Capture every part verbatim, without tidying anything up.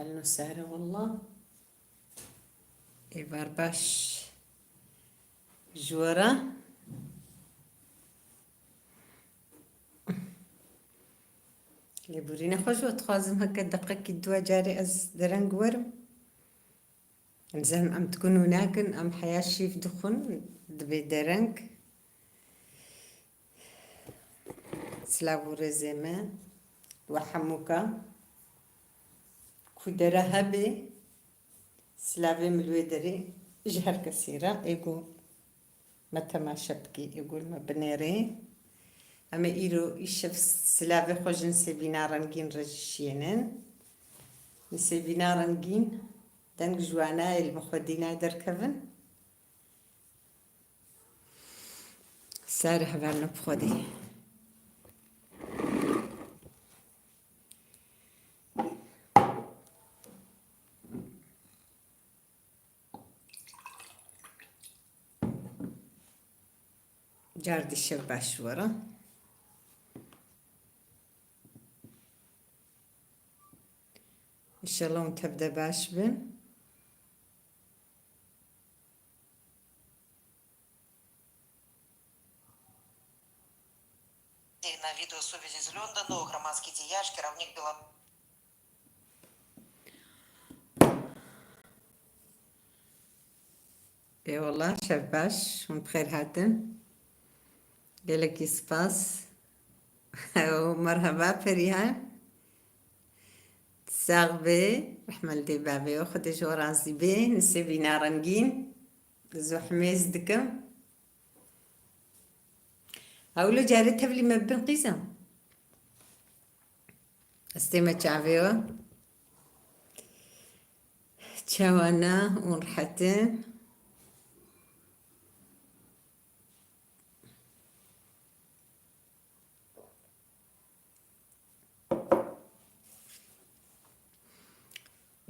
Hello Sare, wallah. Êvar baş ji we re. Lêborîna xwe ji we dixwazim, heke deqekî dua carê ez dereng werim. Em zanim em dikin û nakin, em heya şîv dixwin, dibê dereng. Silav û rêzê me we hemûka ku dere hebê, silavê min li wê derê ji her kesê re, ê ku me temaşe bikî, ê ku me binêrê. Em ê îro îşev silavê xwe ji Nisêbîna Rengîn re jî şiyênin. Nisêbîna Rengîn, deng ji wanayê li min xwedî nayê derkevin. Sare hevalno bi xwedî. Car dî şev baş ji we re. Înşallah hûn tev de baş bin. На видеосувязі з Лондону громадський діяч, керівник Біло- Ê wallah, şev baş, hûn bi xêr hatin. Gelekî spas. Û merheba Perihan. Sax bê, rehme li dê bavê we, Xwedê ji we razî bê, Nisêbîna Rengîn, zû himêz dikim. Hewlo carê tevlî me bibin qîzan. Ez tême çavê we. Çawa ne, hûn rehet in?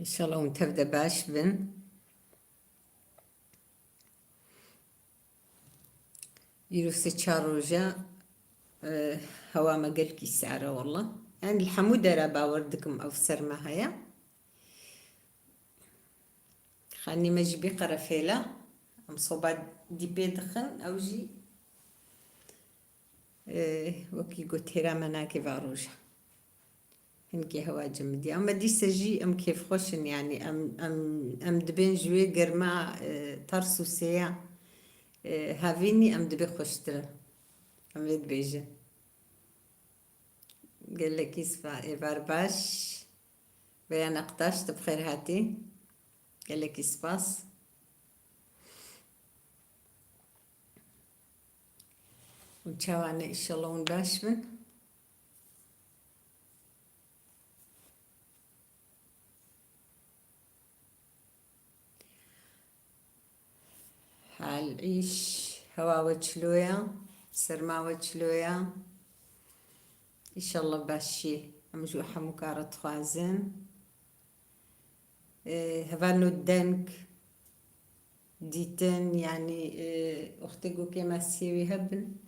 Înşallah hûn tev de baş bin. Îro sê çar roj e, e, hewa me gelkî sar e walla. Yani li hemû dera bawer dikim ev serma heye. Xanî me jî bê qerefêla. Em soba dîpê dixin, ew jî, e, wekî got hêra me nake va roja. Hinkê hewa cimidî. Ama dîse jî em kêfxweş in, yanî em, em, em dibên ji wê germa, e, tarsûsêya, e, havînî em dibê xweştir in. Em vê dibêjin. Gelekî spa, êvar baş. Beyan Aktaş, tu bi xêr hatî. Gelekî spas. Hûn çawa ne, înşallah hûn baş bin. Hal, îş, hewa we çilo ya? Serma we çilo ya? Înşallah baş şî. Em ji hemû kar dixwazin. Ê, hevalno deng, dîtin, yanî, ê, wextê ku kêmasiyê wî hebin,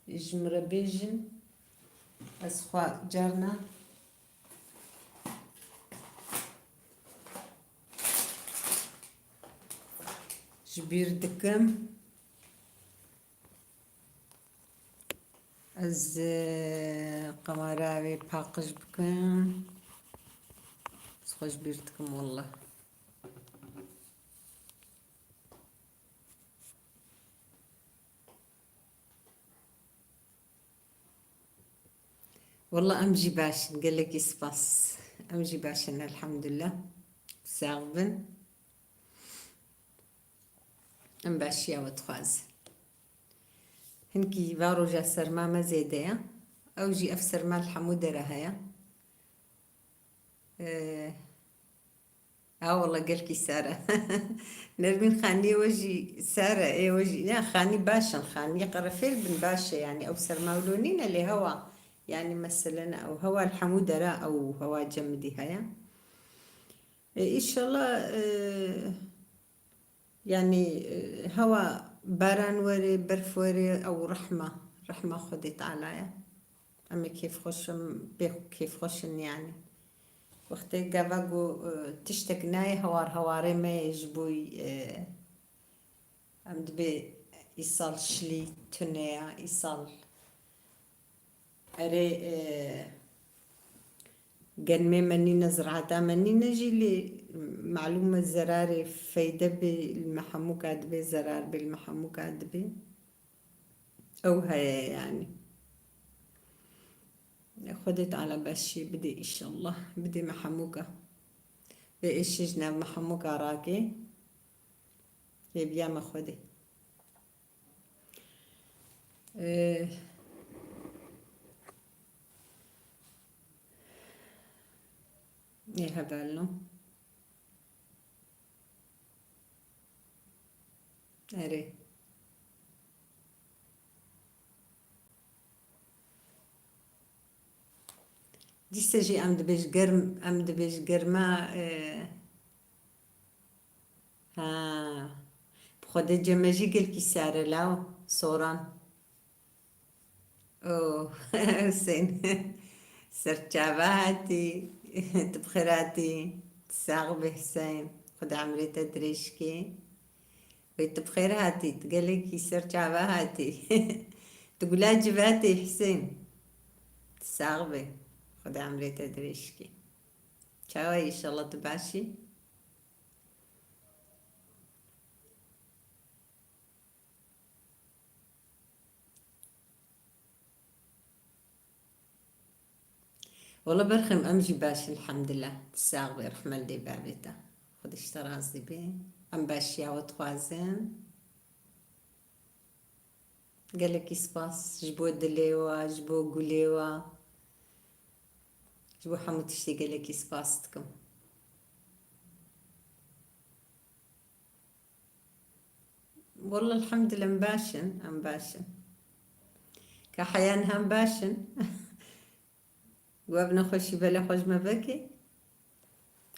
ji min re bêjin, ez xwe carna ji bîr dikim. Ez, e, kamera wê paqij bikim. Ez xwe ji bîr dikim, wallah. Wallah em jî baş in, gelekî spas. Em jî baş in, elhamdulillah. Sax bin. Em başiya we dixwazin. Hinkî va roja serma me zêde ye. Ew jî ev serma li hemû dere heye. Ee, ha wala gelkî sar e. Nermîn, xaniyê we jî sar e, ê we jî, ya xanî baş in, xaniyê qerefêl bin baş e, yanî ew serma wilo nîne lê hewa, yanî mesele ne ew hewa li hemû dera ew hewa cemidî heye. E, înşallah, e, yanî, e, hewa baran were, berf were, ew rehma, rehma Xwedê Teala ye. Em ê kêfxweş in, pê kêfxweş in yanî. Wextê gava ku, e, tiştek nayê hewar hewarê me yê ji bo, e, em dibê îsal şilî tune ya, îsal erê, e, genmê me nîne, ziraeta me nîne jî lê malûm e zerarê feyde bê li me hemûka dibê, zerar bê li me hemûka dibê. Ew heye yani. Xwedê Teala beşî bidê inşallah. Bidê me hemûka. Vê êşê ji nav me hemûka rake. Hêviya me Xwedê. Ee, ê hevalno. Erê. Dîse jî em dibêj germ, em dibêj germa, e, ha. Bi Xwedê cem me jî gelkî sar e law, soran. Oh, Husên. Ser çava hatî. Tu bi xêr hatî. Tu sax bî Husên. Xuda emrê te dirêj kê. Wê tu bi xêr hatî. Tu gelekî ser çava hatî. Tu gula civatê Husên. Tu sax bî. Xuda emrê te dirêj kê. Çawa yî, înşallah tu baş î? Wele berxem em jî baş in, elhamdulillah. Tu sax bî, rehmet lê bavê te. Xwedê ji te razî bê. Em başiya we dixwazin. Gelekî spas ji bo dilê we, ji bo gulê we. Ji bo hemû tiştê gelekî spas dikim. Wallah, elhamdulillah, em baş in, em baş in. Ka heyan hem baş in. Ku ev nexweşî belê xwe ji me vekê,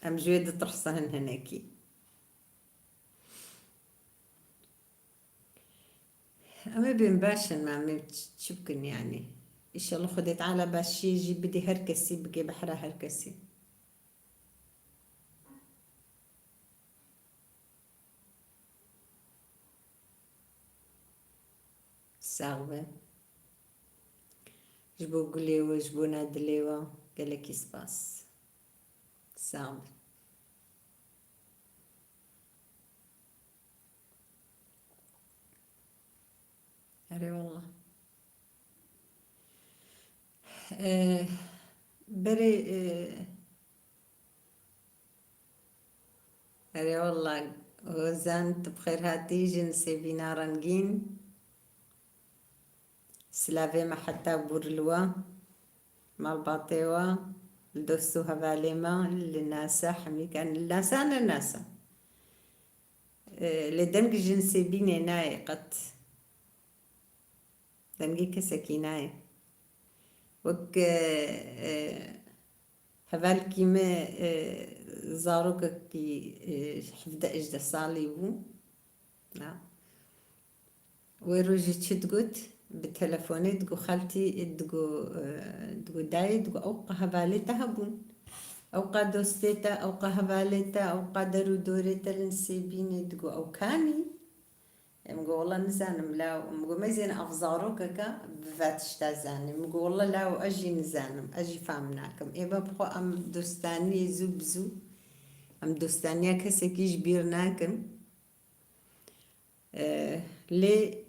em ji wê ditirsin hinekî. Em ê bên baş in, em ê çi, çi bikin yani? Înşallah Xwedê Teala başiyê jî bidê her kesî, bike behra her kesî. Sax be. Ji bo gulê we, ji bona dilê we gelekî spas. Sax be. Erê wallah. Ee, berê, ee, Erê wallah, Hozan, tu bi xêr hatî, ji Nisêbîna rengîn. Silavê me heta bûr li we, malbatê we, li dost û hevalê me, li nasa hemîkan, li nasa ne nasa. E, lê deng ji Nisêbînê nayê qet. Dengê kesekî nayê. Wek, e, e, hevalkî me, e, zarokekî, e, hevdeh hejdeh salî bû. Na. Wê rojê çi digot? Bi telefonê digo xeltî, digo, e, digo dayê, digo ew qe hevalê te hebûn. Ew qe dostê te, ew qe hevalê te, ew qe der û dorê te li Nisêbînê, digo ew kanî? Em go, "Wela nizanim law." Em go, "Meyzên ev zarokeke bi ve tişta zanî." Em go, "Wela law ez jî nizanim, ez jî fam nakim." Ê be bi xwe em dostaniyê zû bi zû, em dostaniya kesekî ji bîr nakin. Ee, lê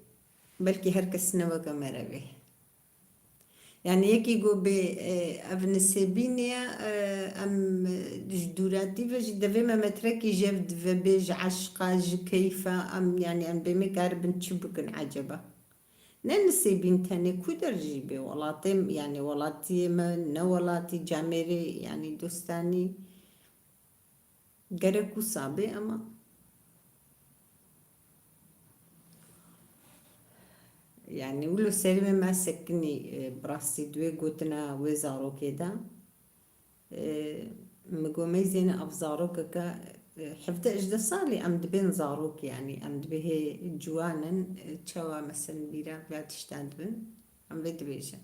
belkî her kes ne weke me re bê. Yani yekî got bê, e, ev Nisêbînê ye, e, em, e, ji dûratî ve jî devê me metrekî jev dive bê, ji eşqa, ji keyfa, em, yani em bê me karibin çi bikin eceba? Ne Nisêbîn tenê, ku der jî bê welatê, yani welatiyê me, ne welatî camêrê, yani dostanî. Gerek wisa bê, ema yani wilo serê me me sekinî, e, bi rastî di wê gotina wê zarokê de. E, min got, meyzêne ev zarokeke, e, hevdeh hejdeh salî em dibên zarok, yani em dibê hê ciwan in, e, çawa mesela bîra vê tiştan dibin, em vê dibêjin.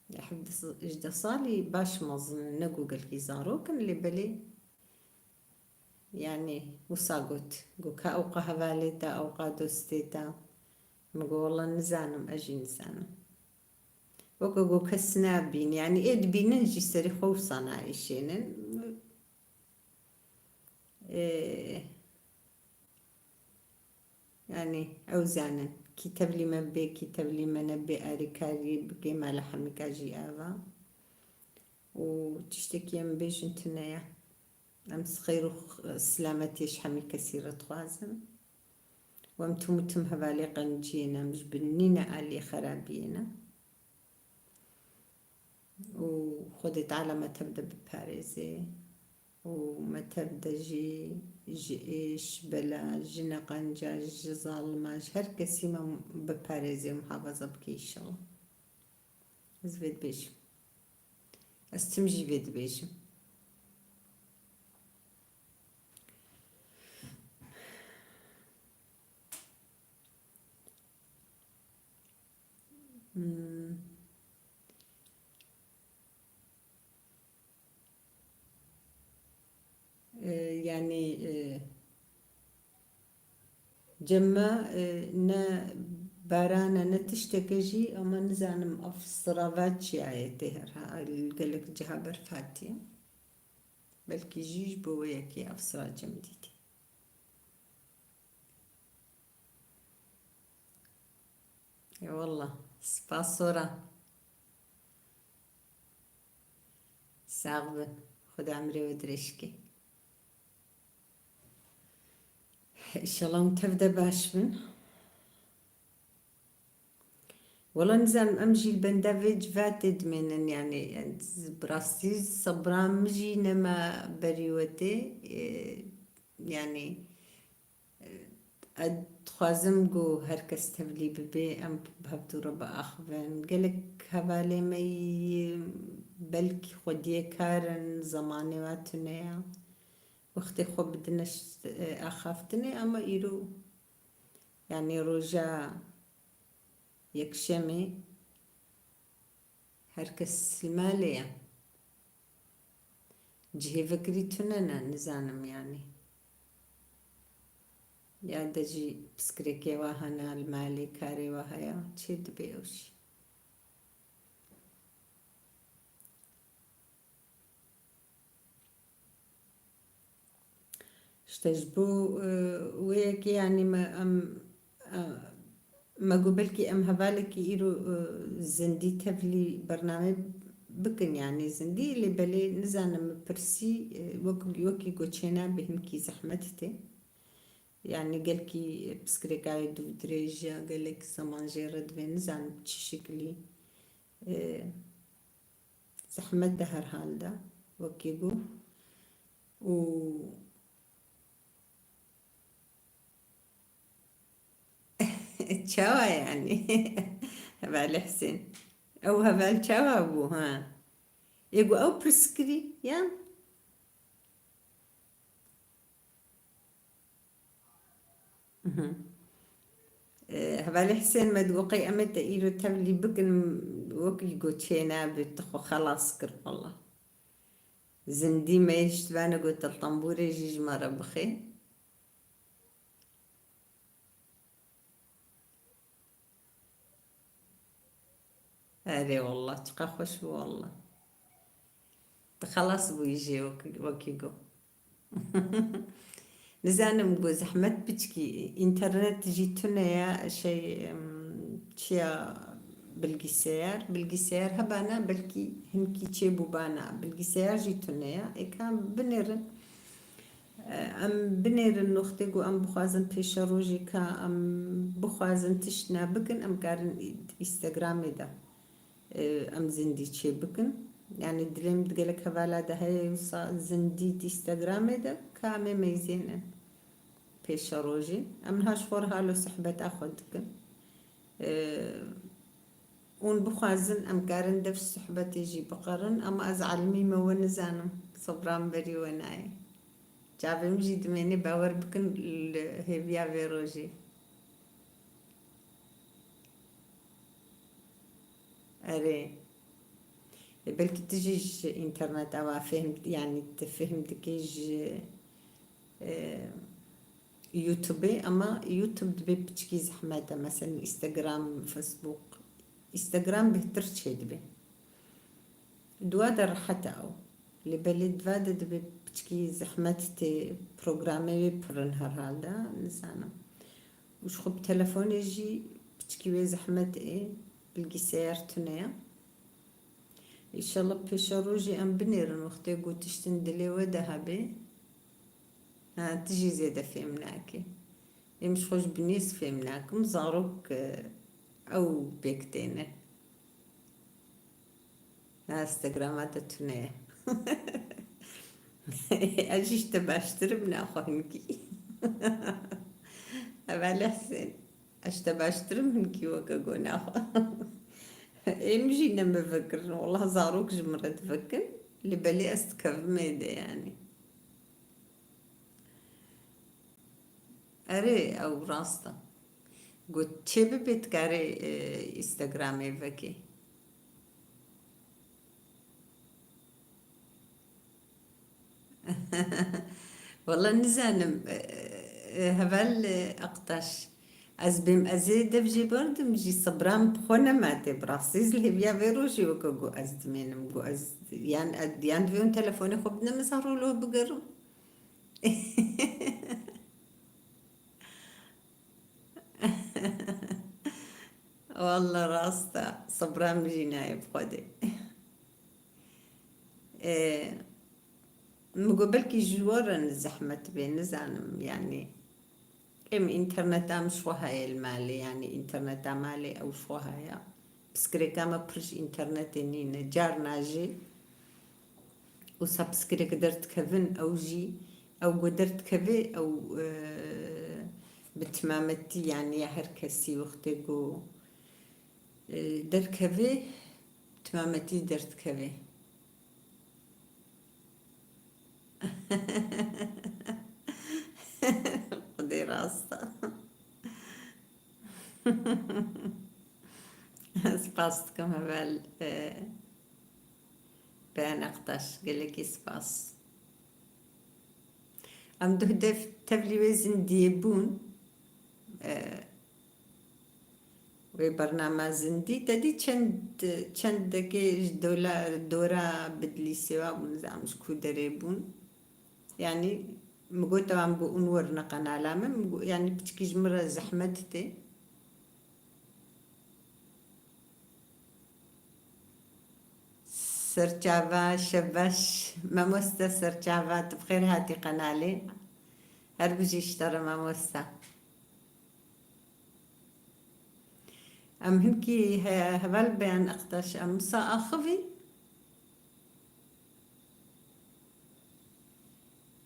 Hevdeh, hejdeh salî baş mezin in, ne ku gelkî zarok in, lê belê, yanî, wisa got. Got, ka ewqa hevalê te, ewqa dostê te. Min got, wela nizanim, ez jî nizanim. Weke got, kes nabîn, yanî, ê dibînin jî serê xwe wisa naêşênin. Ê, Yanî, ew zanin, kî tevlî me bê, kî tevlî me nebê, alîkarî bikê, mala hemîka jî ava. Û tiştekî em bêjin tune ye. Em xeyr û x-, silametiyê ji hemî kesî re dixwazin. Û em tim û tim hevalê qenciyê ne, em ji bin nîne aliyê xerabiyê ne. Û Xwedê Teala me tev de biparêzê û me tev de jî ji êş, bela, ji neqenca, ji zalima, ji her kesî me biparêzê û muhafaza bike înşallah. Ez vê dibêjim. Ez tim jî vê dibêjim. Hmm. E, yanî, e, cem me, e, ne baran e, ne tiştek e jî, ama nizanim ev sirava çiya ye tê her ha, li gelek ciha berf hatiye. Belkî jî ji bo wê yekê ev sira cem dîtî. Eyvallah. Spas Sora. Sax bin. Xuda emrê we dirêj ke. Înşallah hûn tev de baş bin. Wela nizanim, em jî li benda vê civatê dimênin, yanî, yanî, bi rastî sebra min jî nema berî we tê, e, yanî, e, ez dixwazim ku her kes tevlî bibe, em bi hevdû re biaxivin. Gelek hevalê me yî belkî xwediyê kar in, zemanê wa tune ye. Wextê xwe bidine ş-, e, axaftinê, ama îro, yanî roja yekşemê her kes li malê ye. Cihê vekirî tune ne, nizanim yanî. Ya de jî piskirêkê wa hene li malê, karê wa heye, çê dibe ew jî. İşte ji bo, e, wê yekê, yanî me, em, e, me got belkî em hevalekî îro, e, zindî tevlî bername bikin, yanî zindî, lê belê nizanim min pirsî, e, wek, wekî got çênabe, hinkî zehmet tê. Yanî gelkî piskirêka wê dû dirêj e, gelek zeman jê re divê, nizanim çi şiklî. E, Zehmet de her hal de, wekî got. Û çawa yanî? Hevalê Hisên. Ew heval çawa bû, ha? Ê got ew pirs kirî, ya? Mhm. Ee, hevalê Hisên me digot, qey em ê te îro tevlî bikin, wekî got çênabe, tu xwe xelas kir wela. Zindî me yê ji tivane got, te tembûrê jî ji me re bixê. Erê wallah, çiqa xweş bû wallah. Tu xelas bûyî jê wek-, wekî got. Nizanim, got zehmet piçkî, înternet jî tune ye, şey, em, çiya bilgisayar, bilgisayar hebana belkî hinkî çêbûbana, bilgisayar jî tune ye, êka binêrin. Em binêrin noxtê ku em bixwazin pêşerojê ka em bixwazin tiştna bikin, em karin Instagramê de, e, em zindî çê bikin. Yanî dilê min di gelek hevala de heye wisa zindî di Instagramê de ka em ê meyzênin pêşerojê. Em niha ji xwe re halo sohbeta xwe dikin. E, Hûn bixwazin, em karin dev sohbetê jî biqerin, ama ez elimî me we nizanim, sobra min berî we nayê. Çavê min jî dimênê, bawer bikin, li hêviya vê rojê. Erê. E, belkî tu jî ji înterneta wa fêhm, yanî tu fêhm dikî ji, e, YouTubeê, ama YouTube dibê piçkî zehmet e. Mesela Instagram, Facebook. Instagram bêhtir çêdibe. Di wa de rehet e ew. Lê belê di va de dibê piçkî zehmet tê, programê wê pir in herhalde, nizanim. Û ji xwe bi telefonê jî piçkî wê zehmet ê, bilgisayar tune ye. Înşallah pêşerojê em binêrin, wextê ku tiştin dilê we de hebe. Ha, tu jî zêde fêm nake. Êm ji xwe ji binêz fêm nakim, zarok, e, ew pêk têne. Ha, Instagrama te tune ye. Ez jî ji te baştir im naxwe hinkî. Hevalê Husên, ez ji te baştir im hinkî weke gona xwe. Êm jî ne min vekirin, wela zarok ji min re divekin, lê belê ez dikevim êdê yanî. Erê, ew rast e. Got çê bibe dikarê, e, Instagramê vekê. Wala nizanim, e, e, heval, e, Aktaş. Ez bêm, ez ê dev jê berdim jî, sibram bi xwe nema tê bi rastî. Ez lê hêviya vê rojê weke ku ez dimênim, ku ez yan, yan divê hûn telefonê xwe bidine min, ez her rolo bigerim. Walla rast e. Sibra min jî nayê bi Xwedê. Ê, min got belkî ji we re zehmet bê, nizanim, yanî. Êm înterneta min ji xwe heye li malê, yanî înterneta malê ew ji xwe heye. Pirsgirêka me pir ji înternetê nîne. Carna jî wisa pirsgirêk derdikevin, ew jî, ew ku derdikeve, ew, e, bi timametî, yanî ya her kesî wextê ku, e, derkeve, timametî derdikeve. Xwedê rast e. Spas dikim heval, e, Beyan Aktaş, gelekî spas. Em duh dev tevlî wê zindiyê bûn. E, Wê bernama zindî, te dî çend, çendekê ji dola, dora Bidlîsê wa bûn, nizam ji ku derê bûn. Yanî min got, wan bû hûn werine qenala min, min got, yanî piçkî ji min re zehmet tê. Serçava, şev baş, mamoste Serçava, tu bi xêr hatî qenalê. Her bijî ji te re mamoste. Em hinkî he-, heval Beyan Aktaş, em wisa axivî.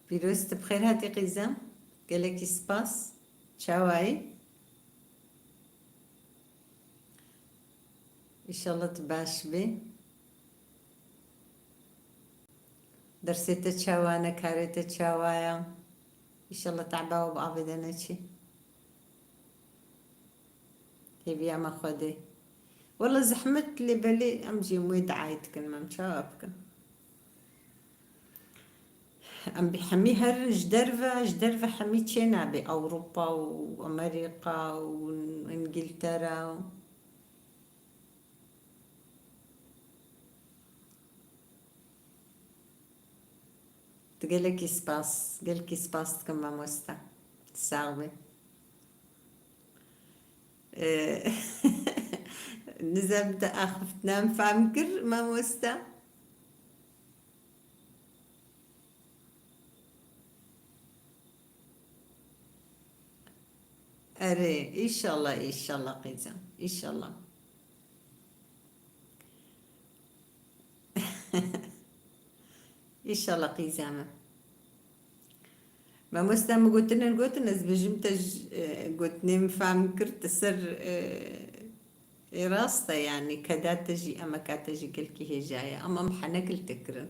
Pîroz, tu bi xêr hatî qîzem. Gelekî spas. Çawa yî? Înşallah tu baş bî. Dersê te çawa ne, karê te çawa ye? Înşallah teba we bi avê de neçî. Hêviya me Xwedê. Wela zehmet lê belê em jî em wê diayê dikin, em çawa bikin? Em bi hemî herin ji derve, ji derve hemî çê nabe, Ewropa û Amerîka û Îngiltere û Tu gelekî spas, gelekî spas dikim mamoste. Sax be. Ee, nizam te axiftina min fam kir mamoste. Erê, înşallah, înşallah qîzem, înşallah. Înşallah qîza min. Mamoste min gotin, gotin, ez bijim te ji, e, gotinê min fam kir, tu ser, e, ê rast e, yanî keda te jî, emeka te jî gelkî hêja ye, ama em henek li te kirin.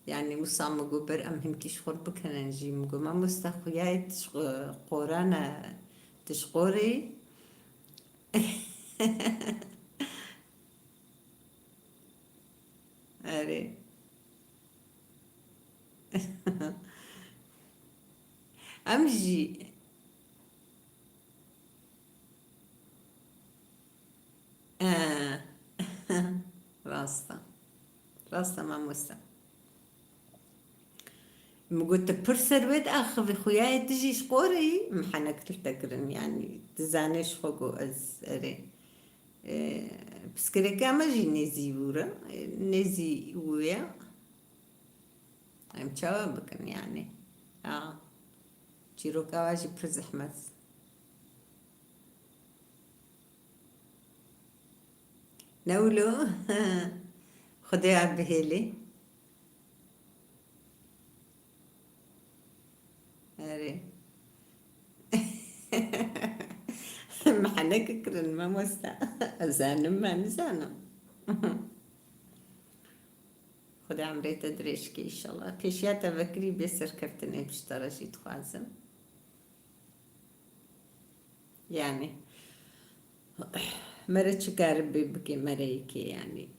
Yanî wisa min got ber em hinkî ji xwe bikinin jî. Min got, mamoste, xuya yê tu ji qorane, tu ji qorê. Erê. Em jî, e, rast e. Rast e, mamoste. Min got, tu pir serwet axivî, xuya yê tu jî ji qor î, min henek li te kirin, yanî tu zanê ji xwe ku ez erê. E, piskirêka me jî nêzî wî re, e, nêzî wî ye. Em çawa bikin yanî? A, çîroka we jî pir zehmet. Ne wilo? Xwedê ev bihêlê. Erê. Me heneke kirin, mamoste. Ez zanim, me nizanim. Xwedê emrê te dirêj ke, înşallah. Pêşiya te vekirî bê serkeftinê ji te re jî dixwazim. Yani, mere çi karibe bike, mere yekê yani.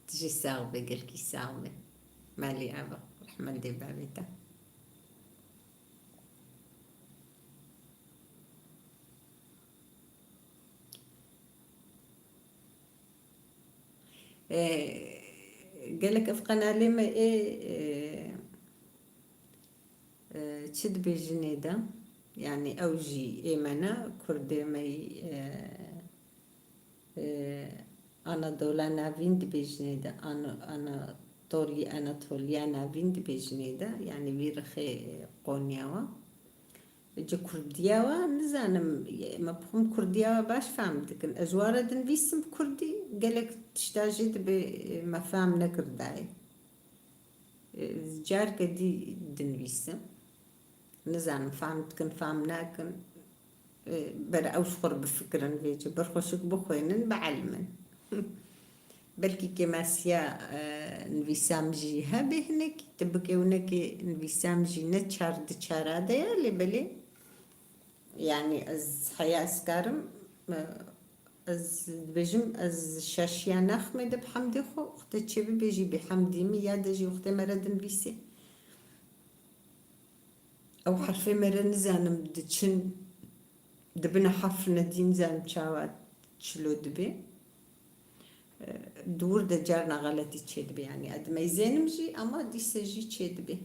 Tu jî sax be, gelkî sax be. Malî ava, rehmet dê bavê te. Ee, gelek ev qenalê me ê, e, e, çi dibê jinê de? Yani ew jî ê me ne, kurdê me yî, e, e, Anadola Navîn dibê jinê de, Ano-, Anatolya, Anatolya Navîn dibê jinê de, yani vî rixê, e, Qonya wa. Ji kurdiya we nizanim, me bi xwe kurdiya we baş fehm dikin. Ez ji we re dinivîsim bi kurdî, gelek tişta jî dibê me fehm nekirdayê. Careke dî dinivîsim. Nizanim fehm dikin, fehm nakin. Ber ew ji xwe re bifikirin vê ci. Ber xweşik bixwînin, bielimin. Belkî kêmasiya, e, nivîsa min jî hebe hinekî, tu bikê winekê nivîsa min jî ne çar di çara de ye, lê belê, yani ez heya ez karim, e, ez dibêjim, ez şaşiya naximê de bi hemdê xwe, wextê çê bibêjî bê hemdî min ya de jî wextê me re dinivîsê. Ew herfê me re nizanim diçin, dibine herf nedî nizanim çawa çilo dibe. E, di wir de carna xeletî çêdibe, yanî ez dimeyzênim jî, ama dîse jî çêdibe.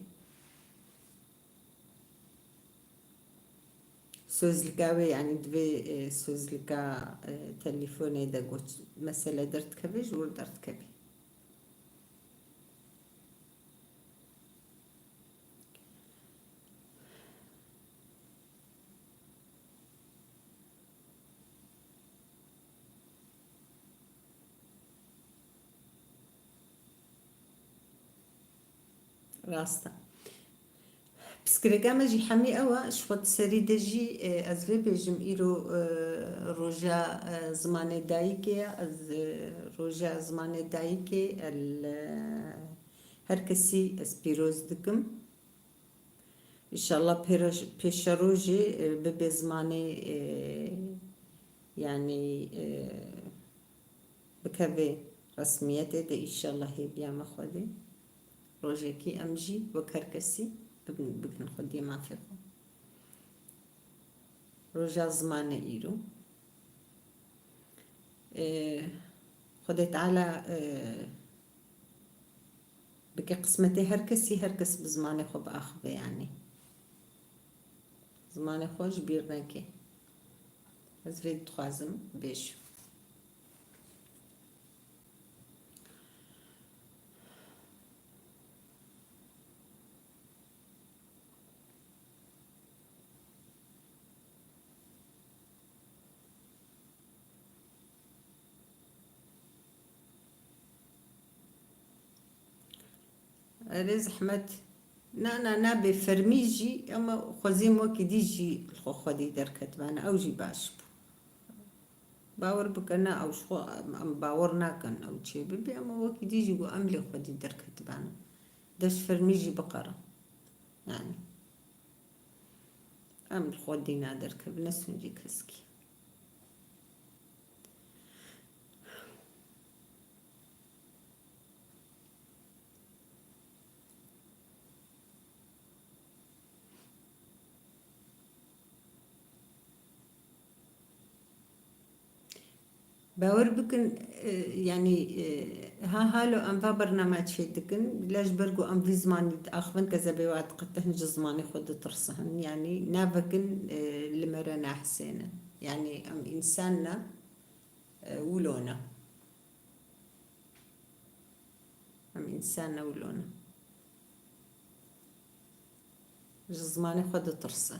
Sözlüka wê, yanî divê, e, sözlüka, e, telefonê de got, mesele derdikeve, ji wir derdikeve. Rast e. Pirsgirêka me jî hemî ew e, ji xwe di serî de jî, e, ez vê bêjim, îro, e, roja, e, zimanê dayikê ye, ez, e, roja zimanê dayikê, el, e, her kesî ez pîroz dikim. Înşallah pêra-, pêşerojê, e, bibe zimanê, e, yanî, e, bikeve resmiyetê de, înşallah hêviya me Xwedê. Rojekî em jî wek her kesî bibin, bikin xwediyê mafê xwe. Roja zimanê îro. E, Xwedê Teala, e, bike qismetê her kesî, her kes bi zimanê xwe biaxive, yanî. Zimanê xwe ji bîr neke. Ez vê dixwazim bêjim. Erê zehmet. Na, na, na, bê fermî jî, ama xwezîm wekî dî jî li xwe xwedî derketibana, ew jî baş bû. Bawer bike, na, ew ji xwe em, em bawer nakin ew çê bibe, ama wekî dî jî got em lê xwedî derketibana. De ji fermî jî biqere. Yani. Em li xwe dîna derkevine sûncê keskî. Bawer bikin, e, yanî, e, ha halo em va bername çêdikin, lê ji ber ku em vî zimanî diaxivin, kezebê wa diqetihn ji zimanê xwe ditirsin. Yanî navekin, e, li me re nahesênin. Yanî em însan ne, e, wilo ne. Em însan ne, wilo ne. Ji zimanê xwe ditirsin.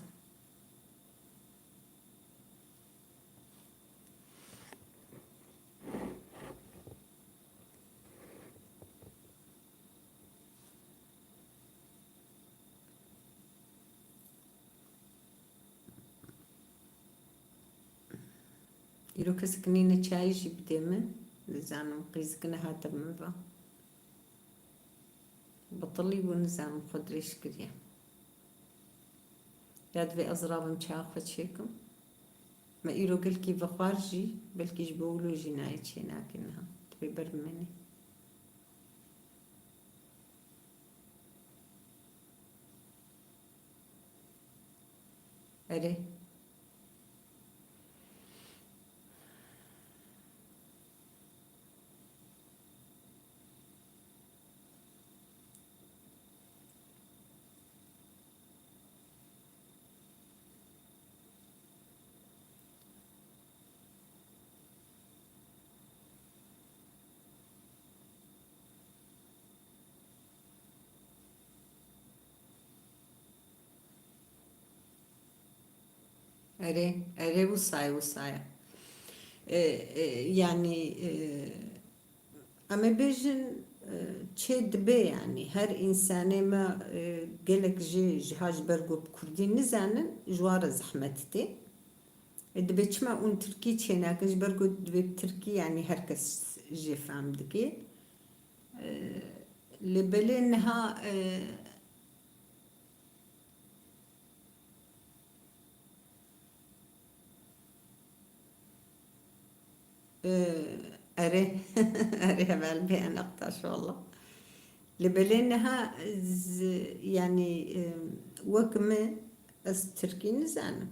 Îro kesek nîne çayê jî bidê min. Nizanim qîzikine hate min va. Bitilî bû, nizanim xwe dirêj kiriye. Ya divê ez rabim çaya xwe çêkim. Me îro gelkî vexwar jî, belkî ji bo wilo jî nayê çênakê niha. Divê ber bimênê. Erê. Erê, erê, wisa ye, wisa ye. E, e, yanî, e, em ê bêjin, e, çê dibe, yanî her însanê me, e, gelek jê ji ha ji ber ku bi kurdî nizanin, ji wan re zehmet tê. E, dibe çima hûn tirkî çênakin, ji ber ku dibe bi tirkî, yanî her kes jê fehm dike. E, lê belê niha, e, Ee, erê, erê heval bê enaqtaş walla. Li belê niha z-, yanî, e, wek min ez tirkî nizanim.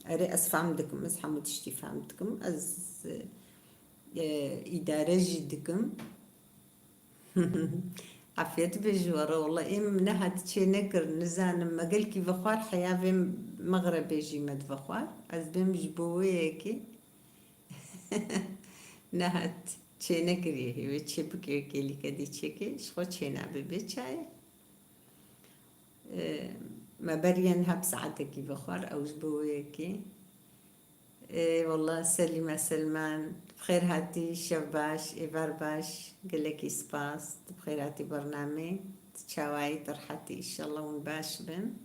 Erê ez fehm dikim, ez hemû tiştî fehm dikim. Ez, e, îdare jî dikim. Afiyet be ji we re. Wela ê min nehat çê nekir, nizanim, me gelkî vexwar, heya vê mexrebê jî me divexwar. Ez bêm ji bo wê yekê nehat çê nekiriye, hê wê çê bike, kêlîke dî çêke, ji xwe çê nabe bê çayê. Ee, me beriye niha bi saetekî vexwar, ew ji bo wê yekê. Ê, wela Selîme Selman, tu bi xêr hatî, şev baş, êvar baş, gelekî spas, tu bi xêr hatî bernamê, tu çawayî, tu rehetî, înşallah hûn baş bin.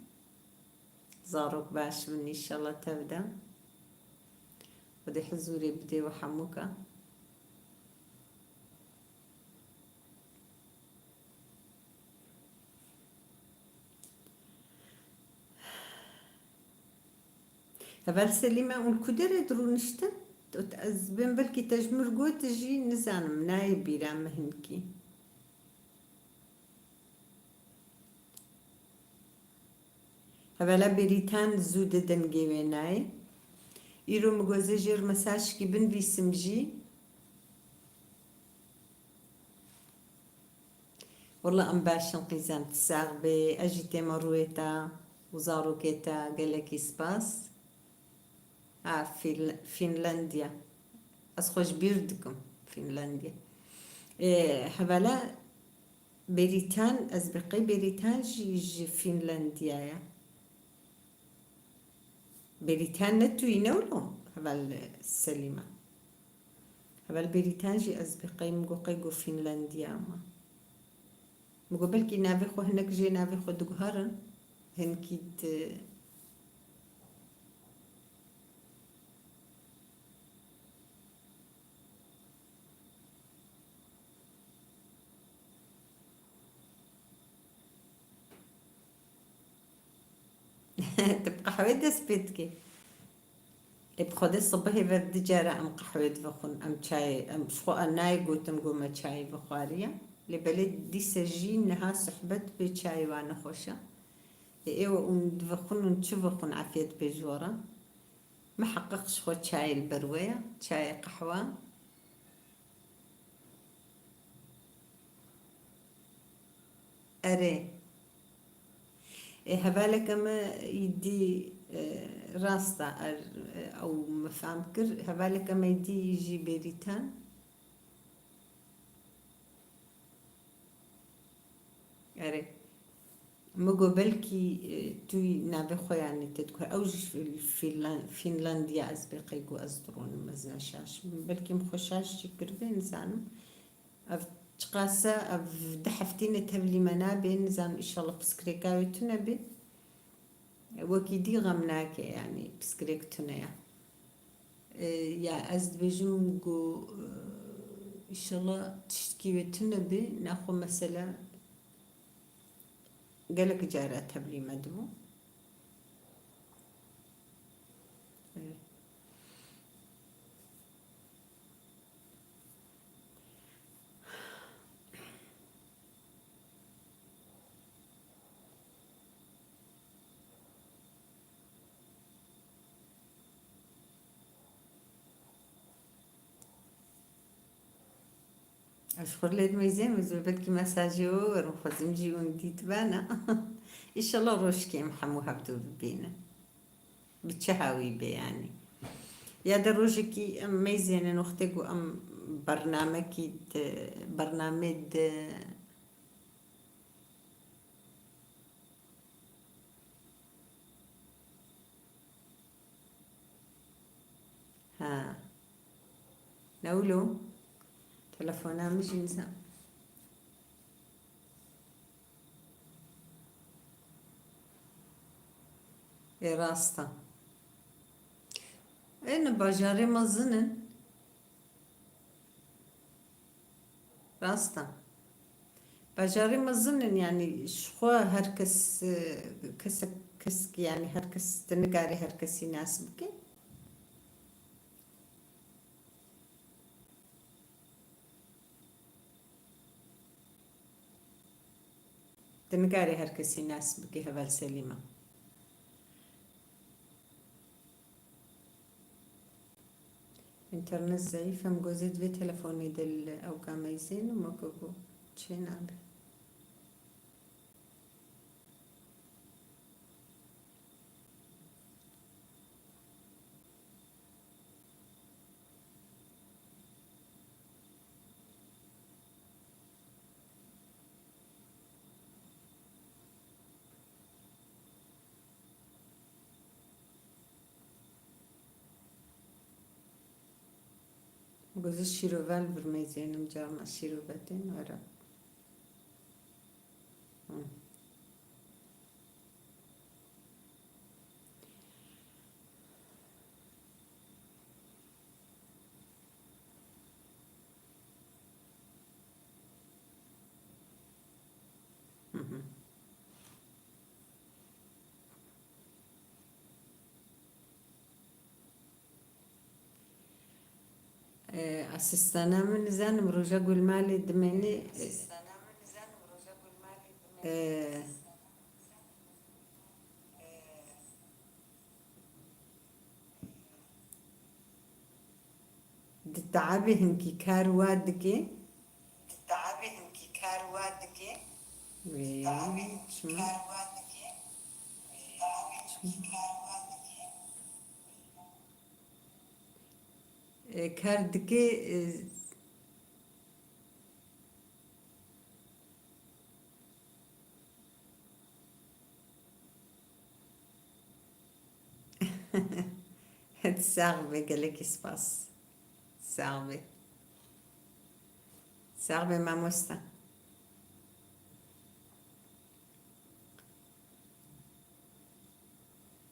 Zarok baş bin, înşallah tev de. Xwedê huzûrê bidê we hemûka. Heval Selîme, hûn ku derê dirûniştin? Ez bên belkî te ji min re got jî, nizanim, nayê bîra min hinkî. Hevala Bêrîtan zû di dengê wê nayê. Îro min got ez ê jê re mesajkî binivîsim jî. Wela em baş in qîzan, tu sax bê. Ez jî tême rûyê te û zarokê te, gelekî spas. Ha, Fîl-, Fînlandiya. Ez xwe ji bîr dikim, Fînlandiya. Ê, hevala Bêrîtan, ez bê qey Bêrîtan jî ji Fînlandiya ye. Bêrîtan ne tu yî ne wilo, heval Selîme. Heval Bêrîtan jî ez bê qey min got qey got Fînlandiya ma. Min got belkî navê xwe hinek jê navê xwe diguherin. Hinkî di Tu bi qehwê dest pê dikî? Ê, bi Xwedê sibihê ve du cara em qehwê divexwin, em çayê, em ji xwe nayê gotin ku me çayê vexwariye. Lê belê dîse jî niha sohbet bê çayê wa nexweş e. Ê, ê we hûn divexwin, hûn çi vexwin, efiyet bê ji we re. Miheqeq ji xwe çayê li ber we ye, çayê qehwa. Erê. Ê, hevaleke me îdî, e, rast e, er, e, ew me fehm kir. Hevaleke me îdî jî bêrîtan. Erê. Min got belkî, e, tu navê xwe, yanî te dikwe ew ji Fînlan-, Fînlandiya, ez bê qey got ez dironim, ez ne şaş bim. Belkî min xwe şaş jî kiribê, nizanim. Ev çiqas e, ev du heftî ne tevlî me nabê, nizanim, înşallah piskirêka wê tune bê. Wekî dî xem nake, yanî piskirêk tune ye. E, ya ez dibêjim ku, e, înşallah tiştkî wê tune bê, nexwe mesela gelek cara tevlî me dibû. E, Ez ji xwe lê dimeyzêm, ez belkî mesajê we werim, xwezim jî hûn dîtibana. Înşallah rojekê em hemû hevdû bibînin. Bi çi hawî be yanî. Ya de rojekî em meyzênin wextê ku em bernamekî di, bernamê di Ha. Ne wilo? Telefona min jî nizam. Ê rast e. Ê ne bajarê mezin in. Rast e. Bajarê mezin in, yanî ji xwe her kes, e, kesek, kesk, yanî her kes, tu nikarî her kesî nas bike. Tu nikarî her kesî nas bike, heval Selîma. Înternet zeyîf e, em gozê divê telefonê de li ewka meyzên û me ku çê nabe. Gozê şîrove li vir meyzênim, carna şîrove tên were. Hı. Hı hı. Ee, asistana min nizanim roja gulmalê dimênê, ee, ee, di teabê hinkî kar wa dike. Di teabê hinkî kar wa dike. Wê, çima? E, kar dike, e, Sax be, gelekî spas. Sax be. Sax be mamosta.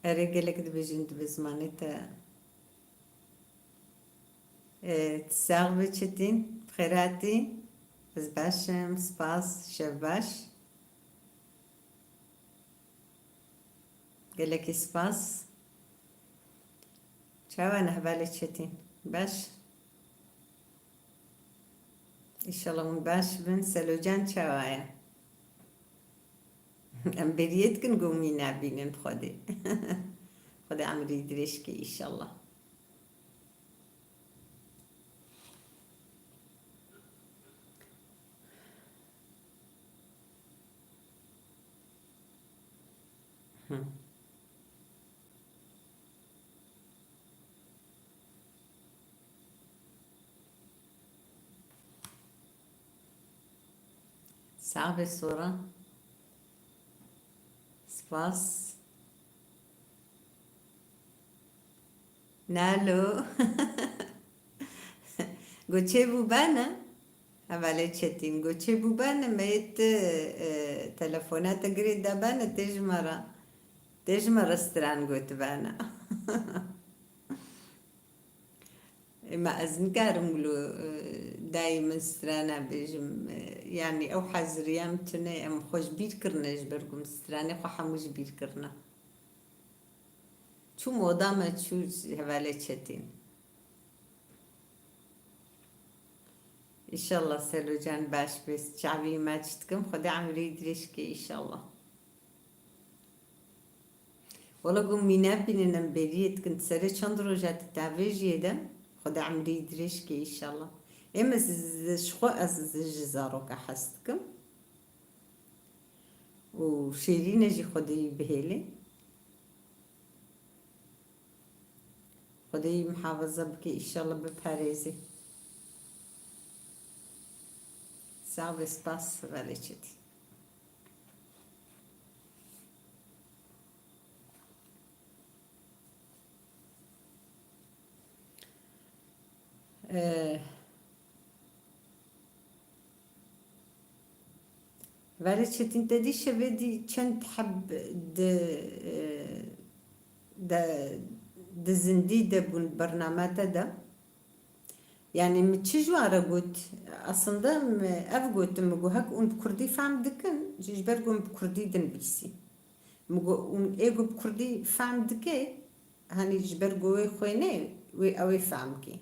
Erê, gelek dibêjin, dibe zimanê te. Ee, sax be Çetîn, bi xêr hatî. Ez baş im, spas, şev baş. Gelekî spas. Çawa ne hevalê Çetîn? Baş? Înşallah hûn baş bin. Selocan çawa ye? Em bêriyê dikin ku wî nebînin Xwedê. Xwedê emrî dirêj ke înşallah. Hı. Sax be Sora. Spas. Nalo. Goçê bû bene. Hevalê Çetîn, goçê bû bene, me yê ti, e, telefona te girê de bene, tê ji me re. Tê ji me re stran gotibene. Ema ez nikarim wilo, e, dayê min strana bêjim, e, yanî ew heziriya min tune, em xwe ji bîr kirine, ji ber ku min stranê xwe hemû ji bîr kirine. Çû moda me, çû hevalê Çetîn. Înşallah Selocan baş bê, çavî me çi dikim, Xwedê emrî dirêj ke înşallah. Wala ku mîne bînin em bêriyê dikin, serê çend roja te tavêjiyê de, Xwedê emrî dirêj ke înşallah. Êm ez ji xwe ez ji zaroka hez dikim. Û Şêrîne jî Xwedê wî bihêlê. Xwedê wî mihafaza bike, înşallah biparêzê. Sax be, spas, hevalê Çetîn. Ee, Hevalê Çetîn, te dî şevê dî çend heb di, e, de, di zindî de bûn bername te de. Yanî min çi ji wan re got? Aslında min ev gotim, min got hek hûn bi kurdî fehm dikin, ji, ji ber ku min bi kurdî dinivîsî. Min got hûn ê ku bi kurdî fehm dike, hanî ji ber ku wê xwêne, wê ew ê fehm ke.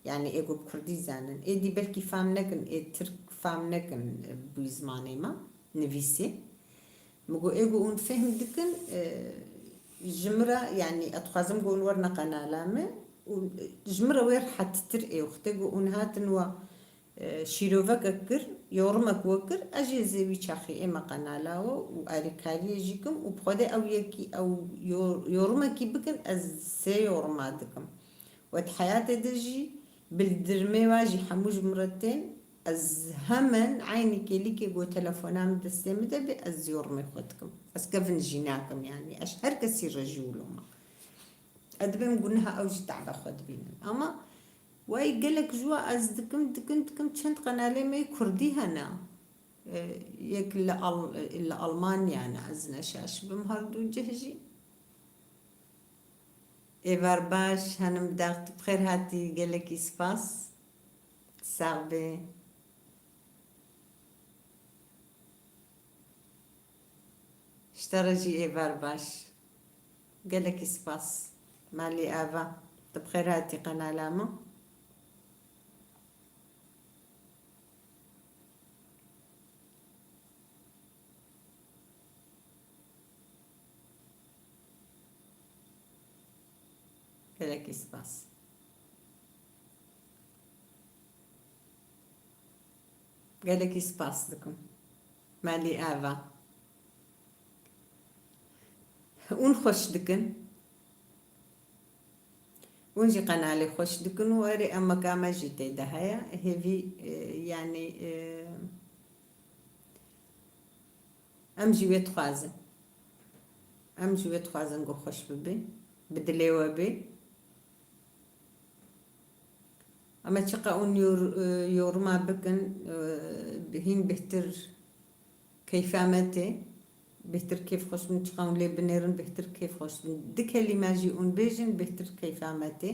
Yanî ê ku bi kurdî zanin. Êdî belkî fehm nekin, ê tirk fehm nekin, e, bi zimanê me, nivîsê. Min got, ê ku hûn fehm dikin, e, ji min re, yanî ez dixwazim ku hûn werine qenala min û ji min re wê rehettir ê wextê ku hûn hatin we, e, şîrovekek kir, yorimek we kir, ez jî zê wî çaxî ême qenala we û alîkariyê jî kim û bi Xwedê ew yekî, ew yor-, yorimekî bikin, ez sê yorima dikim. Wet heyatê de jî bildirimê wa jî hemû ji min re tên. Ez hemen eynî kêlîkê ku telefona min destê min de bê, ez yorimê xwe dikim. Ez kevin jî nakim, yanî ez her kesî re jî wilo me. Ez dibêm guneha ew jî teva xwe dibînin. Ama wayî gelek ji wa ez dikim, dikim, dikim, çend qenalê me yê kurdî hene. E, yek li Al-, li Almanya ne, ez ne şaş bim her du cih jî. Êvar baş, henim dax, tu bi xêr hatî, gelekî spas. Sax bê. Ji te re jî êvar baş. Gelekî spas. Malî ava. Tu bi xêr hatî qenala min. Gelekî spas. Gelekî spas dikim. Malî ava. Hûn xweş dikin. Hûn jî qenalê xweş dikin û erê emeka me jî tê de heye. Hêvî, e, yanî, e, em jî wê dixwazin. Em jî wê dixwazin ku xweş bibe, bi dilê we bê. Ama çiqa hûn yor-, e, yoruma bikin, e, hîn bêhtir keyfa me tê, bêhtir kêf xweş bin, çiqa hûn lê binêrin, bêhtir kêf xweş bin. Di kelîme jî hûn bêjin, bêhtir keyfa me tê.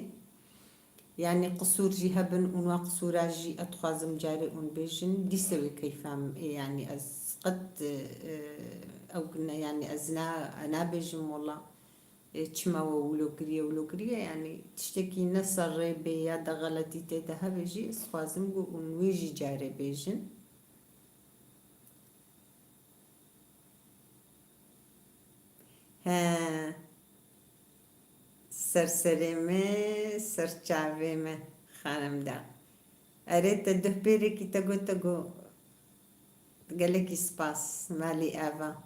Yanî qisûr jî hebin, hûn wa qisûra jî ez dixwazim carê hûn bêjin, dîse wê keyfa min ê, yanî ez qet, e, ew ne, yanî ez na-, nabêjim wela. E, çima we wilo kiriye, wilo kiriye, yanî tiştekî ne ser rê bê ya da xeletî tê de hebe jî, ez dixwazim ku hûn wê jî carê bêjin. He. Ser serê me, ser çavê me, xanim da. Erê, te duh pêrekî te got, te got. Gelekî spas, malî ava.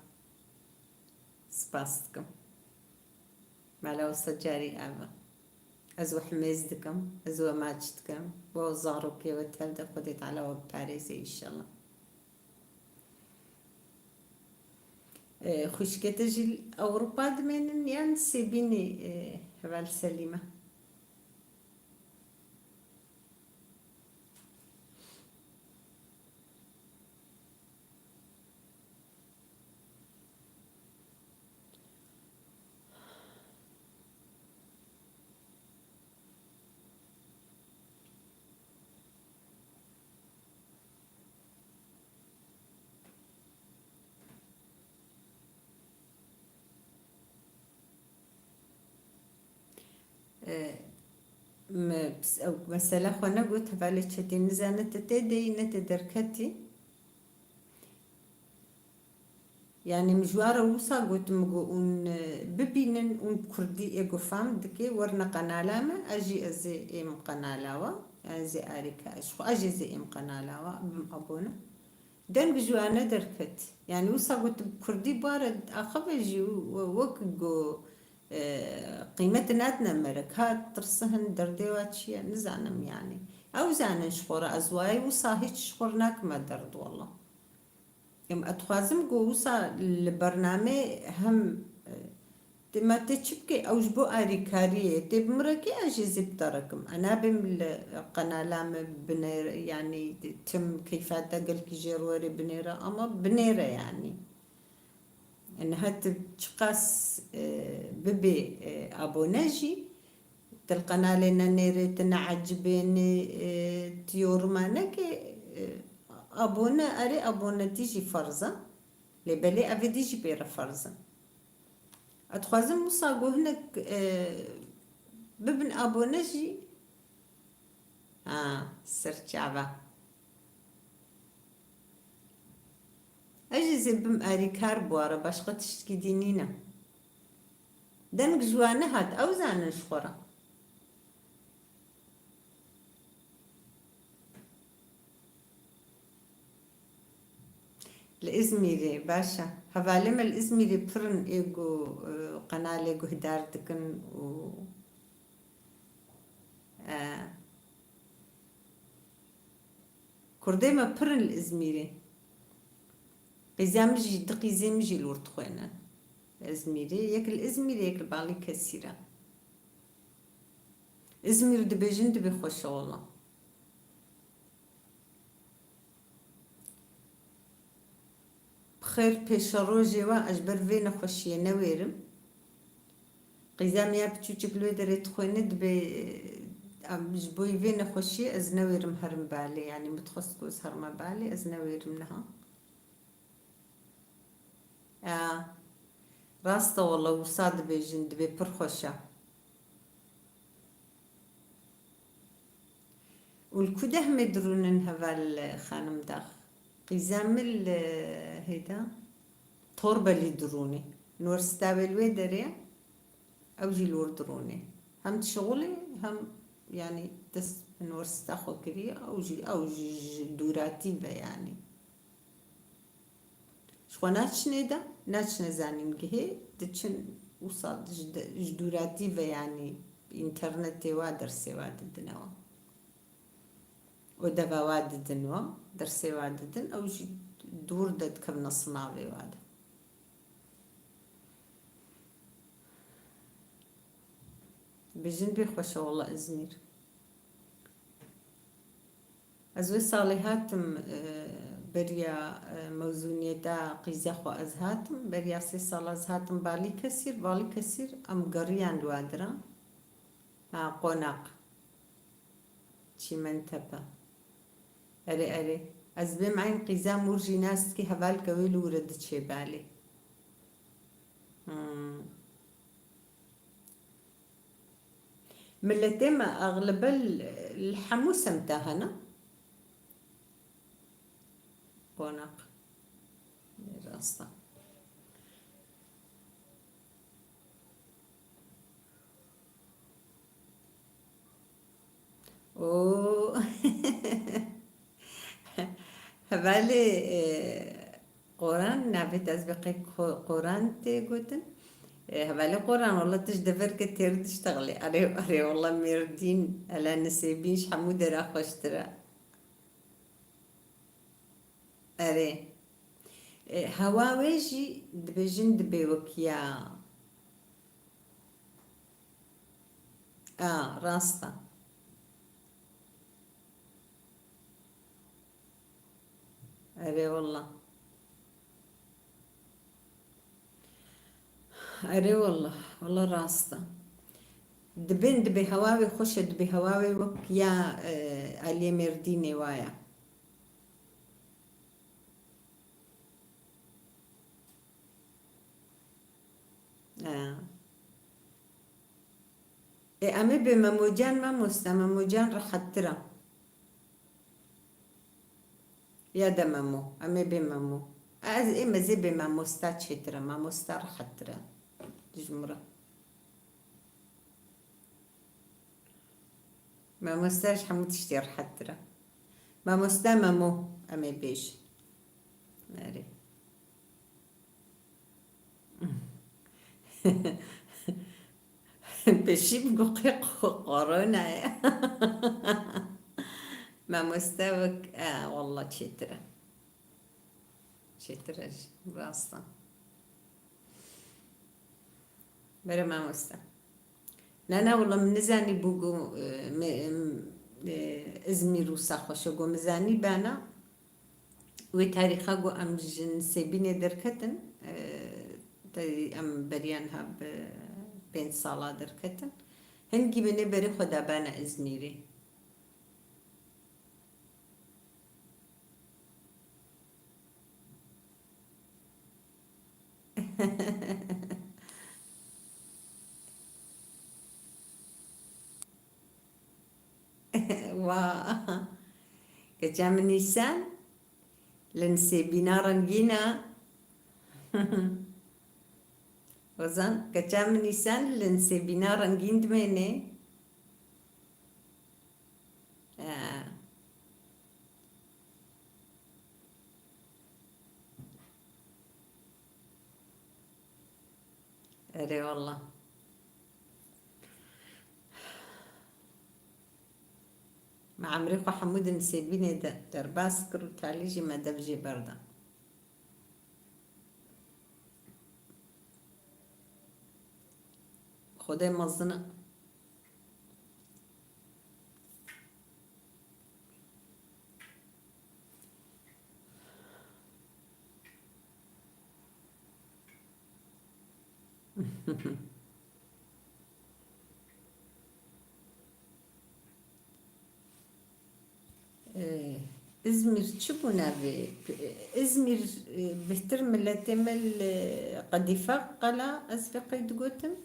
Spas dikim. Mala wisa carî ava. Ez we himêz dikim, ez we maç dikim. Bo zarokê we tev de Xwedê Teala we biparêze înşallah. E, xwişkê te jî li Ewropa dimênin yan Sêbînê, e, heval Selîme? E, me, pis-, ew mesela xwe negot, hevalê Çetîn, nizane te tê deyî ne tê derketî. Yanî min ji wa re wisa got, min got, hûn, e, bibînin, hûn bi kurdî ê ku fam dike, werine qenala me, ez jî ez ê êm qenala we. Yanî ez ê arîka, ez xwe, ez jî ez ê êm qenala we, bim abone. Deng ji wa nederket. Yanî wisa got, bi kurdî bi wa re axive jî, we-, wek ku, e, qîmet nadine me re. Ka tirsihin derdê wa çi ye, nizanim yanî. Ew zanin ji xwe re, ez wayê wisa hîç ji xwe re nakime derd, wela. Em, ez dixwazim ku wisa li bernamê hem, e, dema tê çi bike, ew ji bo arîkariyê tê bi min re kê, ez jî zî bi te re kim. Ez nabêm li qenala me binêre, yanî tim keyfata gelkî jê re werê binêre, ama binêre yanî. Niha tu çiqas, e, bibê, e, abone jî, tu li qenalê nenêrê, tu neecibênê, e, tu yorima neke, e, abone, erê abonetî jî ferz e. Lê belê ev êdî jî pê re ferz e. Ez dixwazim wisa ku hinek, e, bibin abone jî. Ha, ser çava. Ez jî zê bim arîkar bi wa re, başqa tiştkî dî nîne. Deng ji wa nehat, ew zanin ji xwe re. Li Îzmîrê, baş e. Hevalê me li Îzmîrê pir in ê ku, e, qenalê guhdar dikin û, e, Kurdê me pir in li Îzmîrê. Qîza min jî, di qîzê min jî li wir dixwêne. Li Îzmîrê, yek li Îzmîrê, yek li Balîkesîr e. Îzmîr dibêjin, dibê xweş e wela. Bi xêr pêşerojê we ez ji ber vê nexweşiyê newêrim. Qîza min ya piçûçik li wê derê dixwêne, dibê, em, ji bo vê nexweşiyê ez newêrim herim balê. Yanî min dixwest ku ez herime balê, ez newêrim niha. Ya, rast e wela, wisa dibêjin, dibê pir xweş e. Û li ku dehmê dirûnin heval, e, xanim Dax? Qîza min li, e, hêda Torbelî dirûnê. Unîversîta wê li wê derê ye, ew jî li wir dirûnê. Hem dişixulê hem, yanî dest unîversîta xwe kiriye, ew jî, ew jî ji dûratî ve yanî. Ji xwe naçinê de, naçine zanîngehê, diçin wisa ji de, ji dûratî ve, yanî înternetê wa dersê wa didine we. Û deva wa didin we, dersê wa didin, ew jî dûr de dikevine sinavê wa de. Bijin bê xweş e wela Îzmîr. Ez wê salê hatim, e, beriya, e, mewzûniyeta qîza xwe ez hatim. Beriya sê sala ez hatim Balîkesîr. Balîkesîr em geriyan li wa dira. Ha, Qonax. Çîmentepe. Erê, erê. Ez bêm eyn qîza mûr jî nas dikî, hevalke wê li wir e diçê balê. Hmm. Miletê me exlibe li, li hemû semta hene. Qonex. Rast e. Oo. Hevalê, e, Qoran, navê te ez bi qey Qo-, Qoran tê gotin. E, hevalê Qoran, wala tu ji deverke têr diştexlî. Erê, erê, wala Mêrdîn, ele Nisêbîn ji hemû dera xweştir e. Erê. E, hewa wê jî dibêjin dibê wek ya. A, rast e. Erê wala. Erê wala. Wala rast e. Dibên dibê hewa wê xweş e, dibê hewa wê wek ya, e, aliyê Mêrdînê wa ye. E. E, em ê bê Memocan, mamoste, Memocan rehettir e. Ya de Memo, em ê bê Memo. Ez ê mezê bê mamosta çêtir e, mamosta rehettir e. Ji min re. Mamoste ji hemû tiştê rehettir e. Mamoste Memo, em ê bêjin. Erê. Pêşî bi guqê qo-, qorona ye. Mamoste wek, e, walla çêtir e. Çêtir e jî, rast e. Bere mamoste. Na, na, wala min nizanî bû ku, e, me, em, e, Izmîr wisa xweş e, ku min zanî bana. Wê tarîxa ku em ji Nisêbînê derketin, e, te em beriya niha bi pênc sala derketin. Hingî min ê berê xwe dabana Izmîrê. Wa. Keça min Nîsan, li Nisêbîna rengîn e. Ozan, keça min Nîsan, li Nisêbîna rengîn dimêne. Ee. Erê wala. Me emrê xwe hemû di Nisêbînê de derbas kir û talî jî me dev jê berda. Xwedê mezin e. Ee, Izmîr çi bû navê? Izmîr, e, bihtir miletê me li Qedîfa qala, ez vê qey digotim.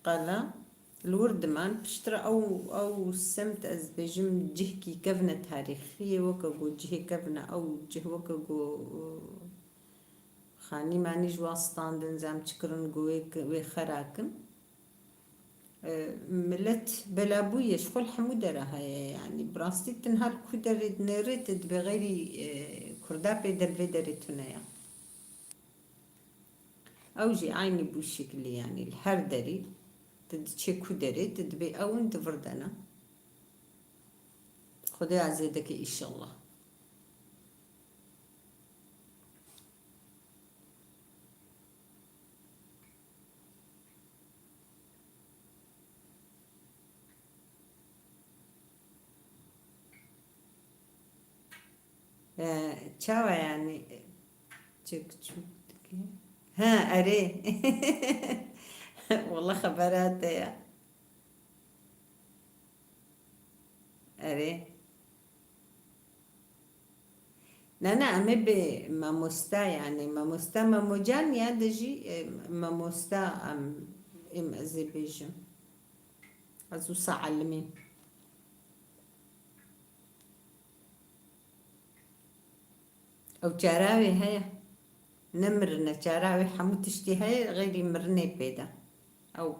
Qala, li wir diman, piştre ew, ew semt, ez bêjim, cihkî kevne tarîxî ye, weke ku cihê kevne ew cih, weke ku, e, xanî manî ji wa standin, zam çi kirin, ku wê, wê xera kin. E, milet belabûye, ji xwe li hemû dera heye, yanî bi rastî tu niha li ku derê dinêrî, tu dibê xeyrî, e, Kurda pê de li vê derê tune ye. Ew jî eynî bû şiklî, yanî li her derî, tu diçê ku derê, tu dibê ew in di vir de ne. Xwedê azê dike, înşallah. Ee, çawa yani? Çik çûk dike. Ha, erê. Wala xebera te ya. Erê. Na, na, em ê bi mamosta, yani mamosta Memocan ya de jî, e, mamosta em, em ez ê bêjim. Ez wisa elimîm. Ew çara wê heye. Nemirine, çara wê hemû tiştî heye, xeyrî mirinê pê de. Ew.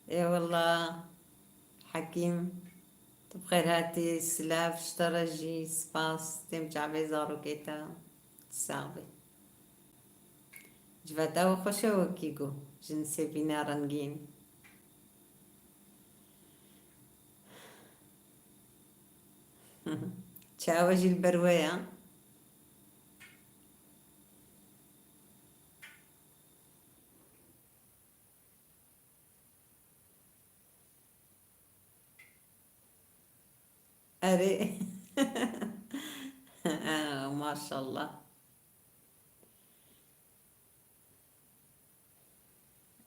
Ê wela, Hekîm, tu bi xêr hatî, silav ji te re jî, spas, têm çavê zarokê te, sax bî. Civata we xweş e wekî ku, ji Nisêbîna rengîn. Çawa jî li ber we ya? Erê. Maşallah.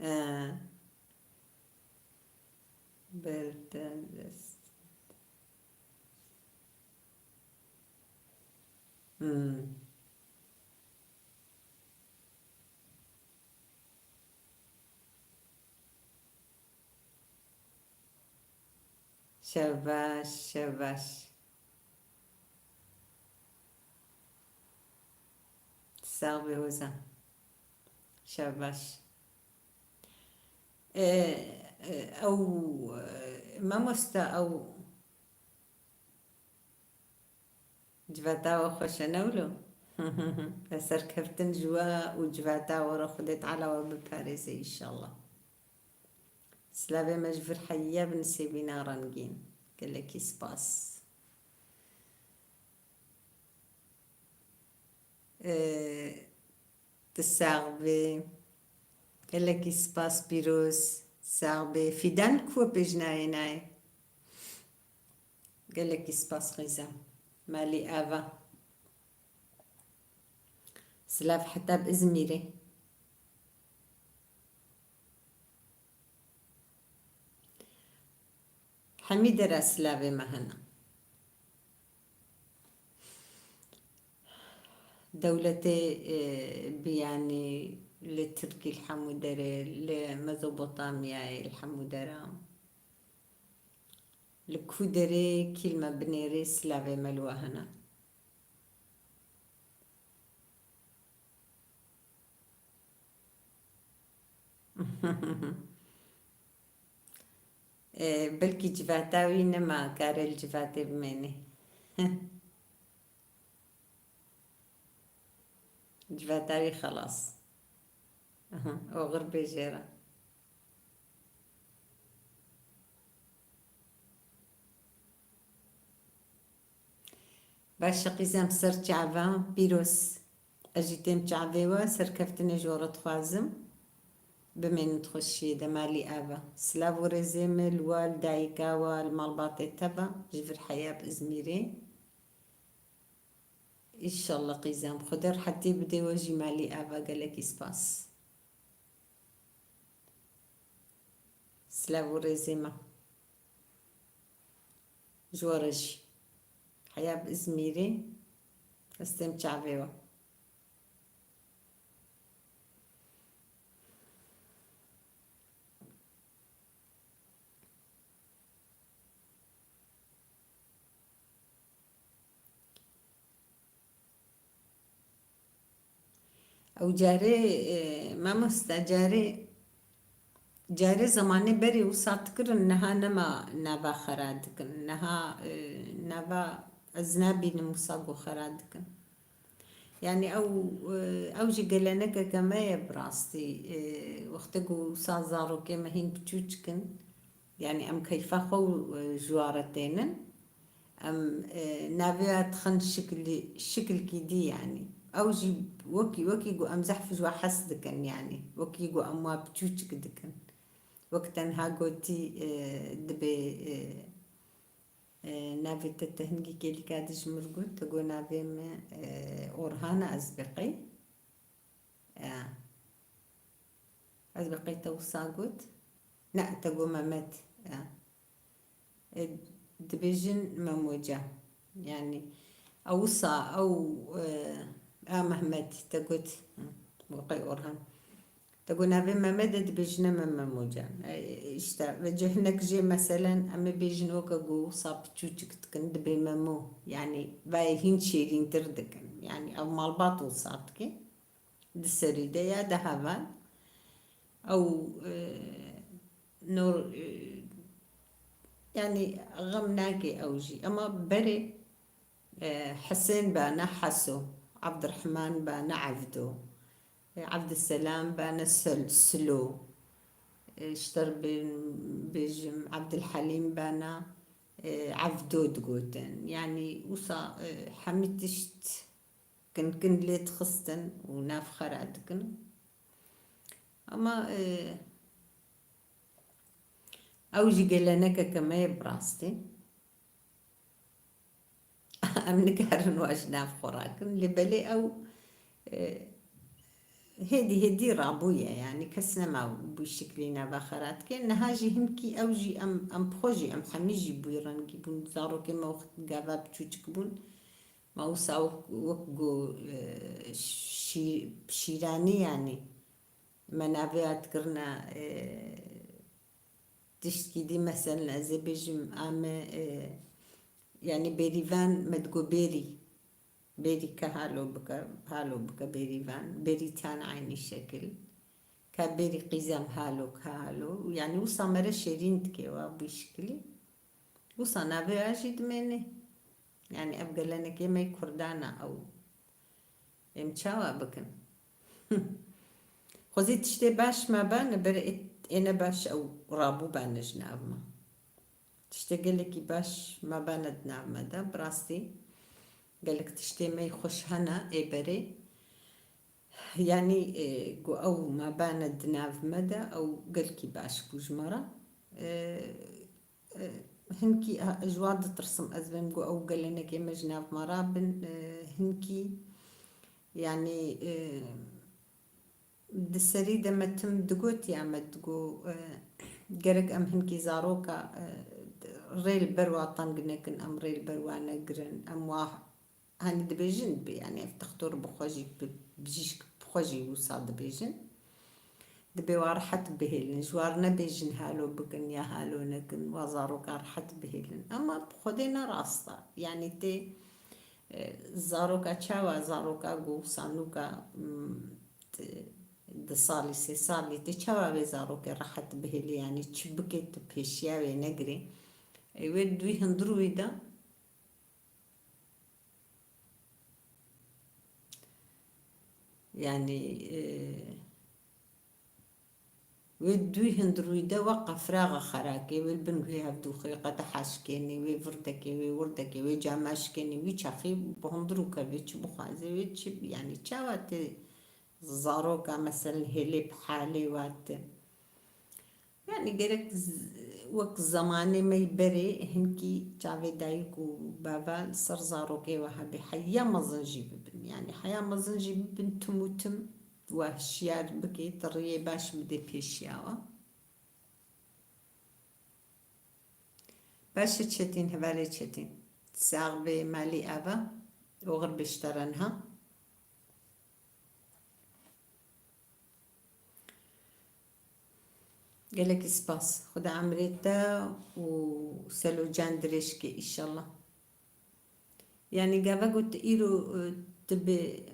Ee, berden dest. Hmm. Şev baş, şev baş. Sax bî Hozan. Şev baş. Ee, e, ew, e, mamoste, ew civata we xweş e, ne wilo? Serkeftin ji we û civata we re Xwedê Teala we biparêze înşallah. Silavê me ji vir heya bi Nisêbîna rengîn. Gelekî spas. Ee, tu sax bî. Gelekî spas pîroz. Sax bî. Fîdan ku pêjnayê nayê. Gelekî spas xîzem. Malî ava. Silav heta bi Izmîrê. Hemî dera silavê me hene. Dewletê, e, biyanî li Tirkî li hemû derê, li Mezopotamyayê li hemû dera. Li ku derê kî li me binêrê silavê me li we hene. Ê, belkî civata wî nema, kare li civatê bimêne. Civata wî xelas. Aha, oxir bê jê re. Baş e qîzem ser çava, pîroz. Ez jî têm çavê we, serkeftinê ji we re dixwazim. Bimênin di xweşiyê de, malî ava. Silav û rêzê min li we, li dayika we, li malbatê te be, ji vir heya bi Izmîrê. Înşallah qîzem, Xwedê rehetî bidê we jî, malî ava, gelekî spas. Silav û rêzê me. Ji we re jî. Heya bi Izmîrê, ez têm çavê we. Ew carê, e, mamoste, carê, carê zemanê berê wisa dikirin, niha nema nava xera dikin. Niha, e, nava ez nabînim wisa ku xera dikin. Yani ew, e, ew jî gelenekeke me ye bi rastî. E, wextê ku wisa zarokê me hîn biçûçik in, yani em keyfa xwe û, e, ji wa re tênin. Em, e, navê ya dixin şikilî-, şikilkî dî yani. Ew jî wekî, wekî ku em zehf ji wa hes dikin yani. Wekî ku em wa biçûçik dikin. Wek tenha gotî, e, dibê, e, e, navê te, te hingî kêlîka dijmir got, te got navê min, e, Orhan e, ez bê qey. E. Ez bi qey te wisa got? Ne, te got Mehmet. E. E, dibêjin Memoca. Yani, ew wisa, ew, e, a Mehmet, te got. Hı, bi qey Orhan. Te got navê Mehmet e, dibêjine me Memo can. E, işte, ve cehnek jê meselen, em ê bêjin weke ku wisa piçûçik dikin, dibê Memo. Yani, vayê hîn şêrîntir dikin. Yani, ew malbat wisa dike. Di serî de ya di heval. Ew, e, nor, e, yani, xem nake ew jî. Ama berê, e, Hisên bane Heso, Abdurrahman bane Evdo, e, Abdüselam bane Sel-, Silo, e, ji te re bê-, bêjim, Abdülhalim bane, e, Evdo digotin. Yani, wisa, e, hemî tişt kin kin lê dixistin û nav xwe radikin. Ama, e, ew jî gelenekeke me ye bi rastî. Em nikarin wa ji nav xwe rakin. Lê belê ew, e, hêdî hêdî rabûye, yani kes nema bi şiklî nava xwe radike. Niha jî hinkî ew jî em, em bi xwe jî, em hemî jî bi wî rengî bûn. Zarokê me wextî gava biçûçik bûn. Ma wisa wek, wek ku, e, şî-, şîranî, yanî me navê ya dikirine, e, tiştkî dî, meselen ez ê bêjim, a me, e, yanî bêrîvan me digo bêrî. Bêrî ke halo bike, halo bike bêrîvan. Bêrîtan eynî şekil. Ka bêrî qîzem halo, ka halo. Yanî wisa me re şêrîn dike wa bi şikilî. Wisa navê ya jî dimêne. Yani ev gelenekê me Kurdan e ew. Em çawa bikin? Xwezî tiştê baş me bane, ber ê, ê ne baş ew rabû bane ji nav me. Tiştê gelekî baş me bane di nav me de. Bi rastî gelek tiştê me xweş hene ê berê. Yani, e, ku ew me bane di nav me de, ew gelkî baş bû ji me re. E, E, hinkî, e, ji wan ditirsim, ez bêm ku ew gelenekê me ji nav me rabin, e, hinkî, yanî, e, di serî de me tim digot ya me digo, e, gerek em hinkî zaroka, e, rê li ber wa teng nekin, em rê li ber wa negirin, em wa Hanî dibêjin, bi-, yani ev textor bi xwe jî, bi-, bijîşk bi xwe jî wisa dibêjin. Dibê wa rehet bihêlin. Ji war nebêjin halo bikin ya halo nekin, wa zaroka rehet bihêlin. Ama bi Xwedê ne rast e. Yani tê, e, zaroka çawa, zaroka ku wisa nûka, mm, di, di salî, sê salî, tê çawa wê zarokê rehet bihêlî, yani çi bikê tu pêşiya wê negirê. E, wê di wî hundirûyî de Yani, e, wê di wî hundirûyî de weqa firaxa xerakê, wê li bin guhê hevdû xwe qedeha şikênê, wê virdekê, wê wirdekê, wê cama şikênê, wî çaxî bi hundirûka wê çi bixwaze, wê çi, yani çawa tê zaroka, meselen, hêlê bi halê wa tê. Yani gerek z-, wek zemanê me yê berê hinkî çavê dayik û bava li ser zarokê we hebe heya mezin jî bibin. Yani heya mezin jî bibin, tim û tim we hişyar bike, tu riyê baş bide pêşiya we. Baş e Çetin, hevalê Çetin. Sax bê, malî ava, oxir bê ji te re niha. Gelekî spas. Xuda emrê te û Selo can dirêj ke, înşallah. Yani gava got îro, e, tu bi,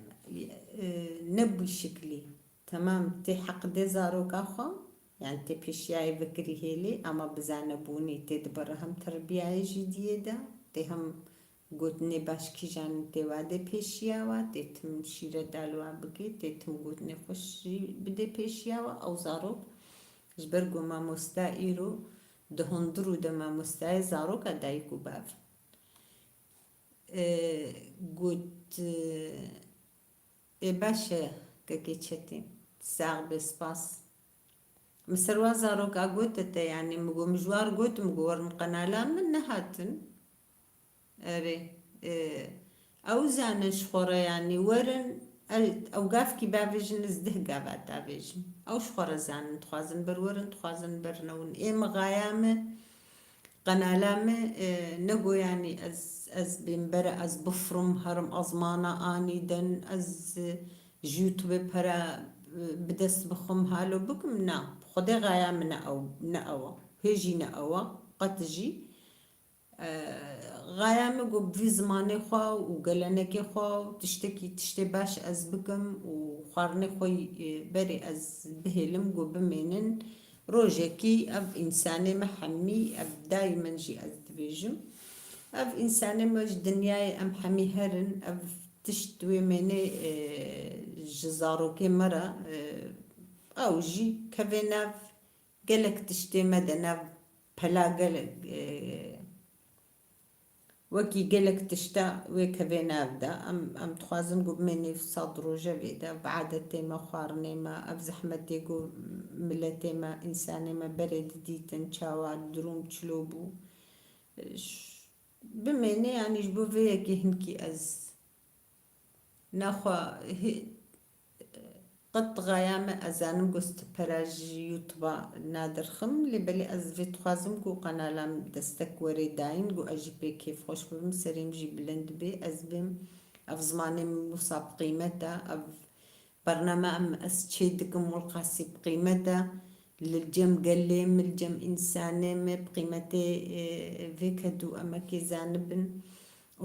e, ne bi şiklî. Temam, tê heqdê zaroka xwe, yani tê pêşiyayê vekirî hêlê, ama bi zanebûnê tê di ber hem terbiyayê jî diyê de, tê hem Gotinê baş kîjan tê wade pêşiya we, tê tim şîret dal we bike, tê tim gotinê xweş jî bide pêşiya we. Ew zarok ji ber ku mamosta îro di hundir û de mamostayê zaroka dayik û bav. E, got, e, Ê baş e, kekê Çetîn. Sax be, spas. Min ser wa zaroka gote te, yanî min got, min ji war got, min got, werin qenala min, nehatin. Erê, e, ew zanin ji xwe re, yanî werin, e, ew gavkî bavêjin, ez deh gava tavêjim. Ew ji xwe re zanin, dixwazin ber werin, dixwazin ber newin. Ê mixaya min, Qenala me, e, nego, yanî ez, ez bêm bere, ez bifrim, herim ezmana anîden, ez, e, ji YouTube pere bi dest bixwim halo bikim, na. Xwedê xaya min ne ew, ne ew e. Hê jî ne ew e. Qet jî. E, xaya min ku bi vî zimanê xwe û gelenekê xwe û tiştekî, tiştê baş ez bikim û xwarinê xwe, e, berê ez bihêlim ku bimênin. Rojekî ev însanê me hemî, ev dayî min jî ez dibêjim. Ev însanê me ji dinyayê em hemî herin, ev tişt wê mênê, e, ji zarokê me re, e, ew jî kevê nav gelek tiştê me de, nav pela gelek, e, wekî gelek tişta wê kevê nav de. Em, em dixwazin ku bimênê ev sed rojevê de, ev adetê me, xwarinê me, ev zehmetê ku miletê me, însanê me berê didîtin, çawa durum çilo bû. Ş-, bimênê, yanî ji bo vê yekê hinkî ez Naxwe hê-, qet xaya me, ez zanim ku ez ti pera ji YouTube-a nadirxim, lê belê ez vê dixwazim ku qenala min destek were dayîn, ku ez jî pê kêfxweş bibim, serê min jî bilind bê, ez bêm, ev zimanê min wisa bi qîmet e, ev bername em ez çê dikim, wilqasî bi qîmet e, li cem gelê min, li cem însanê min bi qîmetê, e, vê ked û emekê zanibin.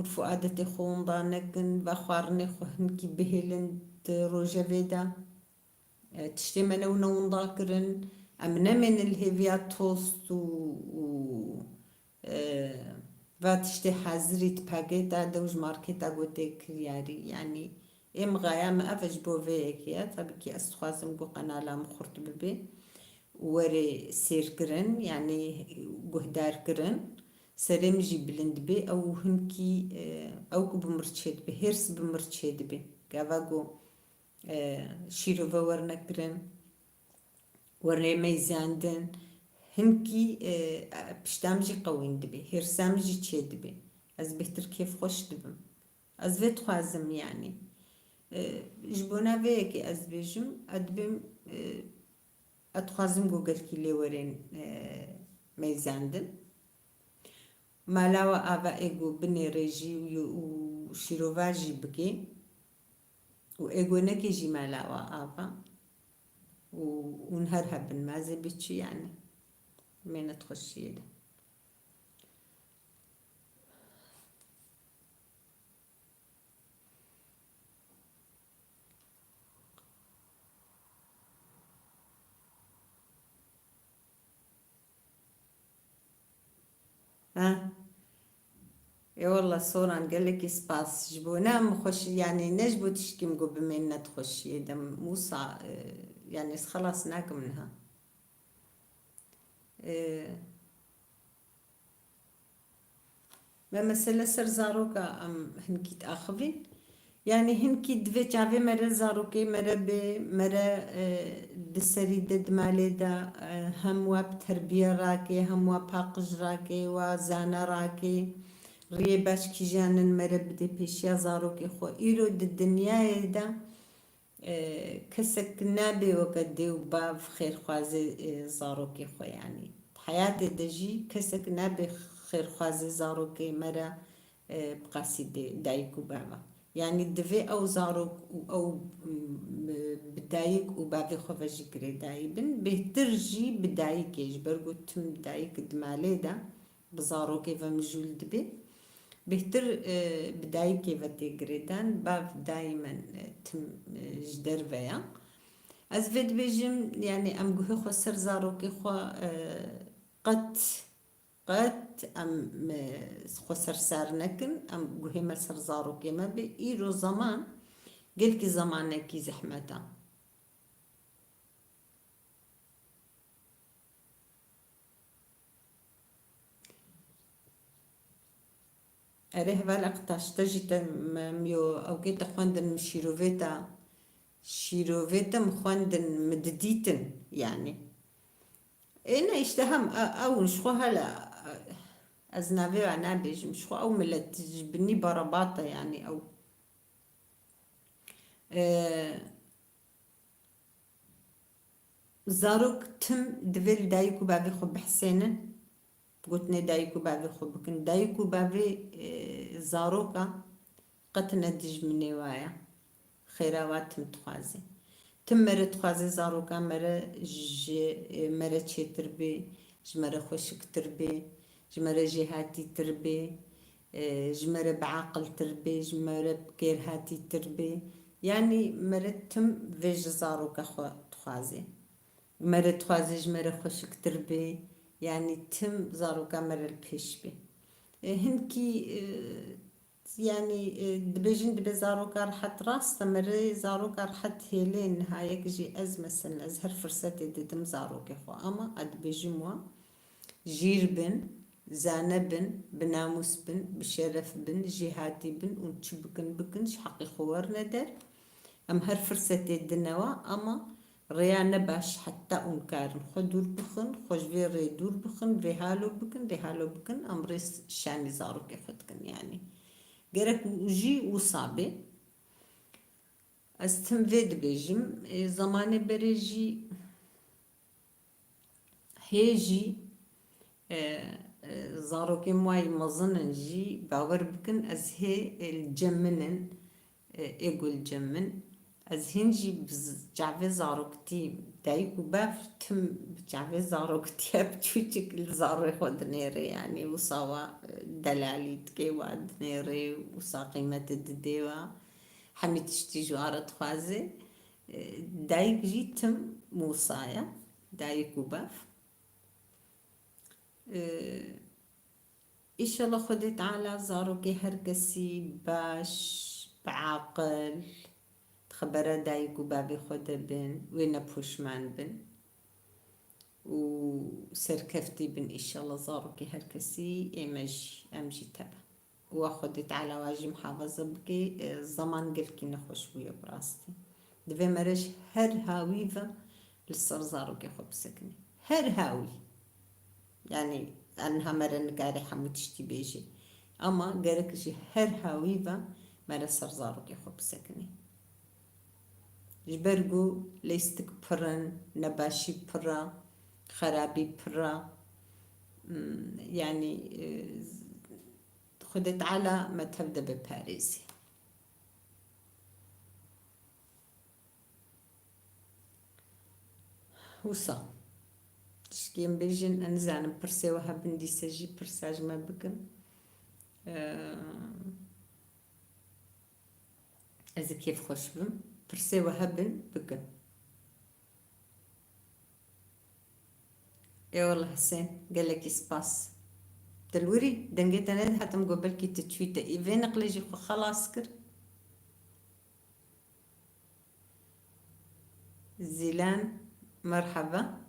Urf û adetê xwe winda nekin, va xwarinê xwe hinkî bihêlin di rojevê de. E, tiştê me ne wina winda kirin. Em nemênin li hêviya tost û, û, e, va tiştê hazirî di pakêta de û ji markêta ku tê kiryarî. Yanî ê mixaya me ev e, ji bo vê yekê ye. Tabî kî ez dixwazim ku qenala min xurt bibe û were sêrkirin, yanî guhdarkirin. Serê min jî bilind bê, ew hinkî, e, ew ku bi mir çêdibe, hêrs bi mir çêdibe. Gava ku, e, şîrove werne kirin, werne meyzandin, hinkî, e, pişta min jî qewîn dibe, hêrsa min jî çêdibe. Ez bêhtir kêfxweş dibim. Ez vê dixwazim, yanî. E, ji bona vê yekê ez dibêjim, ez dibêm, e, Ez dixwazim ku gelkî lê werên, e, meyzandin. Mala we ava ê ku binêrê jî û, û şîrova jî bike. Û ê ku neke jî mala we ava. Û hûn her hebin, ma ez ê bê çi, yanî. Mênet xweşiyê de. Ha? Ê wela Soran, gelekî spas. Ji bo ne em xweş, yanî ne ji bo tişkî min got bimêne di xweşiyê de. Wisa, e, yanî ez xelas nakim niha. E, Me mesele ser zaroka em hinkî diaxivîn. Yanî hinkî divê çavê me re zarokê me re bê, me re, e, di serî de di malê de, e, hem we bi terbiye rake, hem we paqij rake, we zane rake, riyê baş kîjan in me re bidê pêşiya zarokê xwe. Îro di dinyayê de E, kesek nabe weke dê û bav xêrxwazê, e, zarokê xwe, yanî. Di heyatê de jî kesek nabe xêrxwazê zarokê me re, e, bi qasî dê, dayik û bava. Yanî divê ew zarok û ew, m, bi dayik û bavê xwe ve jî girêdayî bin. Bêhtir jî bi dayikê, ji ber ku tim dayik di malê de, bi zarokê ve mijûl dibe. Bêhtir, e, bi dayikê ve tê girêdan, bav dayîmen, e, tim, e, ji derve ya. Ez vê dibêjim, yanî em guhê xwe ser zarokê xwe, e, qet, qet em, e, xwe sersar nekin, em guhê me ser zarokê me be. Îro zeman gelkî zemanekî zehmet e. Erê heval Aktaş, te jî te, me, em yo ewkê te xwendin, min şîrovê te, şîrovê te min xwendin, min didîtin, yanî. Ê ne, îşte hem e-, ew ji xwe hele, e, ez navê we nabêjim, ji xwe ew milet ji binî barabat e, yanî ew. E, Zarok tim divê li dayik û bavê xwe bihsênin. Gotinê dayik û bavê xwe bikin. Dayik û bavê, e, zaroka qet ne dijminê wa ye. Xêra wa tim dixwaze. Tim mere dixwaze zaroka mere ji, e, mere çêtir bê, ji mere xweşiktir bê, ji mere jêhatîtir bê, e, ji mere biaqiltir bê, ji mere bi kêrhatîtir bê. Yanî mere tim vê ji zaroka xwe dixwaze. Mere dixwaze ji mere xweşiktir bê. Yanî tim zaroka mere li pêş bê. E, hinkî, e, Yanî, e, dibêjin dibe zaroka rihet, rast e, mere zaroka rihet hêlê nihayek jî ez, mesela, ez her firsetê didim zarokê xwe, ama ez dibêjim wan, jîr bin, zane bin, bi namûs bin, bi şeref bin, jêhatî bin û çi bikin bikin, ji heqê xwe werine der. Em her firsetê dine wa, ama rêya ne baş, heta hûn karin xwe dûr bixin, xwe ji vê rê dûr bixin, vê halo bikin, vê halo bikin, em rê şanî zarokê xwe dikin, yanî. Gerek jî wisa bê. Ez tim vê dibêjim. Ê, zemanê berê jî hê jî, e, e, zarokên wayî mezin in jî, bawer bikin, ez hê, e, li cem min in, e, ê ku li cem min. Ez hîn jî bi z-, çavê zaroktî, dayik û bav tim bi çavê zaroktî hep çûçik li zarê xwe dinêrê, yanî wisa wa, e, delalî dike, wa dinêrê, wisa qîmetê didê wa. Hemî tiştî ji wa re dixwaze. E, dayik jî tim wisa ye, dayik û bav. E, Îşallah Xwedê Teala zarokê her kesî baş, bi aqil, di xebera dayik û bavê xwe de bin, wê nepoşman bin û serkeftî bin. Îşallah zarokê her kesî, ê me jî, em jî tebe. Û wa Xwedê Teala wa jî muhafaza bike, e, zeman gelkî nexweş bûye bi rastî. Divê mere ji her hawî ve li ser zarokê xwe bisekinê. Her hawî. Yanî, niha mere nikare hemû tiştî bêjê. Ama gerek ji her hawî ve mere ser zarokê xwe bisekinê. Ji ber ku lêstik pir in, nebaşî pir e, xerabî pir e. Hmm, yanî, e, Xwedê Teala me tev de biparêzê. Wisa. Tişkî em bêjin, ez nizanim, pirsê we hebin, dîse jî pirsa ji me bikin. Eee, ez ê kêfxweş bim. Pirsê we hebin, bikin. Ê wele Hisên, gelekî spas. Dilwirî, dengê te nedihat, em got belkî tu çûyî te. Î vê neqlê jî xwe xelas kir. Zîlan, merheba.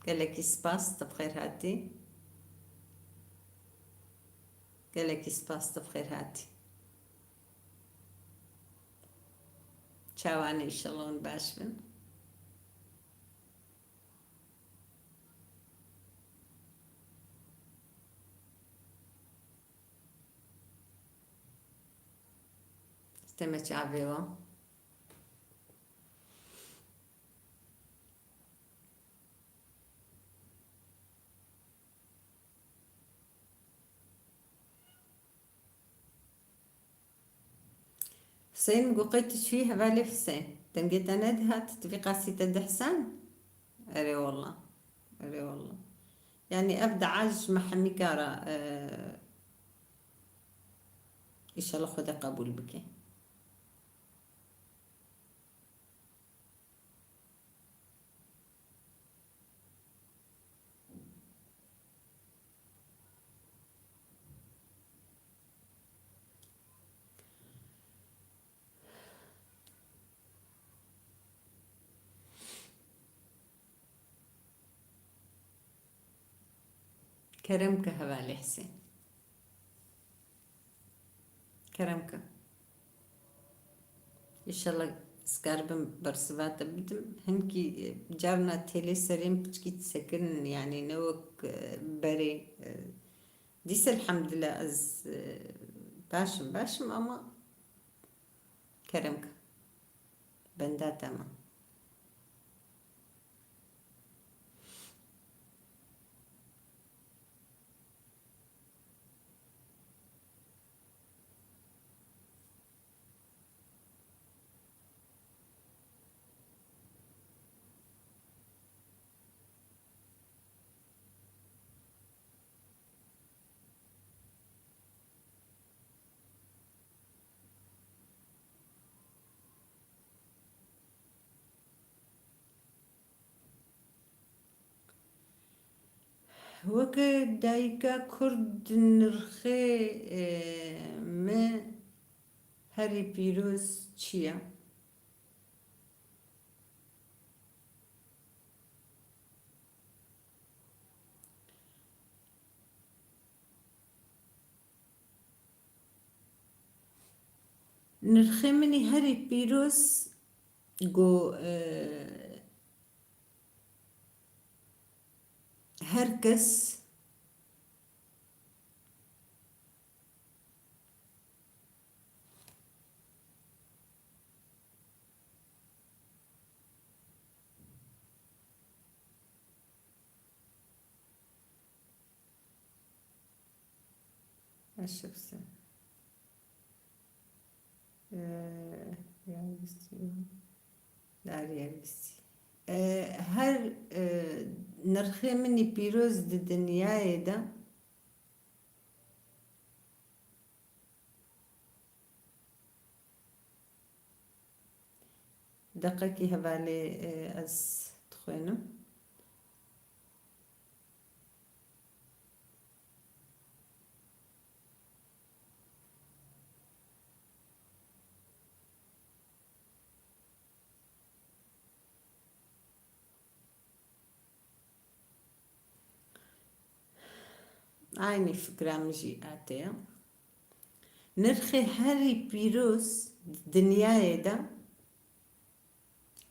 Gelekî spas, tu bi xêr hatî. Gelekî spas, tu bi xêr hatî. Çawa ne, înşallah hûn baş bin. Teme çavê wan. Huseyîn, min got qey tu çûyî hevalê Huseyîn. Dengê te nedihat, tu vî qasî te dihsan? Erê wela. Erê wela. Yanî ev dua ji me hemîka re, e, înşallah Xwedê qebûl bike. Kerem ke hevalê Hisên. Kerem ke. Înşallah ez karibim bersiva te bidim. Hinkî, e, carna têlê serê min piçkî disekinin, yanî ne wek, e, berê, e, dîse elhamdulillah ez, e, baş im, baş im ama kerem ke. Benda te me. Weke dayika Kurd nirxê, e, me herî pîroz çi ye? Nirxê min î herî pîroz go, e, her kes Eşifse. Ee, Yavuzî. Dar Yavuzî. Ee, her, e, nirxê min î pîroz di dinyayê de. Deqekî hevalê, e, ez dixwînim. Aynî fikra min jî ate ye. Nirxê herî pîroz di dinyayê de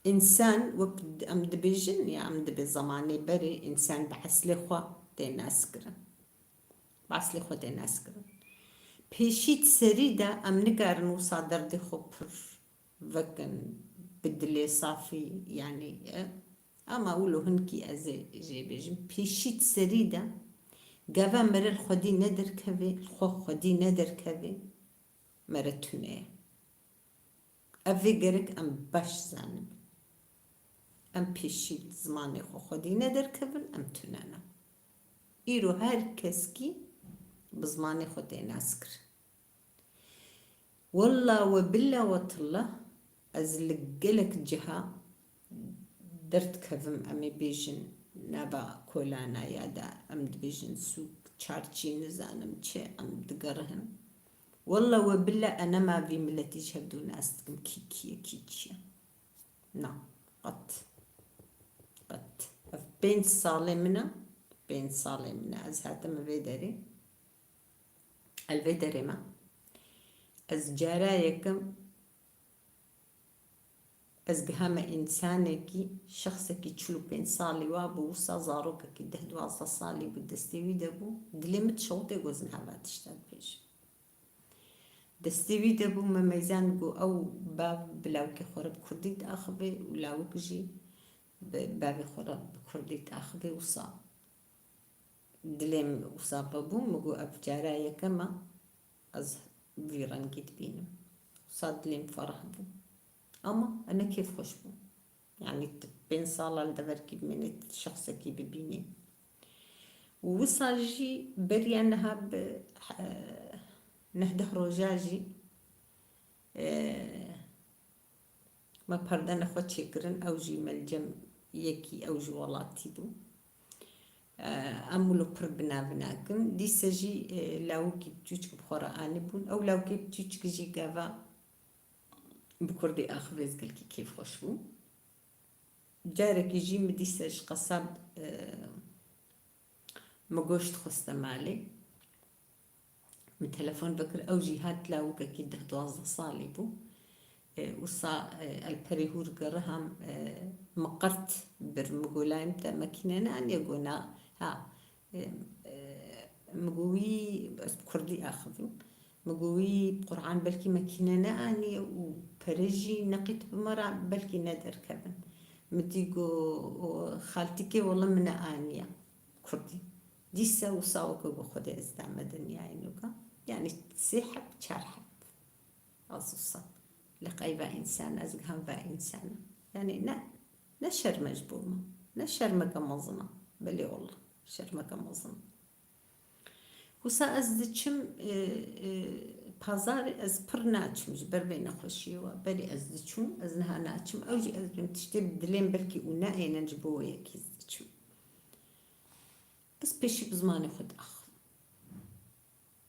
însan, wek em dibêjin, ya em dibê zemanê berê însan bi eslê xwe tê naskirin. Bi eslê xwe tê naskirin. Pêşî di serî de em nikarin wisa derdê xwe pir vekin, bi dilê safî, yanî, e, ama wilo hinkî ez ê jê bêjim. Pêşî di serî de gava mere li xwedî nederkeve, li xwe xwedî nederkeve, mere tune ye. Ev vê gerek em baş zanin. Em pêşî zimanê xwe xwedî nederkevin, em tune ne. Îro her keskî bi zimanê xwe tê naskirin. Wella we billa we tilla ez li gelek ciha derdikevim, em ê bêjin nava kolana ya da, em dibêjin sûk, çarçî, nizanim çi, em digerihin. Wella we billa ez nema vî miletî ji hevdû nas dikim, kî kî ye, kî çi ye. Na, qet. Qet. Ev pênc salê min e, pênc salê min e, ez hatime vê derê. El vê derê me. Ez cara yekem, ez gihame însanekî, şexsekî çil û pênc salî wa bû, wisa zarokekî deh duwazdeh salî bû, destê wî de bû. Dilê min dişewitê ku ez niha va tişta dibêjim. Destê wî de bû, me meyzand ku ew bav bi lawikê xwe re bi kurdî diaxive û lawik jî bi bavê xwe re bi kurdî diaxive, wisa dilê min wisa vebû, min got, ev cara yekem e ez vî rengî dibînim. Wisa dilê min ferah bû. Ama ne kêfxweş bû. Yanî tu pênc sala li deverkî bimînî, tu şexsekî bibînî. Û wisa jî beriya niha bi, eh, neh deh roja jî, eh, me perdene xwe çêkirin, ew jî me li cem yekî, ew jî welatî bû. Eh, em wilo pir bi nav nakin. Dîse jî, eh, lawikî biçûçik bi xwe re anîbûn. Ew lawikê biçûçik jî gava bi kurdî axivê ez gelkî kêfxweş bûm. Carekî jî min dîse ji qesab, e, min goşt xweste malê. Min telefon vekir, ew jî hat lawikekî deh duwazdeh salî bû. E, wisa, e, el perê hûr geriham, e, min qert bir, min got, layê min te mekîne neaniye? Got na, ha. Em, e, min got wî, ez bi kurdî axivim. Min got wî Qur'an belkî mekîne neaniye û pere jî neqît bi me re belkî nederkevin. Min dî got, o, xaltîkê wele min neaniye kurdî. Dîse wisa weke got Xwedê ez dame dinyayê nûka. Yanî sê heb, çar heb. Ez wisa. Li qey va însan, ez giham va însan. Yanî ne, ne şerm e ji bo min. Ne şermeke mezin e. Belê wele. Şermeke mezin. Wisa ez diçim, e, e, pazarê, ez pir naçim ji ber vê nexweşiyê we. Berê ez diçûm, ez niha naçim. Ew jî ez bim tiştê bi dilê min belkî û neênin, ji bo wê yekê ez diçim. Ez pêşî bi zimanê xwe diaxivim.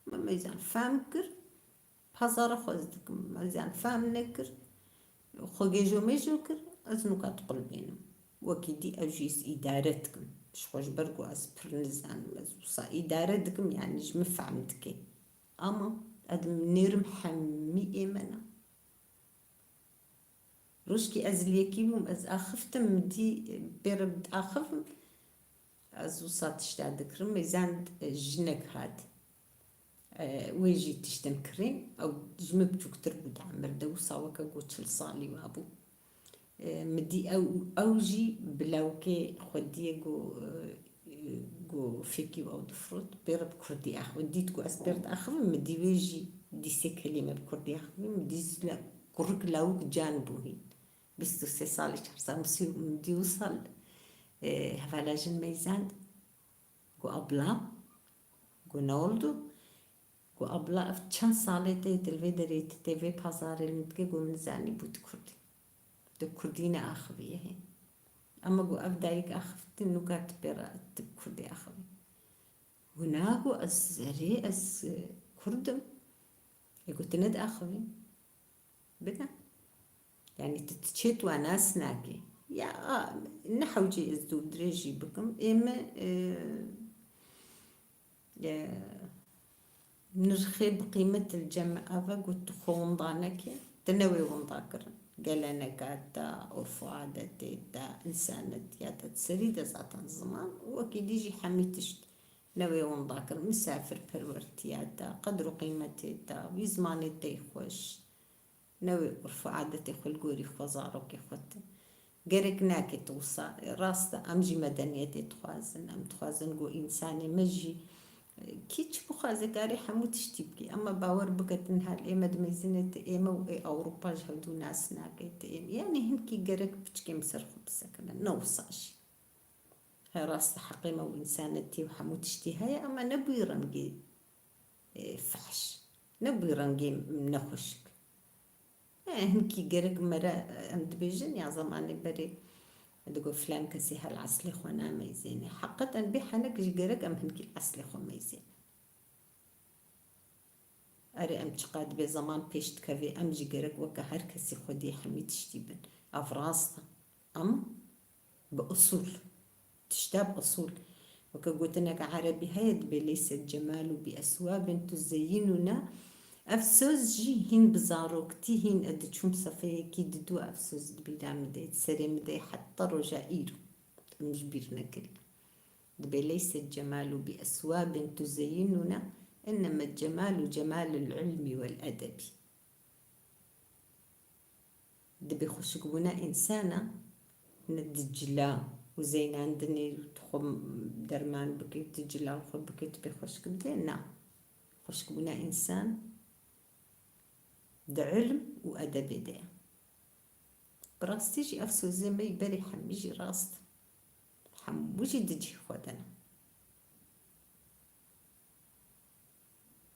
Me meyzan fehm kir, pazara xwe ez dikim. Meyzan fehm nekir, xwe gêjo mêjo kir, ez nûka diqulbênim. Wekî dî ew jî ez îdare dikim. Ji xwe ji ber ku ez pir nizanim, ez wisa îdare dikim, yanî ji min fehm dike. Ama ez nêrim hemî ê me ne. Rojkî ez li yekî bûm, ez axiftim, min dî pê re axivim. Ez wisa tişta dikirim, meyzan, e, jinek hat. E, wê jî tiştin kirîn, ew ji min biçûktir bû di emir de, wisa weke ku çil salî wa bû. E, min dî ew, ew jî bi lawikê xwediyê ku, e, ku fêkî û ew difirot, pê re bi kurdî ax-, dît ku ez pê re diaxivim, min dî wê jî dî sê kelîme bi kurdî axivî, min dî zila kurik lawik can bû hîn. Bîst û sê salî, çar sal, min dî wisa, e, hevala jin meyzand. Got, "Abla?" Got, "Ne oldu?" Got, "Abla, ev çend salê te yê tu li vê derê, tu tê vê pazarê li min dikê?" Got, "Min zanîbû tu kurdî. Tu kurdî neaxiviye hê. Ama," got, "ev dayik axiftin, nûka tu pê re tu kurdî axivî." Got, "Na," got, "ez erê, ez, e, kurd im." Ê, got, "Tu nediaxivî?" Bide. Yanî tu diçê tu nas nakî. Ya, a, ne hewcê ez dû dirêjî bikim. Ê me, e, e, nirxê bi qîmet li cem eve got tu xwe winda nekî. Tu newê winda kirin. Geleneka te, urf û adetê te, însanetiya te, serî de zaten ziman. Wekî dî jî hemî tişt newê winda kirin. Misafirperwertiya te, qedr û qîmetê te, wî zimanê te yê xweş. Newê urf û adetê xwe li gorî xwe, zarokê xwe te. Gerek nake tu wisa, rast e, em jî medeniyetê dixwazin, em dixwazin ku însanê me jî, e, kî çi bixwaze karê hemû tiştî bike. Ema bawer bike tu niha li ê me dimeyzîne, tu ê me û ê Ewropa ji hevdû nas nake, tu ê, yanî hinkî gerek piçkê min ser xwe bisekine. Ne wisa jî. He, rast e, heqê me û însanetî û hemû tiştî heye, ema ne bi wî rengê, e, fehş. Ne bi wî rengê nexweşik. E, hinkî gerek mere, e, em dibêjin, ya zemanê berê digot filan kesî hel eslê xwe nameyzêne. Heqeten bê henek jî gerek em hinkî eslê xwe meyzêne. Erê, em çiqas dibê zeman pêş dikevê, em jî gerek weke her kesî xwedî hemî tiştî bin. Ev rast e. Em bi usûl, tişta bi usûl. Weke gotineke erebî heye, dibê leyse cemalu bi eswabin tuzeyinuna. Ev söz jî hîn bi zaroktî, hîn ez diçûm sefeyekî didu ev söz di bîra min de, di serê min de heta roja îro. Min ji bîr nekiriye. Dibê leyse cemalu bi eswabin tuzeyinuna, inneme cemalu cemalul ilmi vel edebi. Dibê xweşikbûna însana ne di cila û zeynandinê tu xwe derman bikî, tu cila xwe bikî, tu pê xweşik dibê, na. Xweşikbûna însan di ilm û edebê de ye. Bi rastî jî ev sözê me yî berê hemî jî rast. Hemû jî di cihê xwe de ne.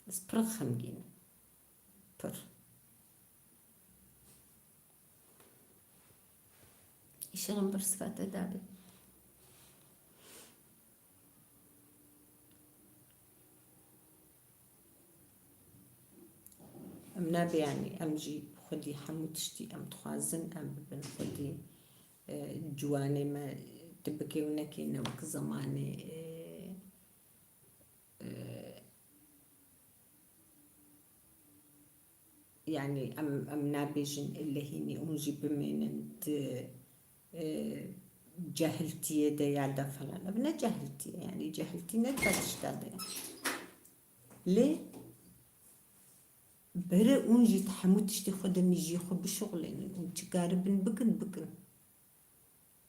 Ez pir xemgîn im. Pir. Îşelim ber sifa te dabe. Em nabê, yanî em jî xwedî hemû tiştî em dixwazin, em bibin xwedî, e, ciwanê me tu bikê û nekê ne wek zemanê, e, e, yanî em, em nabêjin ille hînî hûn jî bimînin di, e, cehiltiyê de ya da falan. Ev ne cehiltî ye, yanî cehiltî ne di tişta de ye. Lê bere hûn jî di hemû tiştê xwe de mijî xwe bişuxulênin, hûn çi karibin bikin, bikin.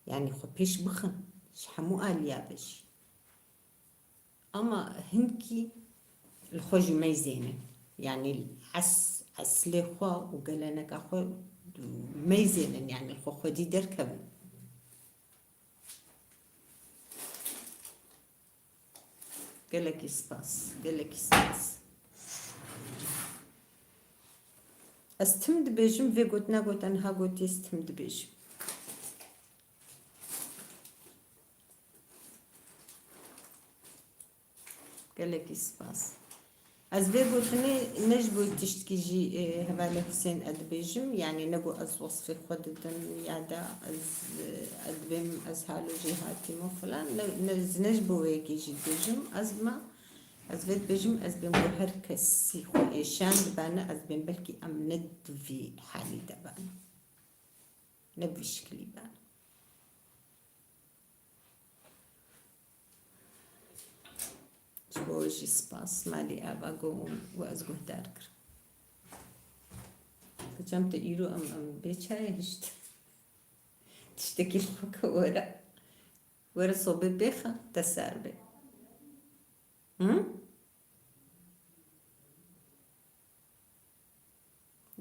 Yanî xwe pêş bixin ji hemû aliya ve jî. Ama hinkî li xwe jî meyzênin. Yanî es-, eslê xwe û geleneka xwe meyzênin, yanî li xwe xwedî derkevin. Gelekî spas, gelekî spas. Ez tim dibêjim, vê gotina ku te niha gotiye, ez tim dibêjim. Gelekî spas. Ez vê gotinê ne ji bo tiştkî jî, e, hevalê Husên ez dibêjim, yanî ne ku ez wesfê xwe didim ya da ez, e, ez dibêm ez halo jêhatîm û filan, ne, ne, ne ji bo wê yekê jî dibêjim, ez ma, ez vê dibêjim, ez bêm ku her kesî xwe êşan dibane, ez bêm belkî em ne di vî halî de bane. Ne bi vî şikilî bane. Ji bo we jî spas. Malî ava go û ez guhdar kir. Kicam te îro em, em bê çayê hişt. Tiştekî li xwe ke were. Were sobê bêxe, te sar bê. Hı?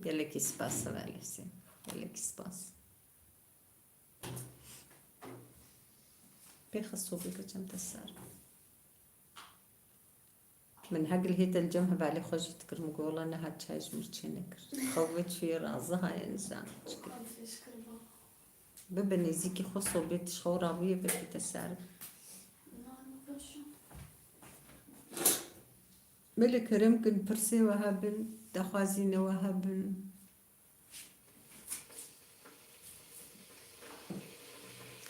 Gelekî spas hevalê Husên. Gelekî spas. Pêxe sobê ke çem te sar. Min hegil hête li cem hevalê xwe jî dikirim, gola nehat çay ji min çê nekir. Xew ve çûye razihaye nizam çi kir. Bibe nêzîkî xwe sobê tişt xew rabûye belkî te sar. Belê kerem kin pirsê we hebin, daxwazîne we hebin.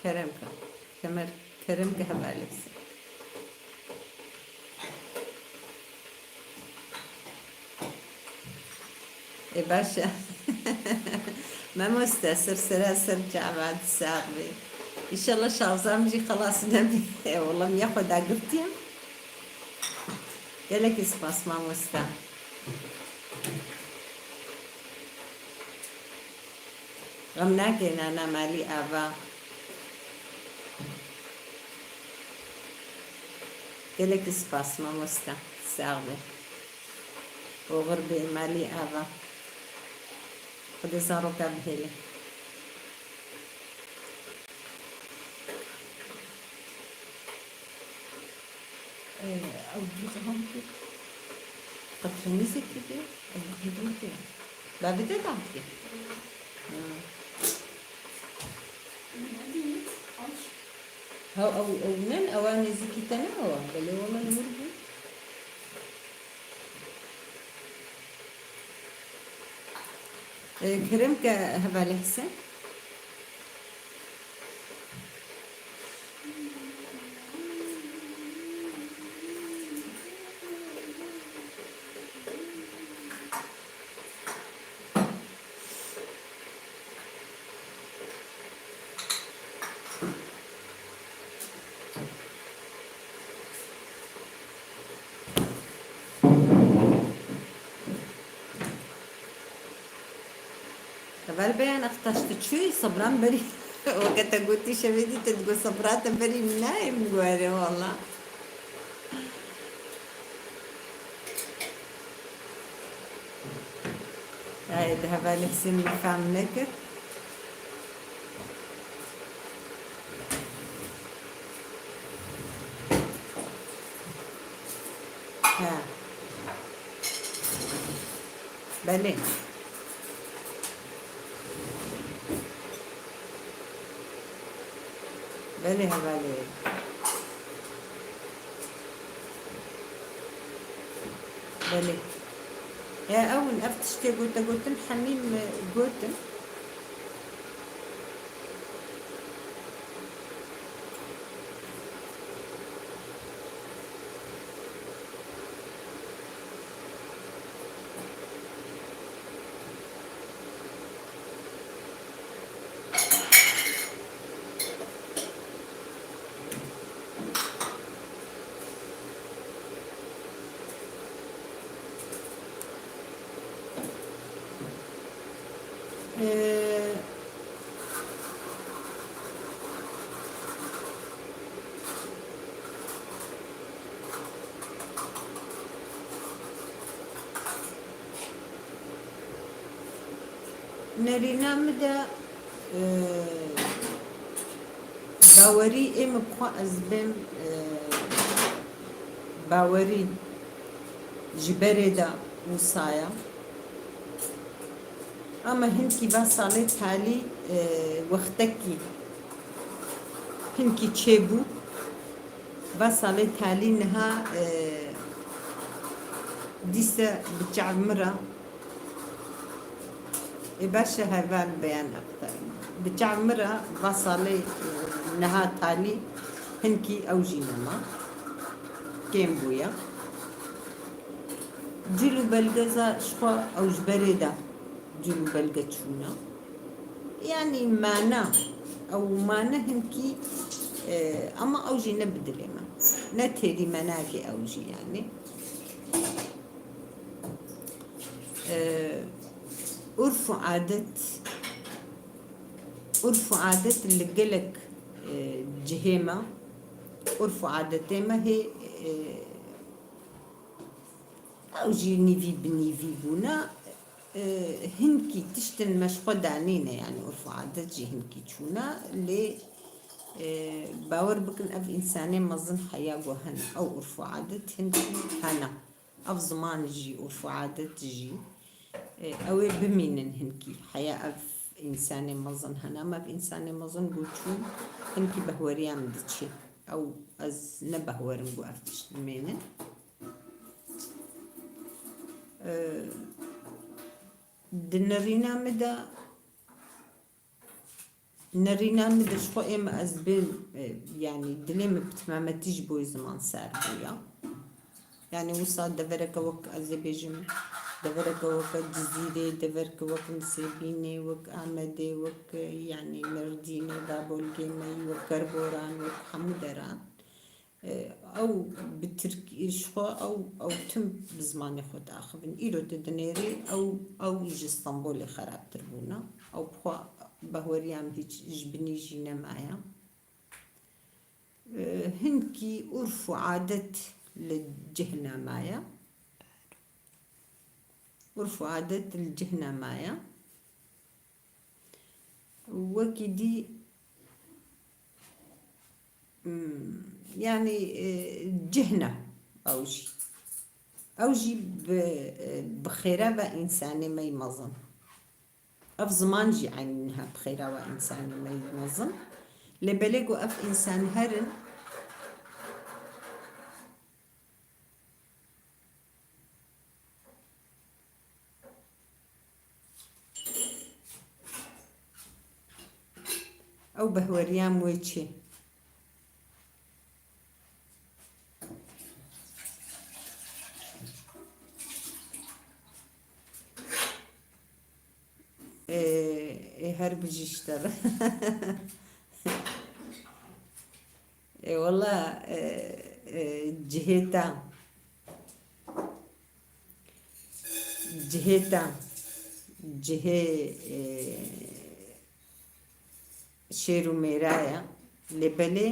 Kerem ke. Kemer, kerem ke hevalê Husên. Ê baş e. Mamoste, ser sera ser çava, sax bê. Înşallah şazam jî xelas nebî. E, wela min ya xwe dagirtiye. Gelekî spas mamoste. Xem nake nana malî ava. Gelekî spas mamoste. Sax be. Oxir be malî ava. Xwedê zaroka bihêle. Ee, ew dû zihan kir. Qetrînî zî kiriye. Ew dû kiriye. Bavê te dahtiye. Ha. Ha, ew, ew nen, ewa nêzîkî te ne ewa. Belê wela li wir bû. Ee, kerem ke hevalê Husên. Heval beyan ev taş tu çûyî, Sabran berî. Weke te gotî şevê dî, te digot Sabra te berî min nayê, min got erê wala. Ay, di hevalê Husên min fehm nekir. Ha. Belê. Belê hevalê. Belê. E, ew in, ev tiştê gote gotin, hemî min gotin. Ee, Nerîna min de, e, bawerî ê min bi xwe ez bêm, e, bawerî ji berê de wisa ye. Ama hinkî va salê talî, e, wextekî hinkî çêbû. Va salê talî niha, e, Dîse bi çav min re, ê baş e, heval beyan aktarım. Bi çav min re va salê, e, niha talî hinkî ew jî nema. Kêm bûye. Cil û belge za ji xwe ew ji berê de cil û belge çûne. Yanî mane, ew mane hinkî, e, ama ew jî ne bi dilê me. Ne têrî me nake ew jî yanî. E, urf û adet, urf û adet li gelek, e, cihê me, urf û adetê me hê, e, ew jî nîvî bi nîvî bûne. E, hinkî tiştin me ji xwe danîne, yanî urf û adet jî hinkî çûne, lê, e, bawer bikin ev însanê mezin heya ku hene, ew urf û adet hinkî hene. Ev ziman jî, urf û adet jî, e, ew ê bimînin hinkî. Heya ev însanê mezin hene, em ev însanê mezin ku çûn, hinkî behweriya min diçe. Ew, ez ne behwerim ku ev tişt bimênin. E, di nerîna min de Nerîna min de ji xwe ê min ez bêm, e, yanî dilê min bi timametî ji bo ziman ser bûya. Yanî wisa devereke wek ez ê bêjim, devereke weke Cizîrê, devereke wek Nisêbînê, wek Amedê, wek, e, yanî Mêrdînê, Dabolgê me yî, wek Kerboran, wek hemû deran. E, ew bi tirkî, ji xwe ew, ew tim bi zimanê xwe diaxivin. Îro tu dinêrî ew, ew ji Stenbolê xerabtir bûne. Ew bi xwe behweriya min hîç ji binî jî nemaye. E, hinkî urf û adet li cih nemaye. Urf û adet li cih nemaye. Wekî dî, hmm, yanî, e, cih ne ew jî. Ew jî bi, e, bi xêre ve însanê me yî mezin. Ev ziman jî eynî niha bi xêra ve însanê me yî mezin. Lê belê ku ev însan herin, Ew behweriya min wê çi? Ê, ê her bijî ji te re. Ê, wela, ê, ê, cihê te, cihê te, cihê, ê, şêr û mêra ye. Lê belê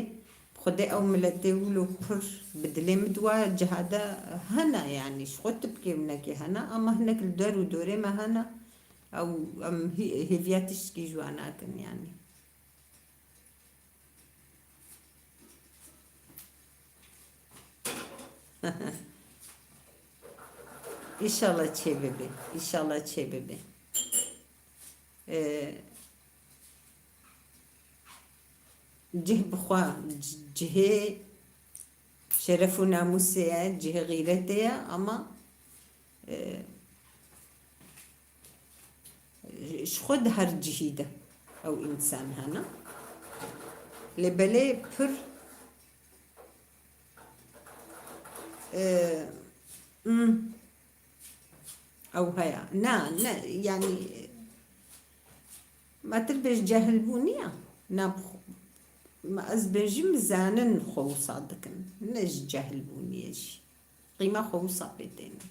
Xwedê ew miletê wilo pir bi dilê min di wa ciha de hene, yanî ji xwe tipkê winekê hene, ama hinek li der û dorê me hene. Ew em hî-, hêviya tiştkî ji wan nakin, yanî. Înşallah çê bibe. Înşallah çê bibe. Ee, cih bi xwe, c-, cihê şeref û namûsê ye, cihê xîretê ye, ama, e, ji xwe di her cihî de ew însan hene. Lê belê pir, e, hmm, ew heye. Na, ne, yanî, me tu bêj cehilbûnî ye. Na, bi xwe, me ez bêjim zanin xwe wisa dikin. Ne ji cehilbûniyê jî. Qîma xwe wisa pê têne.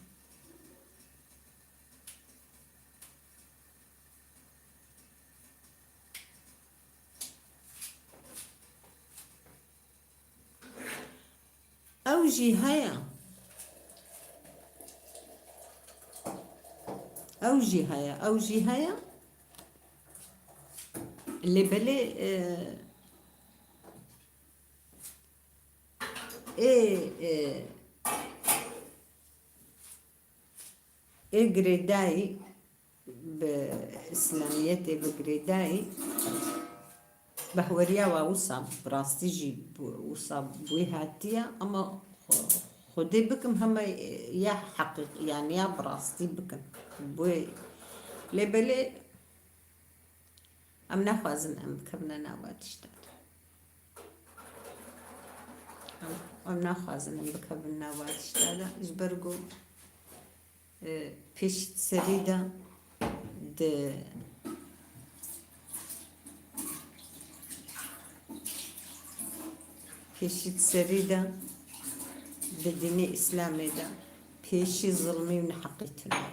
Ew jî heye. Ew jî heye, ew jî heye. Lê belê, e, ê, e, ê girêdayî bi îslamiyetê ve girêdayî behweriya wa wisa bi rastî jî bi-, wisa bi wî hatiye, ama xwe-, Xwedê bikim hema, e, ya heqîq-, yani ya bi rastî bikim. Wê, lê belê em naxwazin em bikevine nava tişta de. Em, em naxwazin em bikevin nava tişta de. Ji ber ku, e, pêşî serî de di pêşî serî de di dînê Îslamê de pêşî zilmî û neheqî tune ye.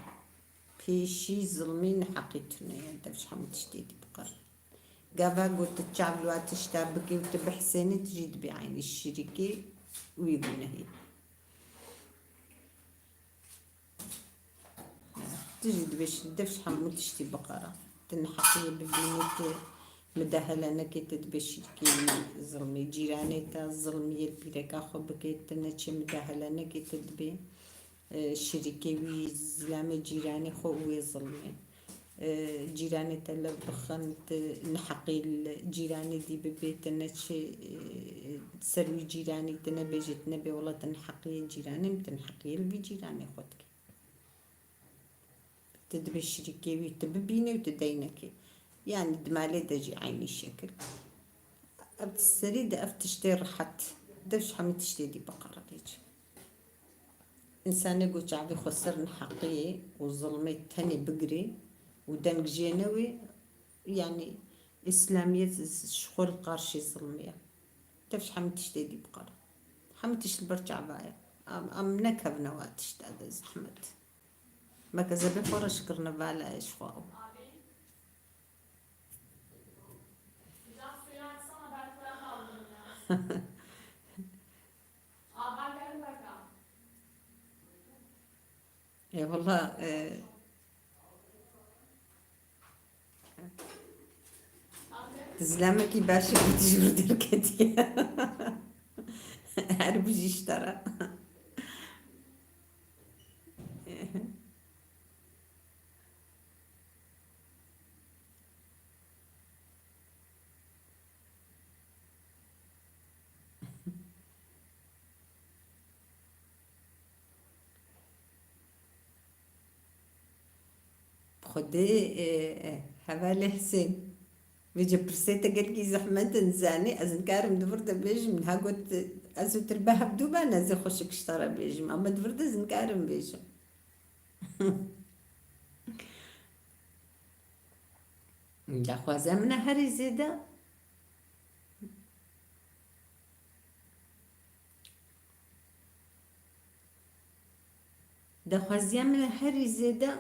Pêşî zilmî neheqî tune ye. Dev ji hemû tiştê dî biqere. Gava ku tu çav li wa tişta bikî û tu bihsênî, tu jî dibî eynî şirîkê wî gunehî. Tu jî dibê şi-, dev ji hemû tiştî biqere. Tu neheqiyê bibînî, tu midahele nekê, tu dibê şirîkê wî zilmî. Cîranê te zilmiyê li pîreka xwe bike, tu neçê midahele nekê, tu dibê, e, şirîkê wî, zilamê cîranê xwe û wê zilmê. E, cîranê te lev bixin, tu neheqî li cîranê dî bibê, tu neçê, e, ser wî cîranî, tu nebêjê, tu nebê wela tu neheqiyê cîranê min, tu neheqiyê li vî cîranê xwe dikî. Tu dibê şirîkê wî tu bibînî û tu deynekê. Yanî di malê de jî eynî şekil. Ev serî de ev tiştê rehet. Dev ji hemî tiştê dî biqere bêje. Însanê ku çavê xwe ser neheqiyê û zilmê tenê bigirê û deng jê newê, yanî Îslamiyet ji xwe li qarşî zilmê ye. Dev ji hemî tiştê dî biqere. Hemî tişt li ber çava ye. Em, em nekevine wa tişta de zehmet. Meke zebê xwe reş kirine vala ji xwe ew. Ê wela, e, Zilamekî baş e ku tu ji vir derketiye. Her bijî ji te re. Xwedê, e, e, hevalê Hisên. Vêce pirsê te gelkî zehmet in, zanî, ez nikarim di vir de bêjim, niha got, ez û tu li ber hevdû ban, ez ê xweşik ji te re bêjim, ama di vir de ez nikarim bêjim. Daxwaza min e herî zêde. Daxwaziya min e herî zêde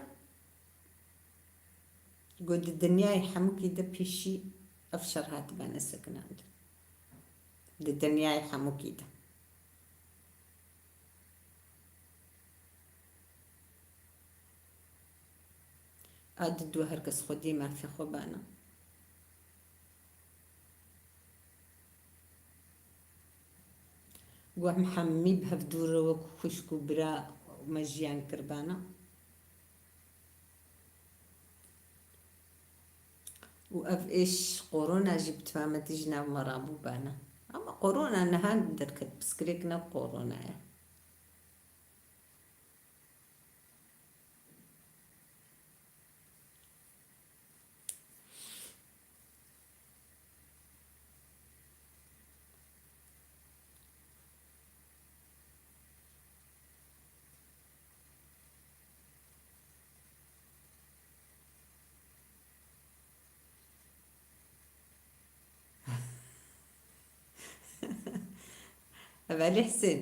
ku di dinyayê hemûkî de pêşî ev şer hatibane sekinandin. Di dinyayê hemûkî de. A di dua her kes xwedî mafê xwe bana. Ku em hemî bi hevdû re wek xwişk û bira me jiyan kiribana. Û ev êş korona jî bi timametî ji nav me rabûbana. Ama korona niha derket, piskirêk ne korona ye. Hevalê Hisên.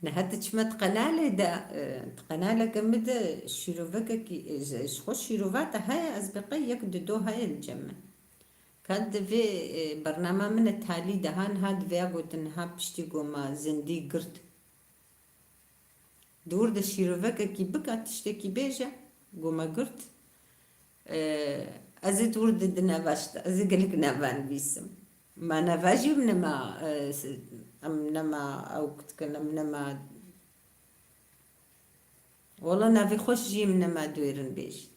Niha diçime di qenalê de, e, di qenaleke min de şîrovekekî, e, ji, ji xwe şîrova te heye, ez bê qey yek di do heye li cem min. Ka di vê, e, bernama min e talî de ha, niha di vêya gotin, niha piştî goma zindî girt. Di wir de şîrovekekî bika, tiştekî bêje, goma girt. Ee, ez ê di wir de di nava ji te, ez ê gelek nava nivîsim. Ma nava jî em nema, e, s-, em nema ew dikin, em nema. Wela navê xweş jî em nema duyêrin bêjin.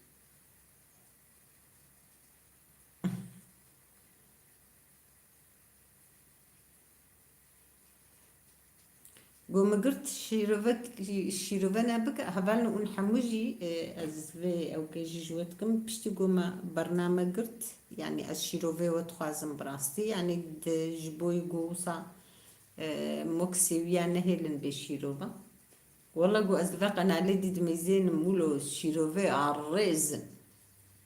Go me girt şîrove, şîrove nebike, hevalno ûn hemû jî, e, ez vê ewkê jî ji we dikim, piştî go me bername girt, yanî ez şîrovê we dixwazim bi rastî, yanî di ji bo go wisa, e, moksê wî ya nehêlin bê şîrova. Wela go ez di ve qenalê dî dimeyzênim wilo şîrove a rêzin.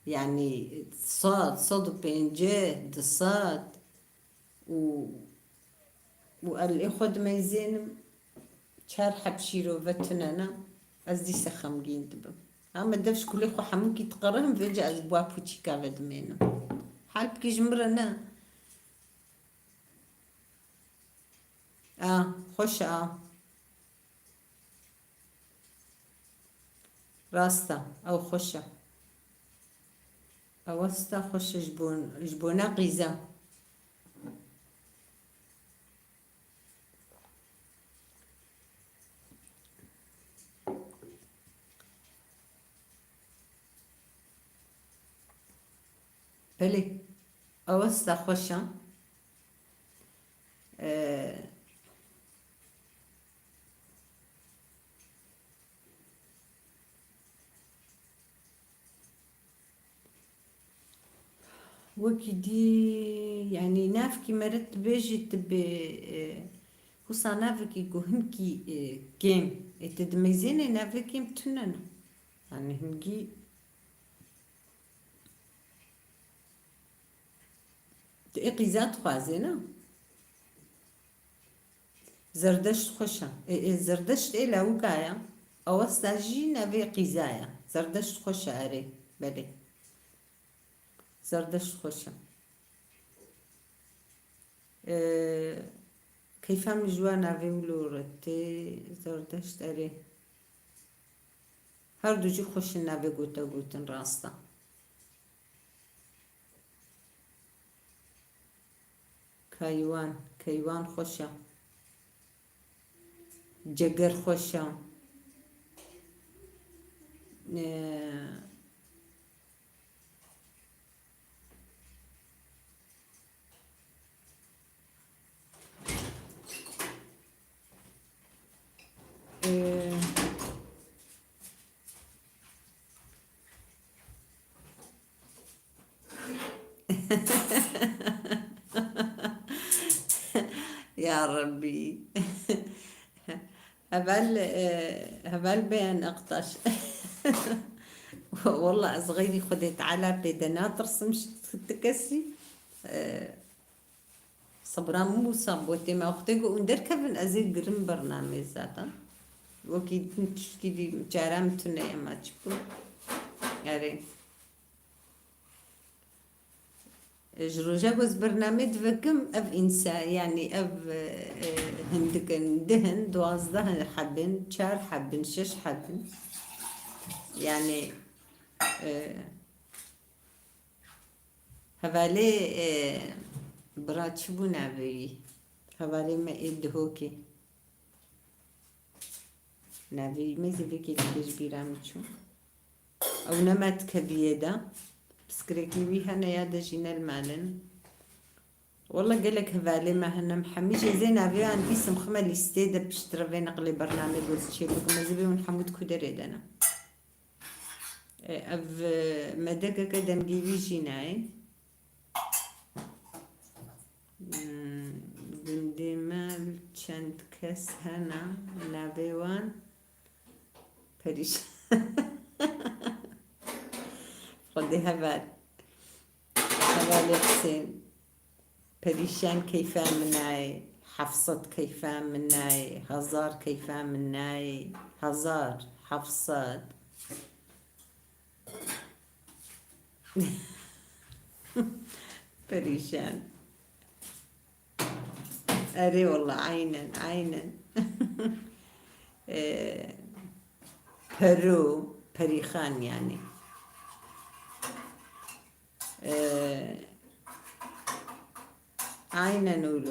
Yanî sed, sed û pêncî, du sed û, û el ê xwe dimeyzênim, çar heb şîrove tune ne, ez dîse xemgîn dibim. Ama dev ji kulê xwe hemûkî diqerim, vêca ez bi wa pûçîka ve dimênim. Halbikî ji min re ne. A, xweş e a. Rast e, ew xweş e. Ew asta xweş e ji bo, ji bona qîza. Belê, ew asta xweş e. Ee, Wekî dî, yanî navkî meriv dibêjî tu bi, e, wisa navekî ku hinkî, e, kêm, ê tu dimeyzênê navê kêm tune ne. Yanî hingî tu ê qîza dixwazê ne? Zerdeşt xweş e. Ê, ê, Zerdeşt ê lawika ye. Awesta jî navê qîza ye. Zerdeşt xweş e, erê. Belê. Zerdeşt xweş e. Ê, keyfa min ji we navê wilo re tê. Zerdeşt, erê. Her du jî xweş in navê gote gotin, rast e. Kaywan, keywan xweş e. Ceger xweş e. Ee, ee, Ya Rabbî. Heval, e, heval Beyan Aktaş. Wallah ez xeyrî Xwedê Teala pê de natirsim ji ti kesî. E, Sibra min bû sabotê me. Wextê ku hûn derkevin, ez ê girim bernamê zaten. Wekî din tiştkî dî cara min tune ye, ma çi bû? Erê. Ji roja ku ez bernamê divekim, ev însa-, yanî ev, e, hindik in, dih in, duwazdeh hebin, çar hebin, şeş hebin. Yanî, e, Hevalê, e, bira çi bû navê wî? Hevalê me ê Dihokê. Navê wî me zî vekê dikê ji bîra min çû. Ew nema dikeviyê de. Piskirêkî wî hene ya de jî ne li malin. Walla gelek hevalê me hene, em hemî jê zê navê wan bîsim xime lîstê de piştre vê neqlê bernamê goz çê bikim. Ez ê bê hûn hemû di ku derê de ne. E, ev, e, medekeke dengê wî jî nayê. Hmm, gundê me çend kes hene, navê wan perîş-, Xwedê heval. Hevalê Husên. Perîşan keyfa min nayê, Hefsat keyfa min nayê, Hazar keyfa min nayê, Hazar, Hefsat. Perîşan. Erê wala, aynen, aynen. Ee, Peru, Perîxan yani. Ee, aynen öyle.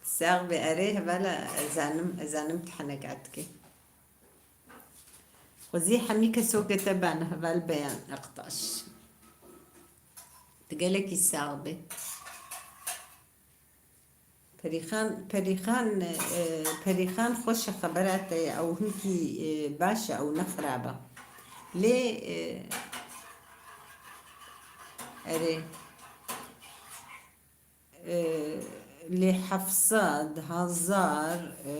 Sax be, erê hevala, ez zanim, ez zanim tu heneka dikî. Xwezî hemî kesokê te ben heval Beyan Aktaş. Tu gelekî sax be. Perîxan, Perîxan, e, Perîxan xweş e xebera te ye, ew hinkî, e, baş e, ew ne xirab e. Lê, e, erê, e, lê heft sed, hezar, e,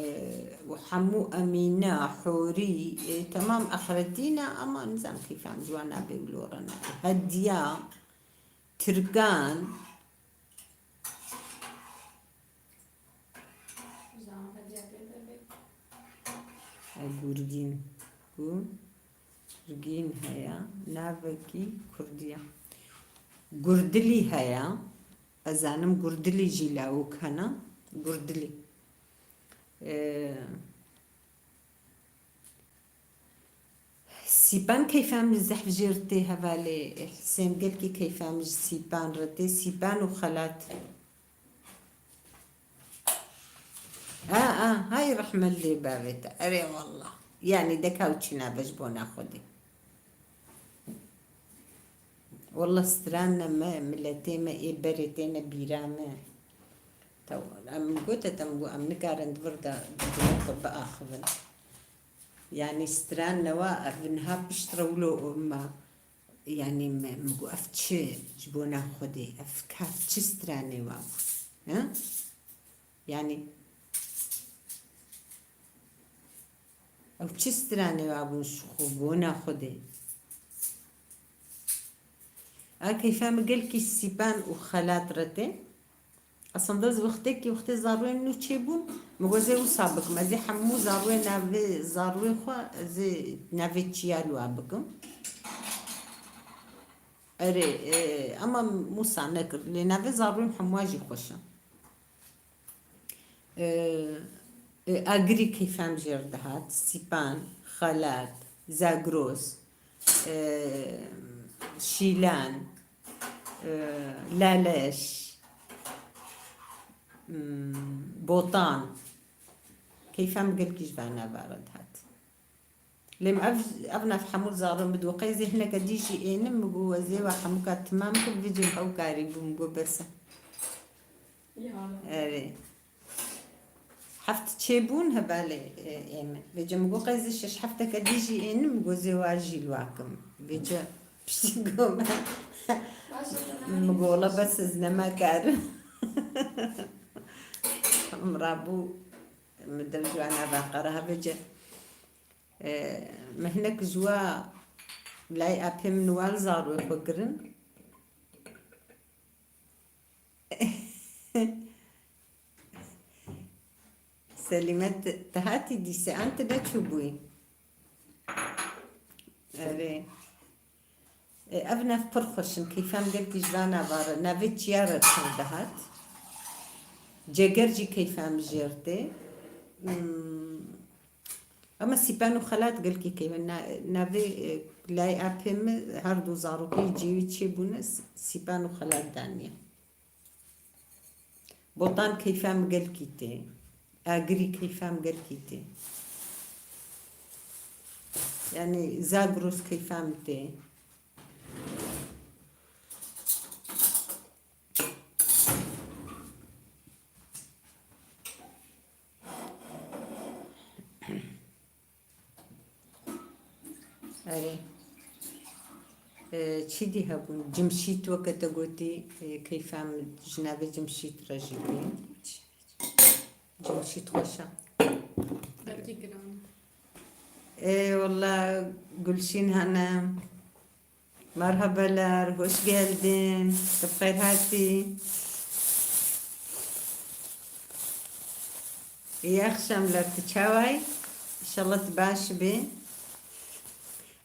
û hemû Emîne, Horî, e, temam exretî ne, ama nizam keyfan ciwan nabê wilo re ne. Hediya, Tirkan, Gurgîn. Gurgîn heye. Navekî Kurdî ye. Gurdilî heye. Ez zanim Gurdilî jî lawik hene. Gurdilî. Ee, Sîpan keyfa min zehf jêr tê hevalê. Husên gelkî keyfa min ji Sîpan re tê. Sîpan û Xelat. A, a, hay rehmet lê bavê te. Erê wallah. Yanî deka û çîna be ji bona Xwedê. Wallah stran ne me, miletê me ê berê têne bîra me. Taw, em gote te, em got em nikarin di vir de dîtina xwe biaxivin. Yanî stran newa ev niha pişt re wilo ma, yanî me, min got ev çi ji bona Xwedê, ev ka çi stranê wa bû? He? Yanî ew çi stranê wa bûn ji xwe bona Xwedê? A keyfa min gelkî Sîpan û Xelat re tê. Aslında ez wextekî, wextê zarûyên nû çêbûn, min got zê wisa bikim. Ez ê hemû zarûyê navê zarûyê xwe, ez ê navê çiya li wa bikim. Erê, e, ama wisa nekir. Lê navê zarûyên hemûa jî xweş e. E, e, Agirî keyfa min jêr dihat. Sîpan, Xelat, Zagros, e, Şîlan, e, Laleş, hmm, Botan. Keyfa min gelkî ji van nava re dihat. Lê min ev, ev nav hemû zarû min got qey zê hineke dî jî ênim, min got ez ê wa hemûka timam kim, vê cem ew karî bû, min got bes e. Ya. Erê. Heft çêbûn hevalê, e, ê min. Vê cem min got qey zê şeş hefteke dî jî ênim, min got zê wa jî li wa kim. Vê ce piştî got me. Min got wela bes ez nema karim. Min rabû, min dev ji wan ava qere ha vê ce. E, min hinek ji wa lay apê min wal zarûyê xwe kirin. Selîme, tu, tu hatî dîse an tu neçûbûyî? Erê. E, ev nav pir xweş in, keyfa min gelkî ji van nava re, navê çiya re pir dihat. Ceger jî keyfa min jêr tê. Hmm. Ama Sîpan û Xelat gelkî keyf in. Na-, navê, e, lay apê min her du zarokê cêwî çêbûne, S-, Sîpan û Xelat daniye. Botan keyfa min gelkî tê. Agirî keyfa min gelkî tê. Yanî Zagros keyfa min tê. Erê. E, çi dî hebûn? Cimşît weke te gotî, e, keyfa min ji navê Cimşît re jî tê. Cimşît xweş e. Belkî giran. E, wela Gulşîn Hanım. Merhabalar, hoş geldin. Tu bi xêr hatî. İyi akşamlar, tu çawa yî? İnşallah tu baş bî.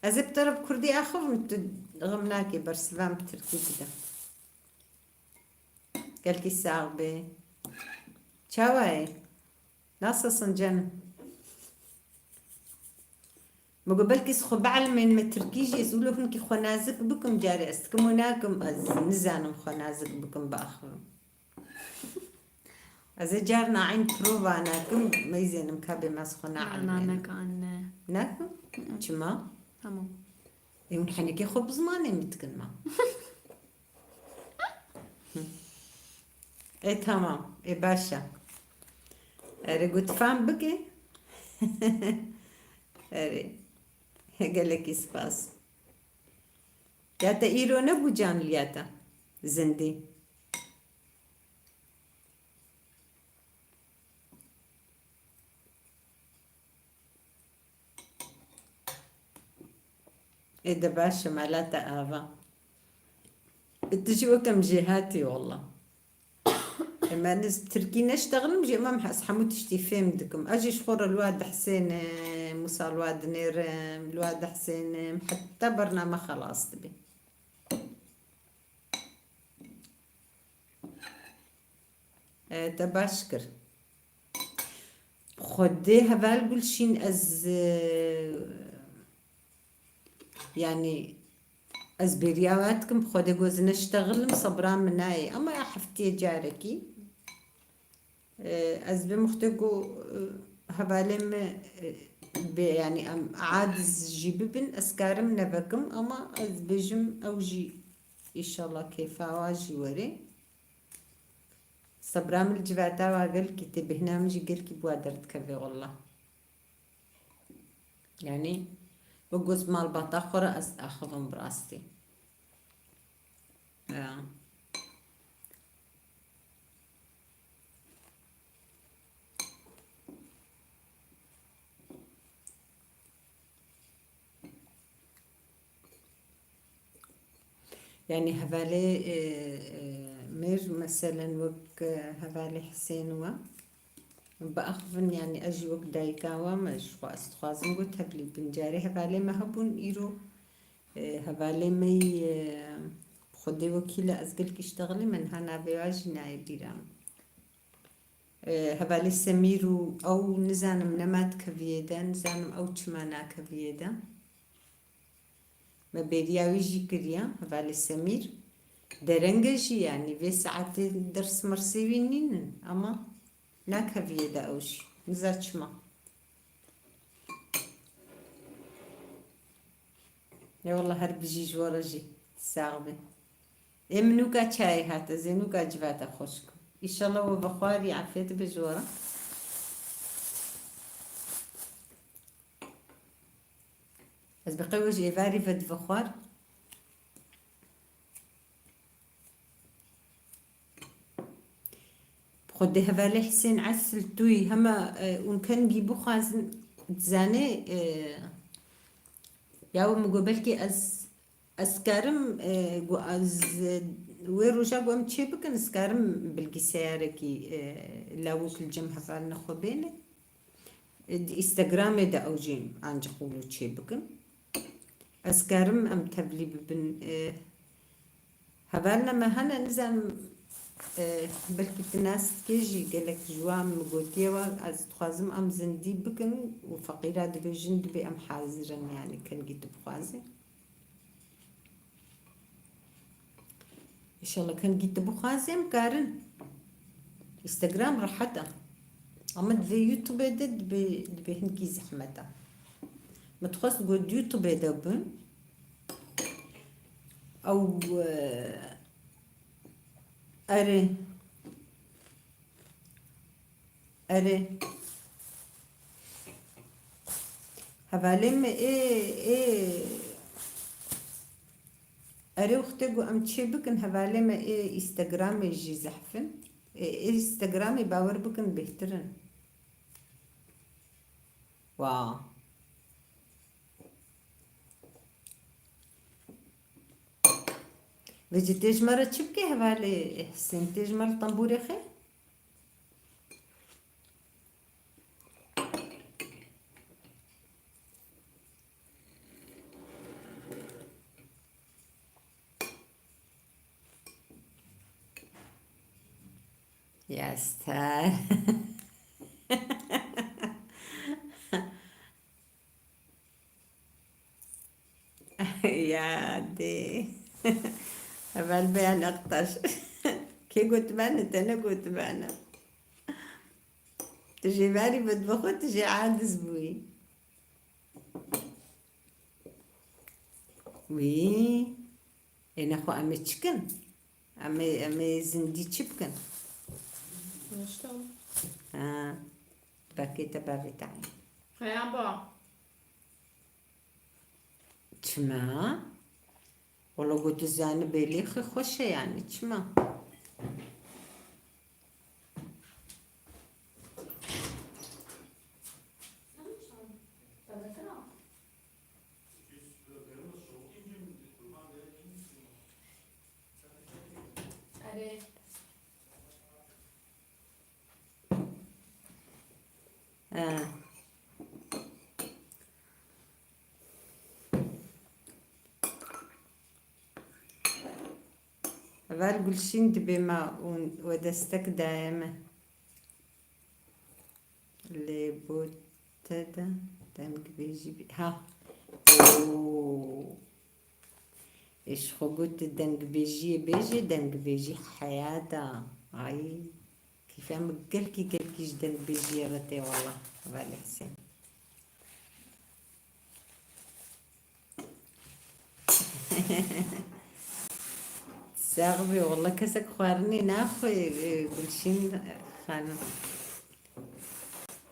Ez ê bi te re bi kurdî axivim, tu xem nakê, bersiva min bi tirkî bide. Gelkî sax bî. Çawa yî? Nasılsın canım? Min got belkî ez xwe bielimên me tirkî jî, ez wilo hinkî xwe nazik bikim carê, ez dikim û nakim, ez nizanim xwe nazik bikim biaxivim. Ez ê carna eyn prova nakim, meyzênim ka bê me ez xwe Na, na, naelimênim. Neke anne. Nakim? Mm-mm. Çima? Tamam. Ê hûn henekê xwe bi zimanê min dikin ma? Ê tamam, ê baş e. Erê, got fam bike. Erê. Gelekî spas. Ya te îro nebû canliya te zindî? Ê de baş e, mala te ava. Tu jî wek em jêhatî walla. Ema ez tirkî neştexlim jî, ema ez hemû tiştî fêm dikim. Ez jî ji xwe re li wa dihsênim, wisa li wa dinêrim, li wa dihsênim, heta bername xelas dibe. E, te baş kir. Xwedê heval Gulşîn, ez, e, yanî ez bêriya we dikim, bi Xwedê ku ez neştexlim, sebra min nayê. Ama ya heftiyê carekî, e, ez bê muxtê ku, e, hevalê me, e, bê, yanî em adiz jî bibin, ez karim nevekim, ama ez bêjim ew jî, îşallah kêfa wa jî were. Sebra min li civata wa gelkî tê, bêhna min jî gelkî bi wa derdikeve walla. Yanî, wek goz malbata xwe re ez axivim bi rastî. Ya. Yanî hevalê, e, e, mêr, meselen wek, e, hevalê Hisên we biaxivin, yanî ez jî wek dayika we me ji xwe ez dixwazim ku tevlî bin. Carê hevalê me hebûn, îro, e, hevalê me yî, e, bi Xwedê wekîl e, ez gelkî ştexilî me, niha navê wa jî nayê bîra min. E, hevalê Semîr û ew nizanim nema dikeviyê de, nizanim ew çima nakeviyê de. Me bêriya wî jî kiriya, hevalê Semîr. Dereng e jî, yanî vê saetê ders mersê wî nînin, ama nakeviyê de ew jî. Niza çima. Ê wele her bijî ji we re jî sax be. Ê min nûka çayê hate, ez ê nûka civata xweş kim. Îşallah we vexwarî, afiyet be ji we re. Ez bi qey we ji êvarî ve divexwar. Xwedê hevalê Hisên Esil tuyî hema, e, hûn kengî bixwazin, dizanê, e, ya we min got belkî ez, ez karim, e, got ez, e, wê roja got em çê bikin, ez karim bilgisayarek, e, lawik li cem hevalina xwe bêne. Di Instagramê de ew jî ancî qûlo çê bikin. Ez karim em tevlî bibin. E, hevalina me hene, nizanim, e, belkî tu nas dikê jî, gelek ji wan min gotiye we, ez dixwazim em zindî bikin û feqîra dibê jin dibê em hazir in, yanî kengî tu bixwazî. Înşallah kengî tu bixwazî em karin. Instagram rehet e. Ama di vê YouTube de dibê, dibê hingî zehmet e. Min dixwest got YouTube de bin. Ew, e, erê. Erê. Hevalê me ê, ê. Erê wextê ku em çê bikin, hevalê me ê Instagramê jî zehf in. Ê, ê Instagramê bawer bikin bêhtir in. Wa. Vêcî tê ji me re çi bike hevalê Hisên? Tê ji me re tembûrê xe? Yes, te. Ya dê. Heval Beyan Aktaş. Kê gotibane, te negotibane. Tu jê verî bidbixwe, tu jê aciz bûyî. Wî. Ê nexwe em ê çi kin? Em ê, em ê zindî çi bikin? Niştan. Ha. Bekê te bevê te. Heya ba. Çima? Wala got tu zanî bêlê xwe xweş e yani, çima? Erê. He. Heval Gulşîn dibê me û we destek daye me. Lê bo te de dengbêjî bî. Ha. Oo. Ê ji xwe got tu dengbêjiyê bêjê, dengbêjî heya da. Ay. Kîfeya min gelkî, gelkî ji dengbêjiyê re tê wela. Hevalê Husên. Sax bî, wela kesek xwarinê naxwe, e, Gulşîn xanim.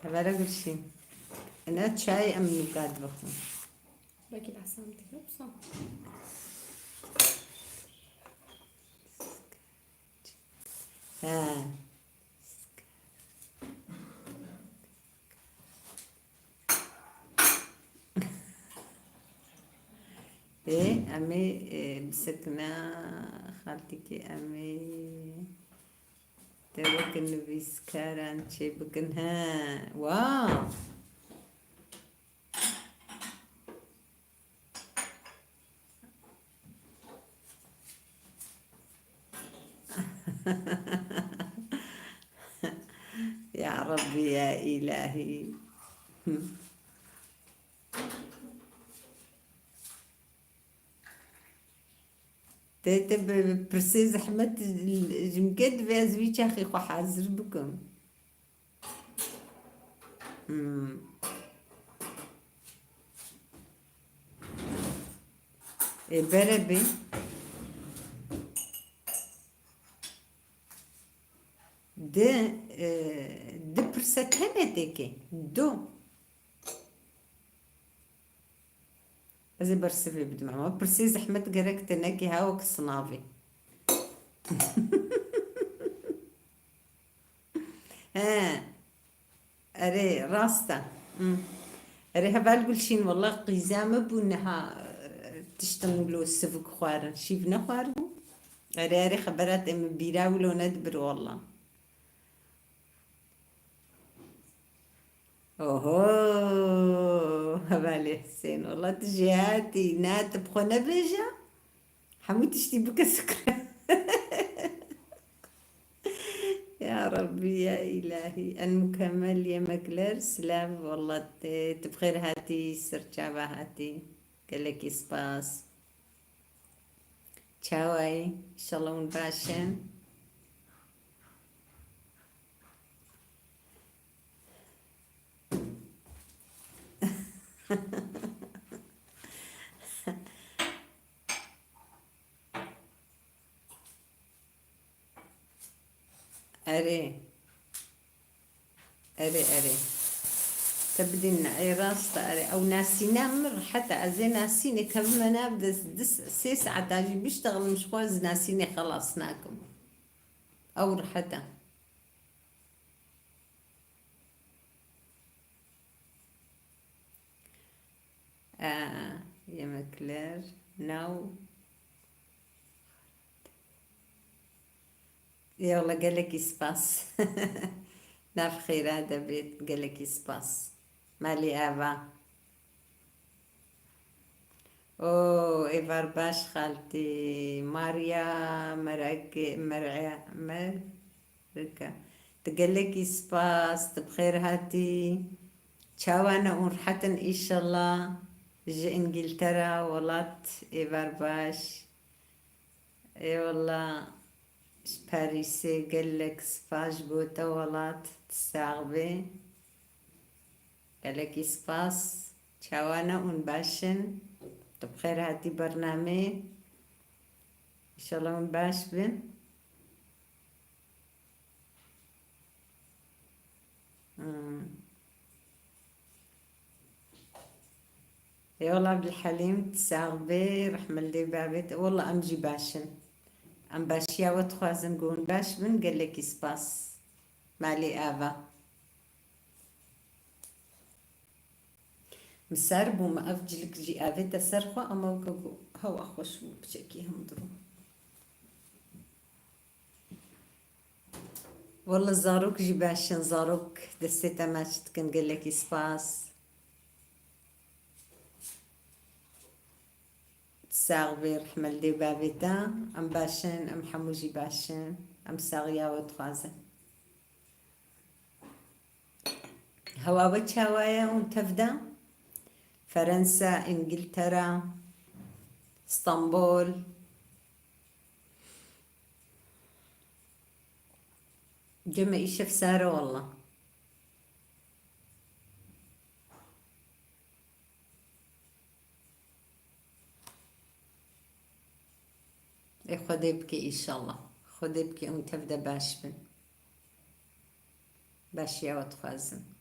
Hevala Gulşîn. Ina çayê em nûka dibixwin. Belkî behsa min dike wisa. He. Ê, em ê, e, bisekine xaltîkê, em ê te weke nivîskaran çêbikin. He, wow! Ya Rabbî, ya Îlahî. Te, te bi, bi pirsê zehmet ji min ke divê ez vî çaxê xwe hazir bikim. Hmm. Ê, bere bê. Di, e, di pirse tenê têkê. Du. Ez ê bersivê bidim, ama pirsê zehmet gerek te nekê ha wek sinavê. He. Erê, rast e. Hmm. Erê, heval Gulşîn, wela qîza min bû niha, e, tiştin wilo sivik xwarin. Şîv nexwaribû? Erê, erê, xebera te min bîra wilo nedibir wela. Oho, hevalê Husên, wela tu jêhatî, na tu bi xwe nebêje. Hemû tiştî bike sukre. Ya Rabbî, ya Îlahî. En mukemmel yemekler, silav, wela te, tu bi xêr hatî, serçava hatî. Gelekî spas. Çawa yî? Înşallah hûn baş in. Erê. Erê, erê. Te bidîn, ê rast e, erê. Ew nasîna min rehet e. Ez ê nasînê kevime nav de, di, sê saeta jî biştexlim ji xwe, ez nasînê xelas nakim. Ew rehet e. Aa, yemekler, nav. Eyvallah, gelekî spas. Nav xêra de bêt, gelekî spas. Malî ava. Oo, êvar baş xaltî. Maria, mereke, mere, mereke. Tu gelekî spas, tu bi xêr hatî. Çawa ne hûn rehet in, înşallah. Ji Îngiltera, welat, êvar baş. Ê wela, ji Parîsê gelek spas ji bo te welat, tu sax bî. Gelekî spas. Çawa ne hûn baş in? Tu bi xêr hatî bernameyê. Înşallah hûn baş bin. Hmm. Eyvallah Abdülhalim, sax bê, rehme li dê û bavê te. Wallah em jî baş in. Em başiya we dixwazin ku hûn baş bin, gelekî spas. Malê ava. Min sar bû, min ev cilik jî avête ser xwe, ama weke ku hewa xweş bû, piçekî him dirû. Walla zarok jî baş in, zarok destê te maç dikin, gelekî spas. Sax bê, rehme li dê û bavê te. Em baş in, em hemû jî baş in. Em saxiya we dixwazin. Hewa we çawa ye hûn tev de? Ferensa, Îngiltera, Stenbol. Cem me îşev sar e walla. Ê Xwedê bike îşallah. Xwedê bike hûn tev de baş bin. Başiya we dixwazin.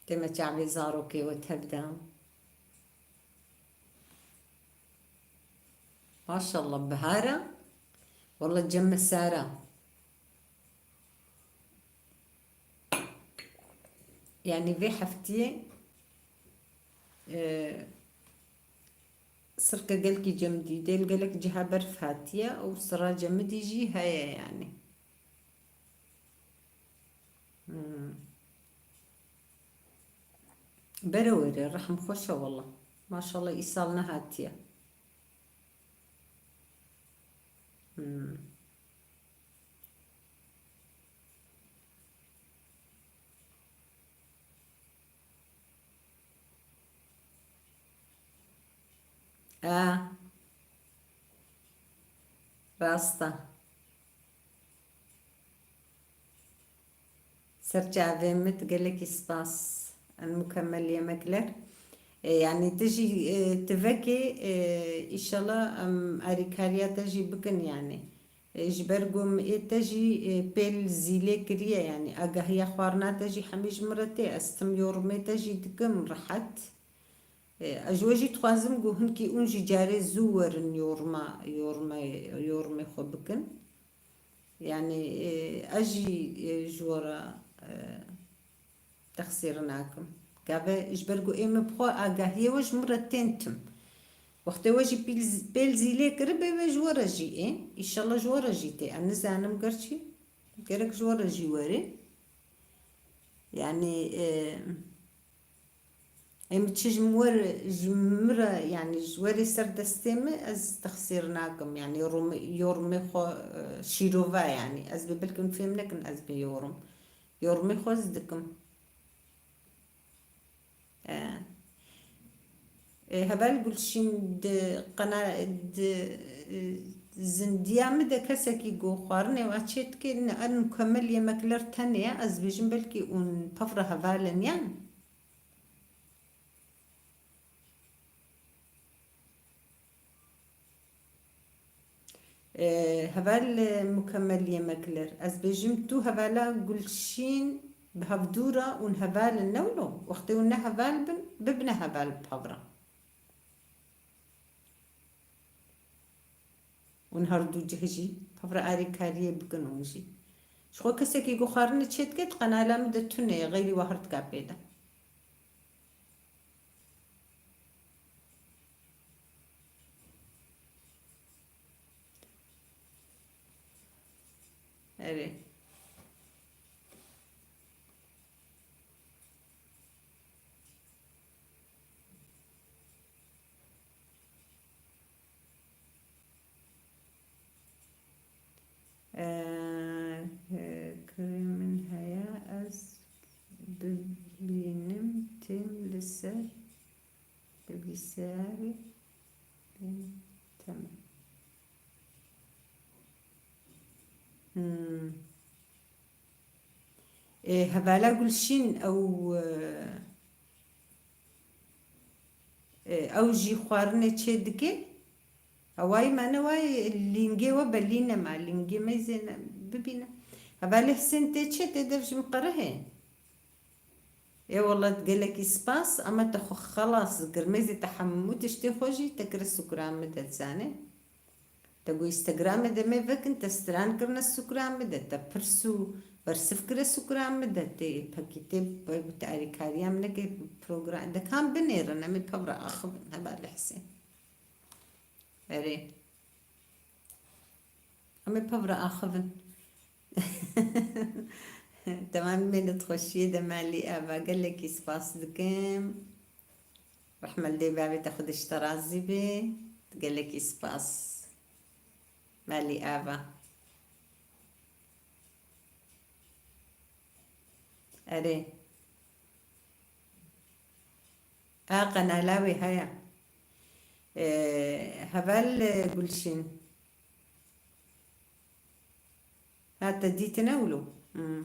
Deme çavê zarokê we tev de. Maşallah, bihar e. Walla cem me sar e. Yani vê heftiyê, e, sirke gelkî cem dî, dê li gelek ciha berf hatiye û sira cemidî jî heye yani. Hmm. Bere were, rehm xweş e walla. Maşallah, îsal nehatiye. Hmm. E, rast e. Ser çavê min, gelekî spas. En mukemmel yemekler. E, yani te jî, e, tivekê, e, îşallah em arîkariya te jî bikin yani. E, ji ber ku em ê te jî, e, pêl zîlê kiriye yani. Agahiya xwarina te jî hemî ji min re tê. Ez tim yorumê te jî dikim rehet. E, ez ji we jî dixwazim ku hinkî hûn jî carê zû werin yorma, yorma, yormê xwe bikin. Yani, e, ez jî, e, ji we re, e, texsîr nakim. Gave ji ber ku ê min bi xwe agahiyê we ji min re tên tim. Wextê we jî pîl-, pêl zîlê kiribê ve ji we re jî ê. Îşallah ji we re jî tê. Ez nizanim gerçî. Gerek ji we re jî werê. Yani, e, Em çi ji min wer, ji min re, yani ji werê ser destê min ez texsîr nakim. Yani yorum-, yorumê xwe, e, şîrova yani. Ez bê belkim fêm nekin ez bê yorum. Yorumê xwe ez dikim. E, e, Heval Gulşîn di qena-, di, e, zindiya min de kesekî ku xwarinê wa çê dike, ne en mukemmel yemekler tenê ye. Ez bêjim belkî hûn pevra heval in yan. Ee, heval, e, mukemmel yemekler. Ez bêjim tu hevala Gulşîn bi hevdû re hûn heval in, ne wilo? Wextê hûn ne heval bin, bibine heval bi hev re. Hûn her du cih jî hev re alîkariyê bikin hûn jî. Ji xwe kesekî ku xwarinê çê dike, di qenala min de tune ye, xeyrî we her dika pê de. Erê. Eee, kirê min heye, ez bibînim, têm li ser bilgisayarê, têm, temam. Hmm. Ê, hevala Gulşîn ew, e, e, ew jî xwarinê çê dike. Ewayî me ne wayî lîngê we belî nema, lîngê me zêne bibîne. Hevalê Husên tê çi, tê dev ji min qerihê? Ê wele gelekî spas, ama te xwe xelas, girmêzê te hemû tiştê xwe jî te kire sûkran min de, dizanê. Te got Instagramê de me vekin, te stran kirine sûkran min de, te pirs û bersiv kire sûkran min de, tê pekî tê, te alîkariya min neke program, de kan binêrin, em ê pevre axivin, hevalê Husên. Erê. Em ê pevre axivin. Temamê me li xweşiyê de malî Eva, gelekî spas dikim. Rehme li dê bavê te, Xwedê ji te razî be. Gelekî spas. Malî Eva. Erê. A, qenala wê heye. Ee, heval, e, Gulşîn. Ha, te dîtine wilo? Hmm.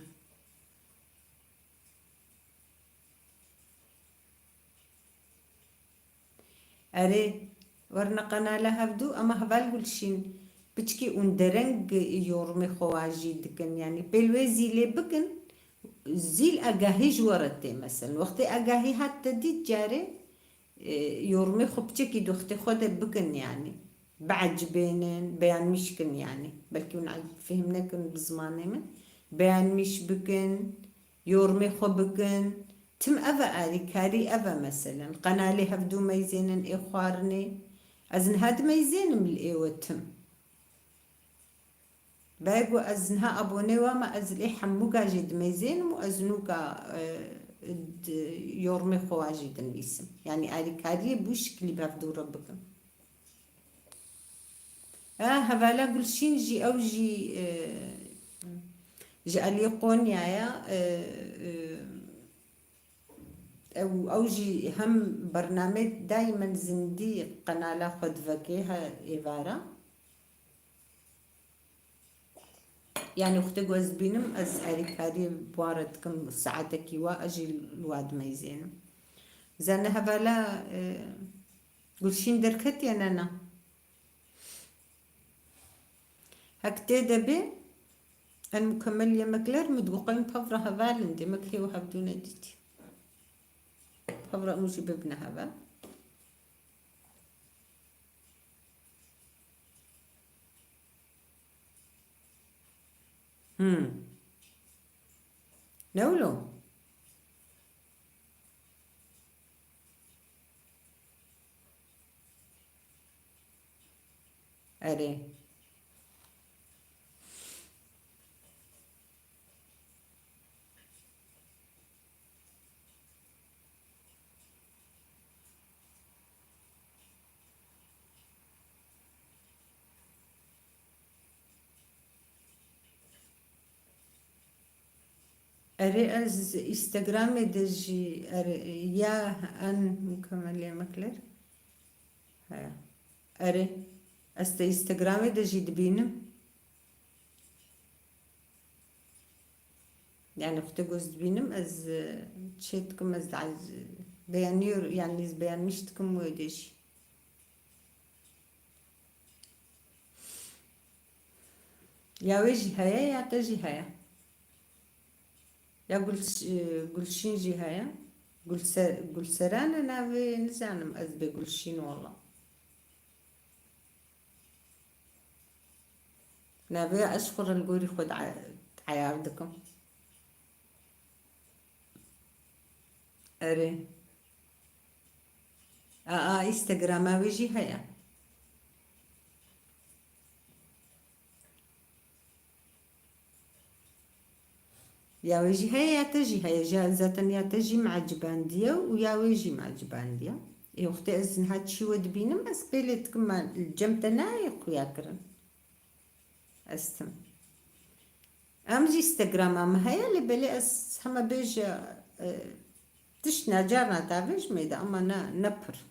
Erê, werine qenala hevdû, ema heval Gulşîn, piçkî ûndereng yormê xwe wa jî dikin. Yanî pêl wê zîlê bikin, zîl agahî ji we re tê, meselen. Wextê agahî hat te dît carê, e, yormê xwe piçekî di wextê xwe de bikin, yanî. Biecibênin, beyanmîş kin, yanî. Belkî hûn fêhm nekin bi zimanê min. Beyanmîş bikin, yormê xwe bikin. Tim ev e, alîkarî ev e, meselen. Qenalê hevdû meyzênin ê xwarinê. Ez niha dimeyzênim li êwe tim. Belê ku ez niha abone wa me, ez lê hemûka jî dimeyzênim û ez nûka, e, di yormê xwe wa jî dinivîsim. Yanî alîkariyê bû şiklî bi hevdû re bikim. E, hevala Gulşîn jî, ew jî, e, ji aliyê Qonyaya, e, e, ew, ew jî hem bernamê daymen zindî qenala xwe divekê he êvara. Yanî wextê ku ez dibînim, ez alîkariyê bi wan re dikim, saetekî wa ez jî li wa dimeyzênim. Zane hevala, e, Gulşîn derketiye ne na? Hek tê de bê, en mukemmel yemekler mutbuqên pevra heval in, demek hê û hevdû nedîtî. Pevra hûn jî bibine heval. Hmm. Ne wilo? Erê. Erê, ez Instagramê de jî, erê, ya en mukemmel yemekler. He. Erê, ez te Instagramê de jî dibînim. Yani, wextê ku ez dibînim, ez, e, çê dikim, ez de-, ez beğeniyor, yani, ez beğenmiş dikim wê dê jî. Ya wê jî heye, ya te jî heye. Ya Gul-, e, Gulşîn jî heye. Gulse-, Gulseren e navê, nizanim ez bê Gulşîn wala. Navê ez xwe re li gorî xwe di-, eyar dikim. Erê. A, a, Instagrama wê jî heye. Ya wê jî heye ya te jî heye. Ja-, zaten ya te jî me ecibandiye û ya wê jî me ecibandiye. Ê wextê ez niha çî we dibînim, ez pêlê dikim me li cem te nayê xuya kirin. Ez tim. Em jî Instagrama me heye, lê belê ez heme bêje, e, tişt necarna tavêj mêde, ama ne, ne pir.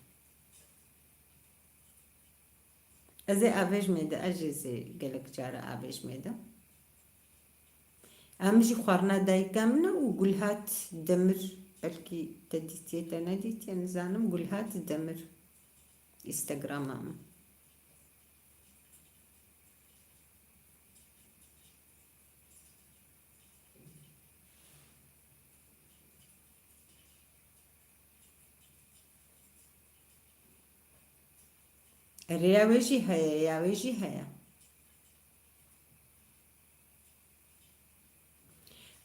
Ez ê avêj mêde, ez jî zê gelek cara avêj mêde. Em jî xwarina dayika min e û Gulhat Demir, belkî te dîtiye, te nedîtiye, nizanim. Gulhat Demir, Instagrama min. Erê, ya wê jî heye, ya wê jî heye.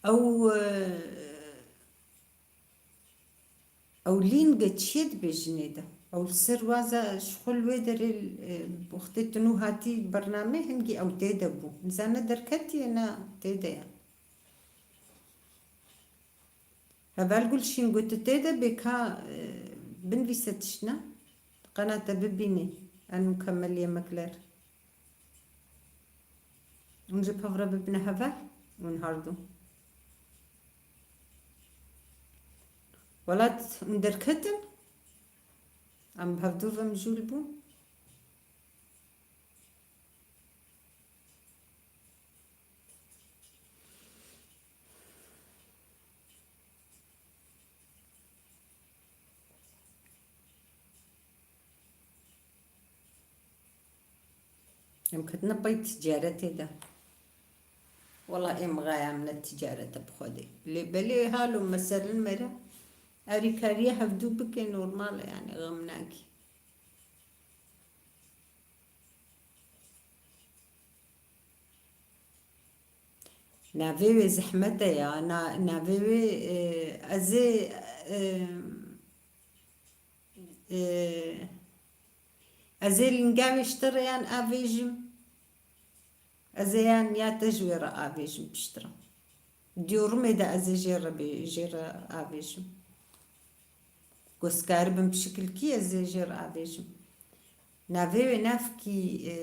Ew, e, ew lînge çiyê dibêjinê de. Ew li ser waza ji xwe li wê derê, e, wextê tu nû hatî bernamê hingî ew tê de bû. Nizane derketiye na tê de ye. Heval Gulşîn got, tu tê de bê ka, e, binivîse tiştine. Qena te bibînê. En mukemmelî yemekler. Hûn ji pevre bibine heval, hûn herdu. Welat hûn derketin, em bi hevdu ve mijûl bûn. Em ketine pey ticaretê de. Wela ê mixayê em ne ticaret e bi Xwedê. Lê belê halo meselin me re erîkariye hevdû bike normal e, yani xem nakî. Navê wê zehmet e ya. Na, navê wê, e, ez ê, e, e, ez ê linga wê ji te re yan avêjim. Ez ê yan ya te ji wê re avêjim piştre. Diyorumê de ez ê jê re bê, jê re avêjim. Ku ez karibim bi şikilkî ez ê jê re avêjim. Navê wê navkî, e,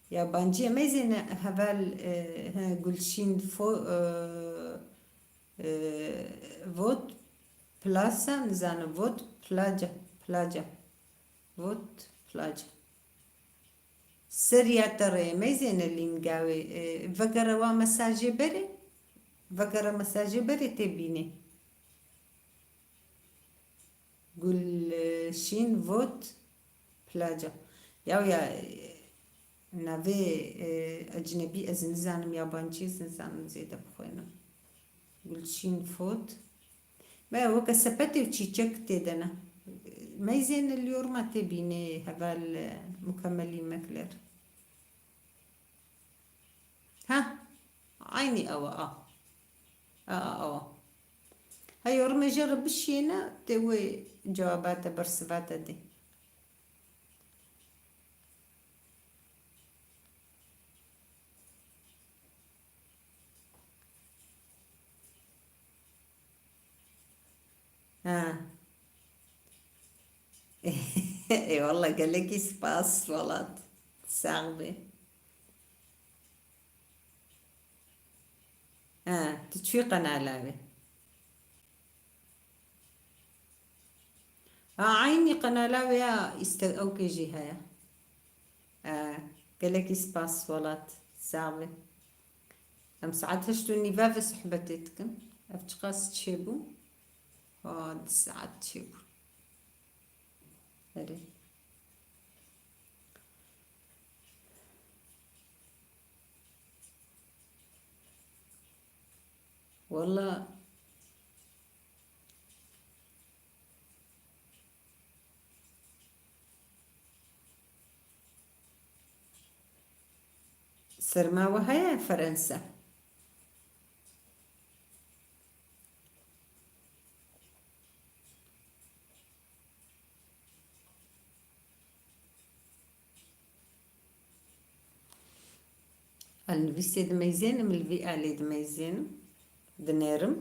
yabancî ye. Meyzêne heval, e, he, Gulşîn fo-, e, e, Vot Plasa, nizanim Vot Placa, Placa. Vot Placa. Seriya te re ye, meyzêne lînga wê, e, vegere wa mesajê berê, vegere mesajê berê tê bînê. Gulşîn Vot Placa. Yaw ya, e, navê, e, ecnebî ez nizanim, yabancî ez nizanim zêde bixwînim. Gulşîn Vot. Me weke sepetê û çîçek tê de ne. Meyzên li yorma tê bînê heval, e, mukemmelî mekler. Ha, aynî ew e, a. A, a, ew e. Ha, yormê jê re bişîne, tê wê cewaba te, bersiva te dê. Ha. Eyvallah, gelekî spas welat. Sax be. Ha, tu çûyî qenala wê? Ha, eynî qenala wê ya îste-, ewkê jî heye. Ha, gelekî spas welat. Sax be. Em saet heşt û nîve ve sohbetê dikin. Ev çiqas çêbû? Ha, du saet çêbû. Erê. Wela serma we heye Ferensa? El nivîsê dimeyzênim, li vî alê dimeyzênim, dinêrim.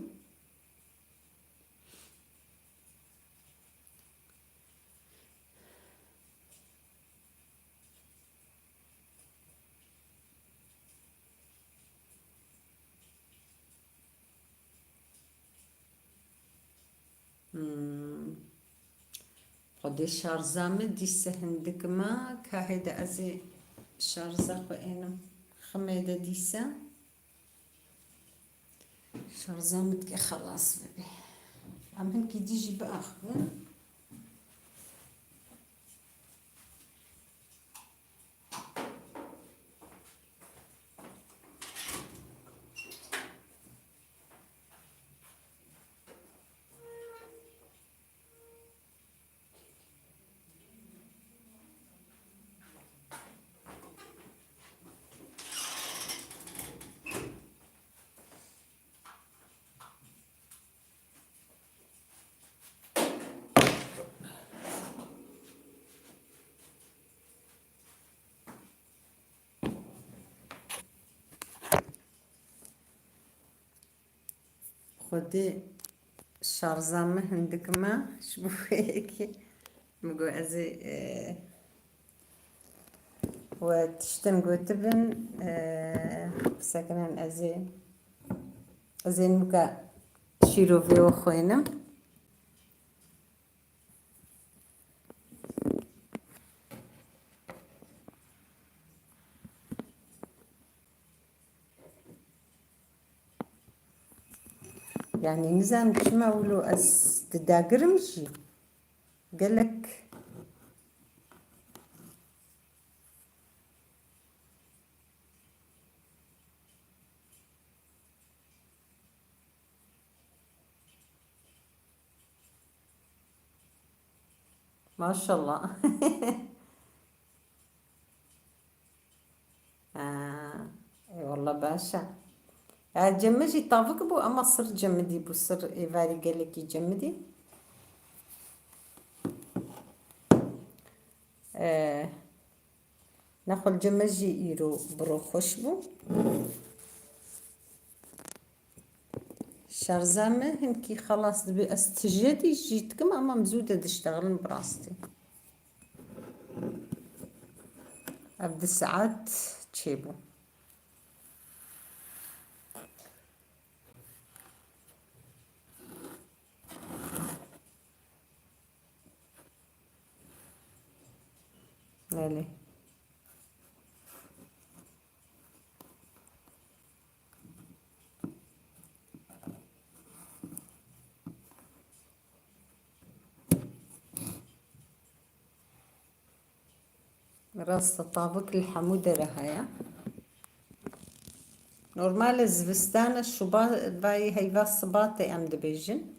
Hmm. Xwedê şarja min dîse hindik ma, kahê de ez ê şarja xwe ênim ximê de dîse. Şarja min dike xelas bibe. Em hinkî dî jî biaxivin. Xwedê şarja min hindik me, ji bo vê yekê min got ez ê, e, we tiştin gotibin, e, bisekinin ez ê, ez ê nûke şîrovê we xwênim. Yani nizanim çima wilo ez didagirim jî. Gelek. Maşallah. Ha, eyvallah, baş e. Ya, cem min jî tavik bû, ama sir cemidî bû, sir êvarî gelekî cemidî. Ee, Nexwe li cem me jî îro bi ro xweş bû. Şarja me hinkî xelas dibe. Ez tije dî jî dikim, ama min zû de diştexilin bi rastî. Ev du saet çêbû. Belê. Rast e, tavik li hemû dere heye. Normal e, zivistane, şubat, vay heyva sibatê em dibêjin.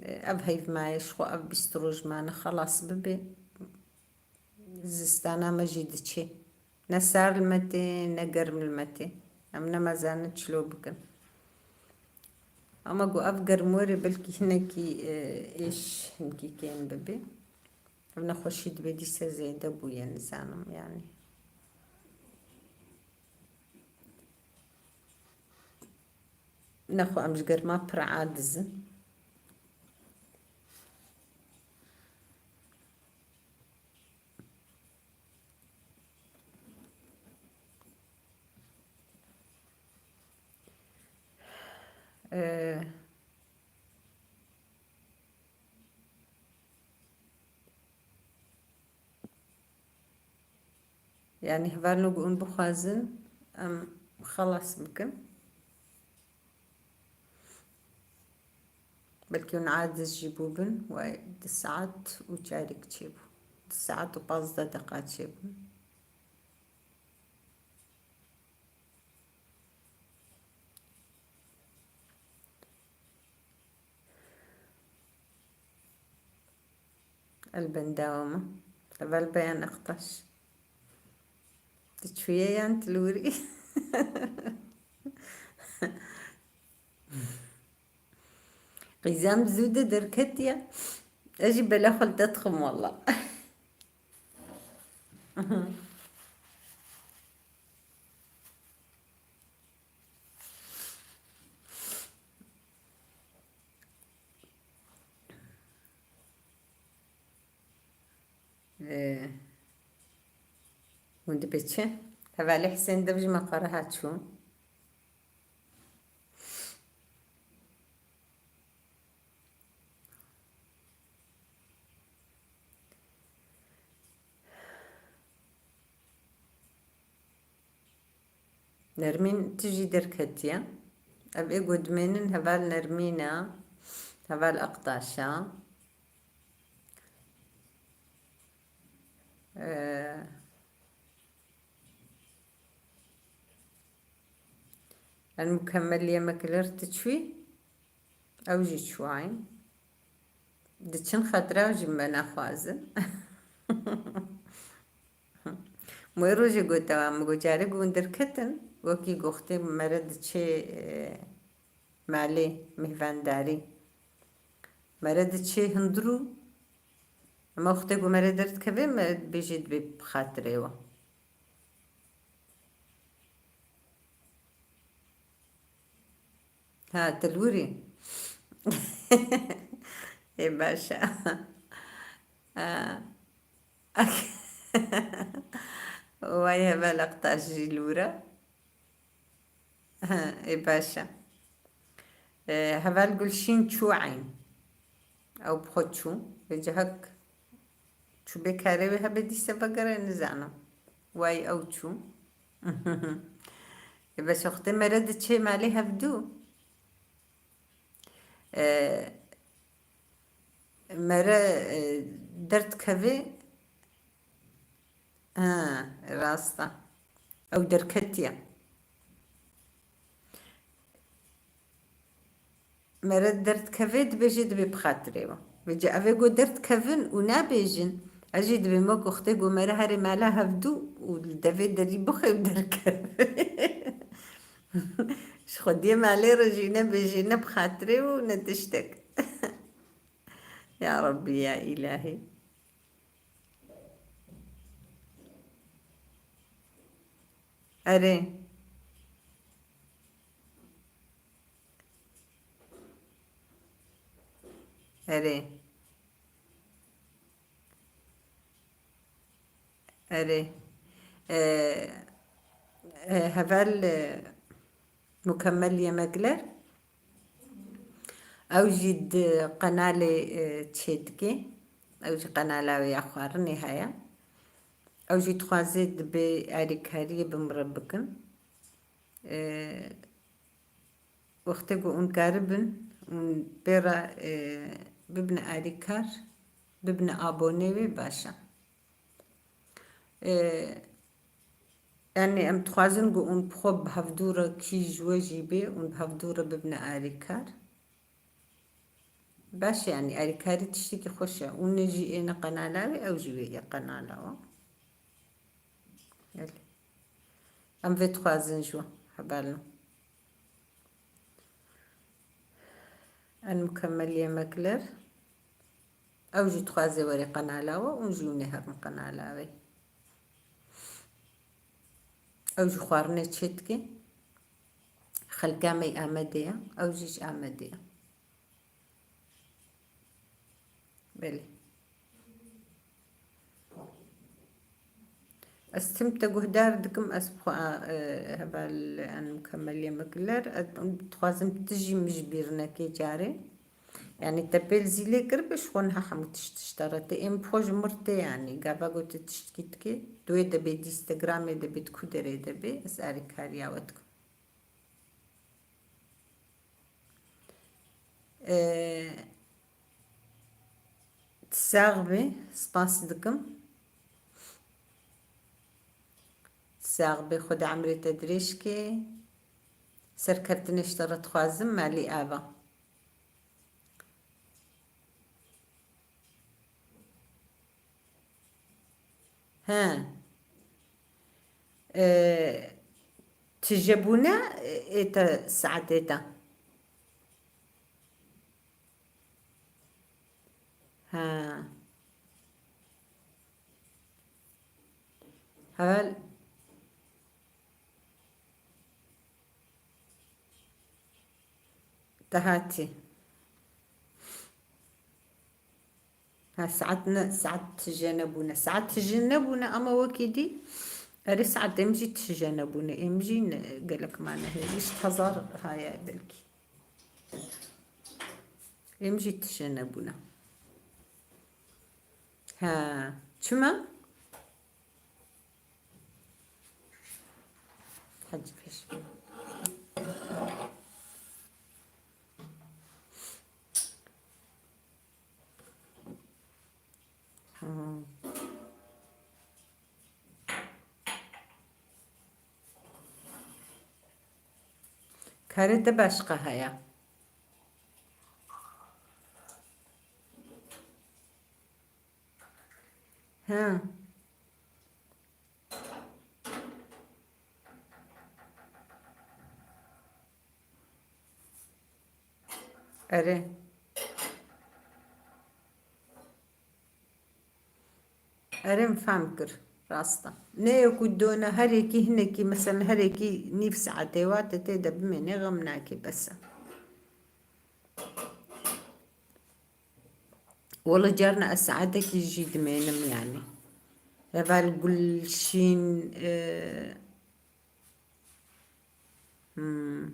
Ev heyv maye ji xwe, ev bîst roj mane xelas bibe. Zistana me jî diçe. Ne sar li me tê, ne germ li me tê. Em nemazanin çilo bikin. Ama ku ev germ were belkî hinekî, e, êş hinkî kêm bibe. Ev nexweşî dibe dîse zêde bûye, nizanim yani. Nexwe em ji germa pir aciz in. Ee, Yani hevalno ku hûn bixwazin, em xelas bikin. Belkî hûn aciz jî bûbin, we du saet û çarek çêbû. Du saet û pazdeh deqa çêbû. El bendava me. Heval Beyan Aktaş. Tu çûye yan tu li wirî? Qîzem zû de derketiye. Ez jî bela xwe li te dixim walla. Ee, hûn dibê çi? Hevalê Hisên dev ji me qere hat çû. Nermîn tijî derketiye. Ev ê ku dimênin heval Nermîn e, heval Aktaş e. Ee, El Mukemmel Yemekler tu çûyî? Ew jî çûyî. Diçin xetira ew jî me naxwazin. Wê rojê gote wan, min got, carê ku hûn derketin, wekî goxtê mere diçê, e, malê, mêvandarî. Mere diçê hundir û, ema wextê ku mere derdikeve, me bêjê dibê bi xatirê we. Ha, tu li wir î. Ê, baş e. Ha. Way heval Aktaş jî li wir e. Ha, ê, baş e. E, heval Gulşîn çû eyn. Ew bi xwe çû. Vê cihek çû bê karê wê hebe dîse vegere nizanim. Way ew çû. E, bes wextê mere diçê malê hevdû. E, mere, e, derdikeve. Ha, rast e. Ew derketiye. Mere derdikeve dibêje dibê bi xatirê we. Vêca ev ê ku derdikevin û nabêjin, ez jî dibêm wek wextê ku mere herê mala hevdû û li devê derî bixwe û derkeve. Ji xwediyê malê re jî ne bêjê ne bi xatirê û ne tiştek. Ya Rabbî ya Îlahî. Erê. Erê. Erê. E, e, heval, e, Mukemmel Yemekler. Ew jî di qenalê, e, çêdikê. Ew jî qenala wê ya xwarinê heye. Ew jî dixwaze dibê alîkariyê bi min re bikin. E, wextê ku hûn karibin, hûn pê re, e, bibine alîkar, bibine abonê wê, baş e. E, yanî em dixwazin ku hûn bi xwe bi hevdû re kî ji we jî bê, hûn bi hevdû re bibine alîkar. Baş e, yanî alîkarî tiştekî xweş e. Hûn ne jî êne qenala wê, ew jî wê yê qenala we. Belê. Em vê dixwazin ji we, hevalno. En Mukemmel Yemekler. Ew jî dixwaze were qenala we, hûn jî hûn ê herin qenala wê. Ew jî xwarinê çêdike. Xelka me yê Amedê ye, ew jî ji Amedê ye. Belê. Ez tim te guhdar dikim, ez bi xwe, e, heval en Mukemmel Yemekler, ez dixwazim tu jî min ji bîr nekê carê. Yanî te pêl zîlê kiribe, ji xwe niha hemû tişt tişta re tê. Ê min bi xwe ji mir tê, yanî gava ku tu tiştkî dikê, tu wê de bê, di Instagramê de bê, di ku derê de bê, ez alîkariya we dikim. Ee, tu sax bî, spas dikim. Tu sax bî, Xweda emrê te dirêj ke. Serkeftinê ji te re dixwazim, malî ava. He. E, tije bûne ê te saetê te. He. Heval. Te hatî. Ha, saet ne, saet tije nebûne. Saet tije nebûne ama wekî dî, erê saet êm jî tije nebûne. Êm jî ne, gelek mane hêj. Hişt hezar haye belkî. Êm jî tije nebûne. Ha, çima? Hecî pêş. Hmm. Karê te başqa heye. Ha. Erê. Erê, min fehm kir. Rast e. Ne ye ku dona herekî hinekî, mesela herekî nîv saetê wa te tê de bimêne, xem nake, bes e. Wele carna ez saetekî jî dimênim yani. Heval Gulşîn, e, hmm.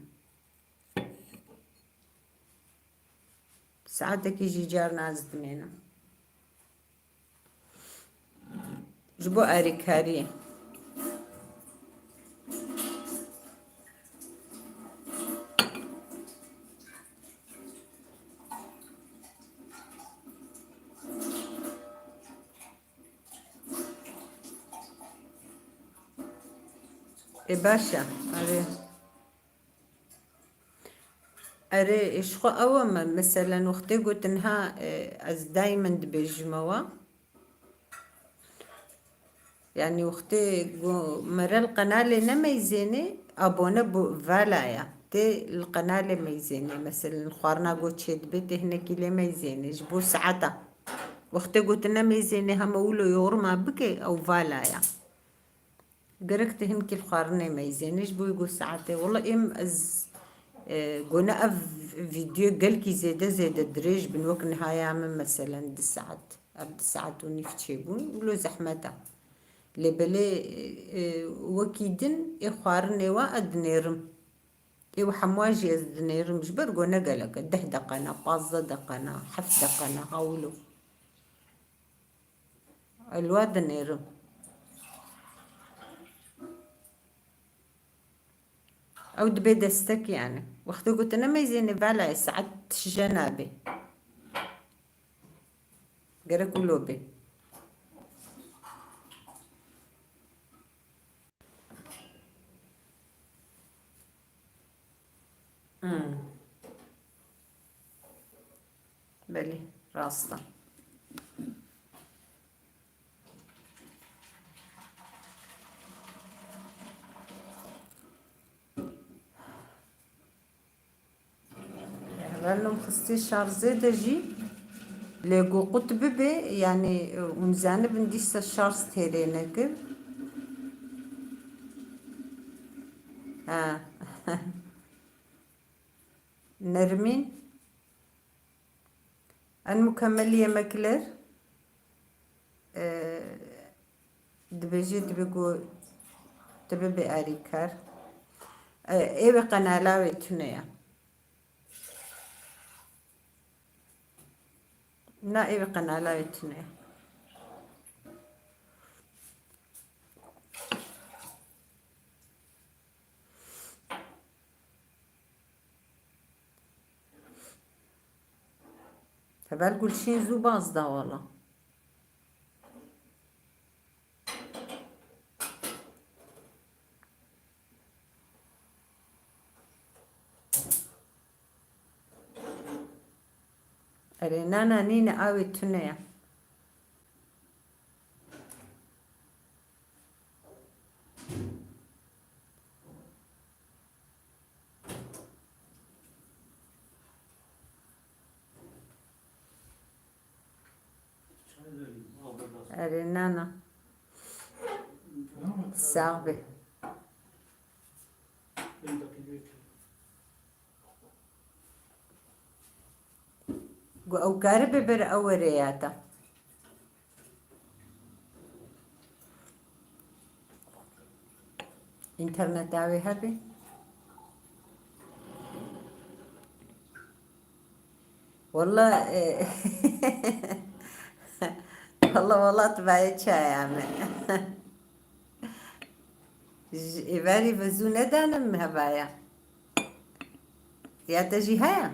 Saetekî jî carna ez dimênim. Ji bo erîkariyê. Ê, baş e. Erê. Erê, ji xwe ew e me, meselen, wextê gotin ha, e, ez daymen dibêjime we. Yani, wextê go-, mere li qenalê nemeyzênê, abone bu-, vala ya. Tê li qenalê meyzênê, meselen, xwarina go çêdibe, tê hinekî lê meyzênê, ji bo saeta. Wextê gotin nemeyzênê, hema wilo yoruma bike, ew vala ya. Gerek tu hinkî li xwarinê meyzênê, ji bo ku saetê. Wela êm ez, e, gona ev vîdeo gelkî zêde zêde dirêj bin, wek nihaya min meselen di saet. Ev di saet û nîv çêbûn, wilo zehmet e. Lê belê, e, wekî din ê xwarinê we ez dinêrim. Ê we hemwa jî ez dinêrim, ji ber ku ne gelek e, deh deqe ne, pazdeh deqe ne, heft deqe ne, ha wilo. Li we dinêrim. Ew dibe destek yani. Wextê ku tu nemeyzênê, vela saet tije nabe. Gerek wilo be. Hmm. Belê, rast e. Hevalno, em xistê şarzê de jî lê ku qut bibe, yani, hûn zanibin dîsa şarz têrê nekir. Ha. Nermîn. En mukemmelî yemekler, e, dibêje, dibe ku tu bibê alîkar. E, ê wê qenala wê tune ye. Na, ê wê qenala wê tune ye. Heval Gulşîn zû baz da wala. Erê, nana nîne, awê tune ye. Erê, nana. Sax be. Gu ew karibe ber ew were ya te. Înterneta wê hebe. Wala, e, wala, wala, tu bayê çaya me. Ji êvarî ve zû nedanim hevaya. Ya te jî heye?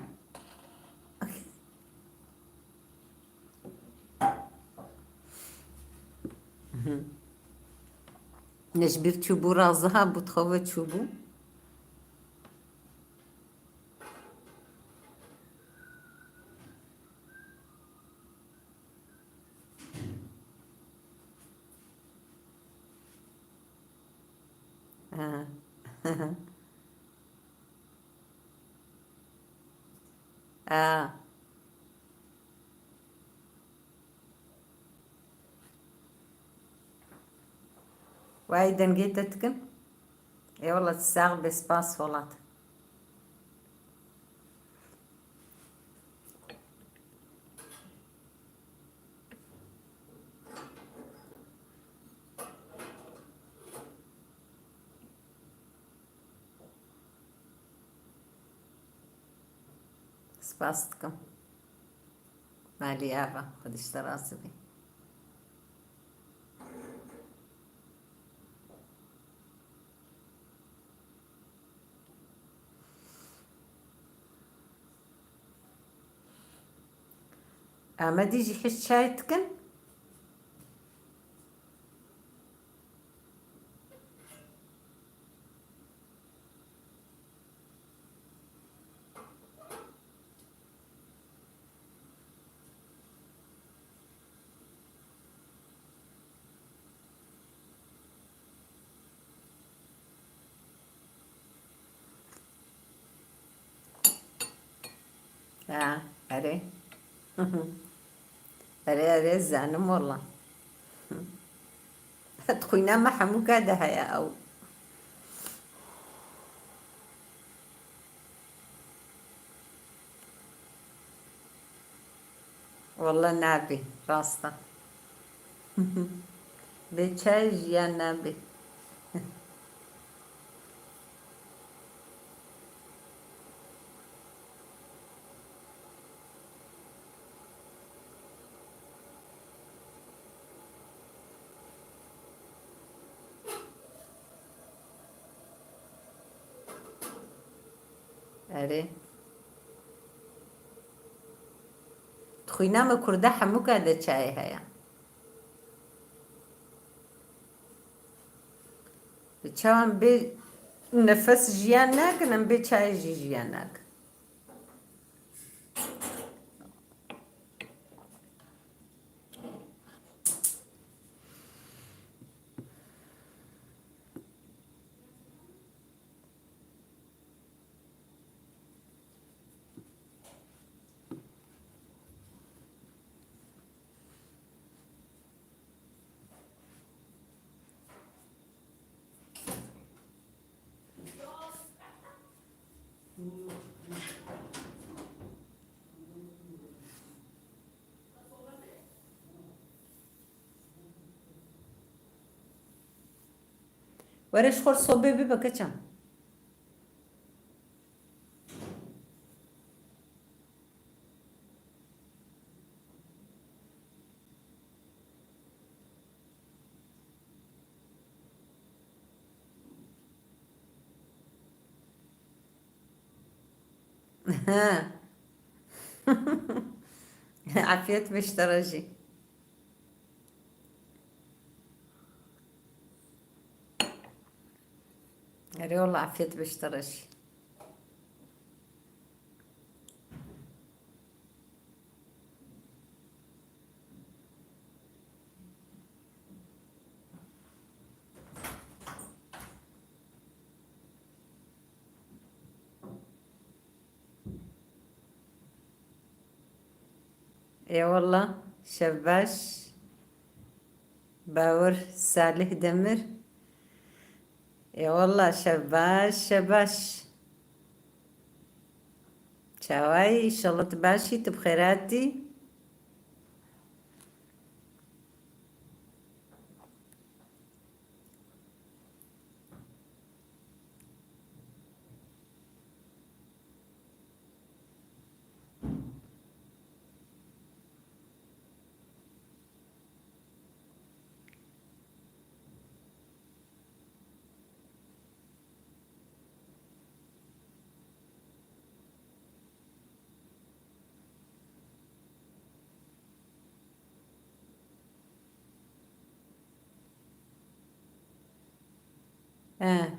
Ne ji bîr çûbû, raziha bû, dixwe ve çûbû. Ha. Ha. Vay, dengê te dikim. Ê wela, sax be, spas welat. Spas dikim. Malî ava, Xwedî ji te razî bî. Amedî jî hiş çay dikin? Ha, erê. Erê, erê, zanim wala. Di xwîna me hemûka de heye ew. Wala nabê, rast e. Bê çay jiyan nabê. Erê. Di xwîna me Kurda hemûka de çayê heye. Bi çawan bê nefes jiyan nakin, em bê çayê jî jiyan nakin. Were ji xwe sobê bibe, keçan. Afiyet be ji te re jî. Erê wala, afiyet be ji te re jî. Eyvallah, şevbaş. Bawir Salih Demir. Eyvallah, şevbaş, şevbaş. Çawayî, înşallah tu baş î, tu bi xêr hatî. He.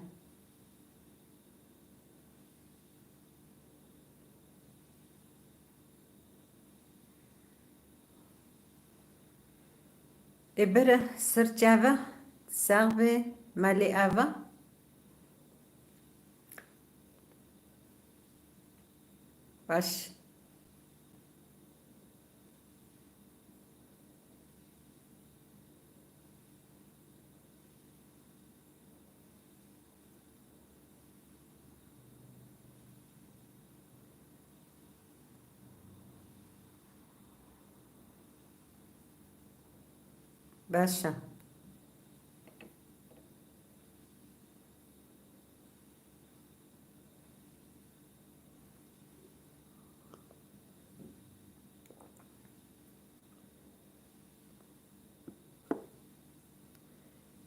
Ê bere ser çava, sax be, malê ava. Baş. Baş e.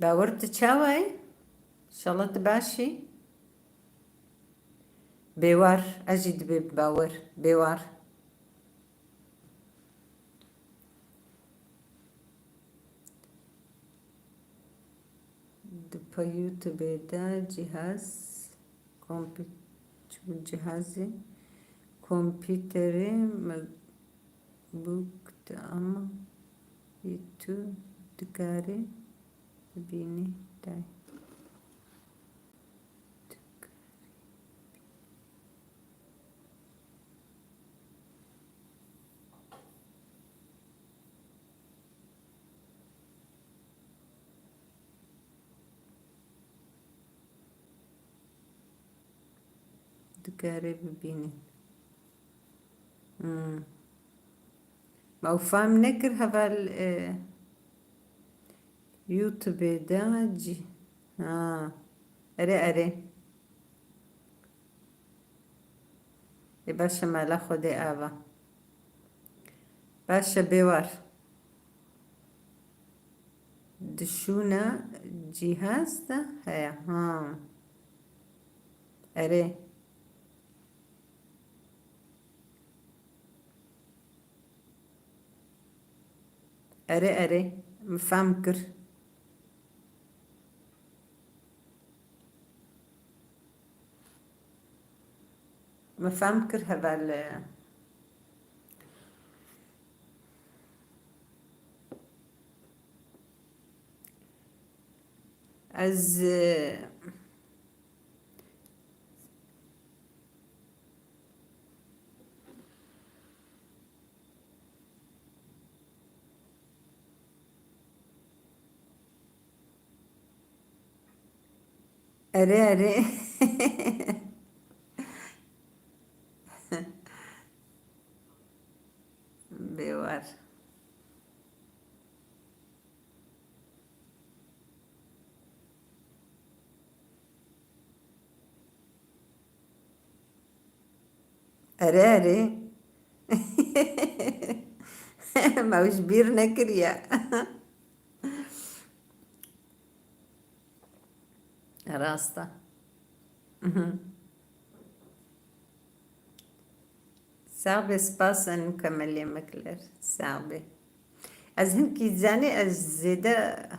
Bawer, tu çawa yî? Înşallah tu baş î. Bêwar, ez jî dibê bi Bawer. Bêwar. Di pa YouTubeê de cîhaz, kompî-, çi bû cîhazê, kompîterê MacBook de ama yê tu dikarî bibînî tay. Dikarê bibînî. Hmm. Ma ew fam nekir heval, e, YouTubeê de cî-, ha. Erê, erê. Ê baş e, mala Xwedê ava. Baş e, Bêwar. Di şûna cîhaz de heye, ha. Erê. Erê, erê. Min fam kir. Min fam kir heval. Ez, e, Erê, erê. Bêwar. Erê, erê. Me ji bîr nekiriye. Rast e. Mhm. Sax be, spas, en mukemel yemekler. Sax be. Ez hinkî zanî, ez zêde,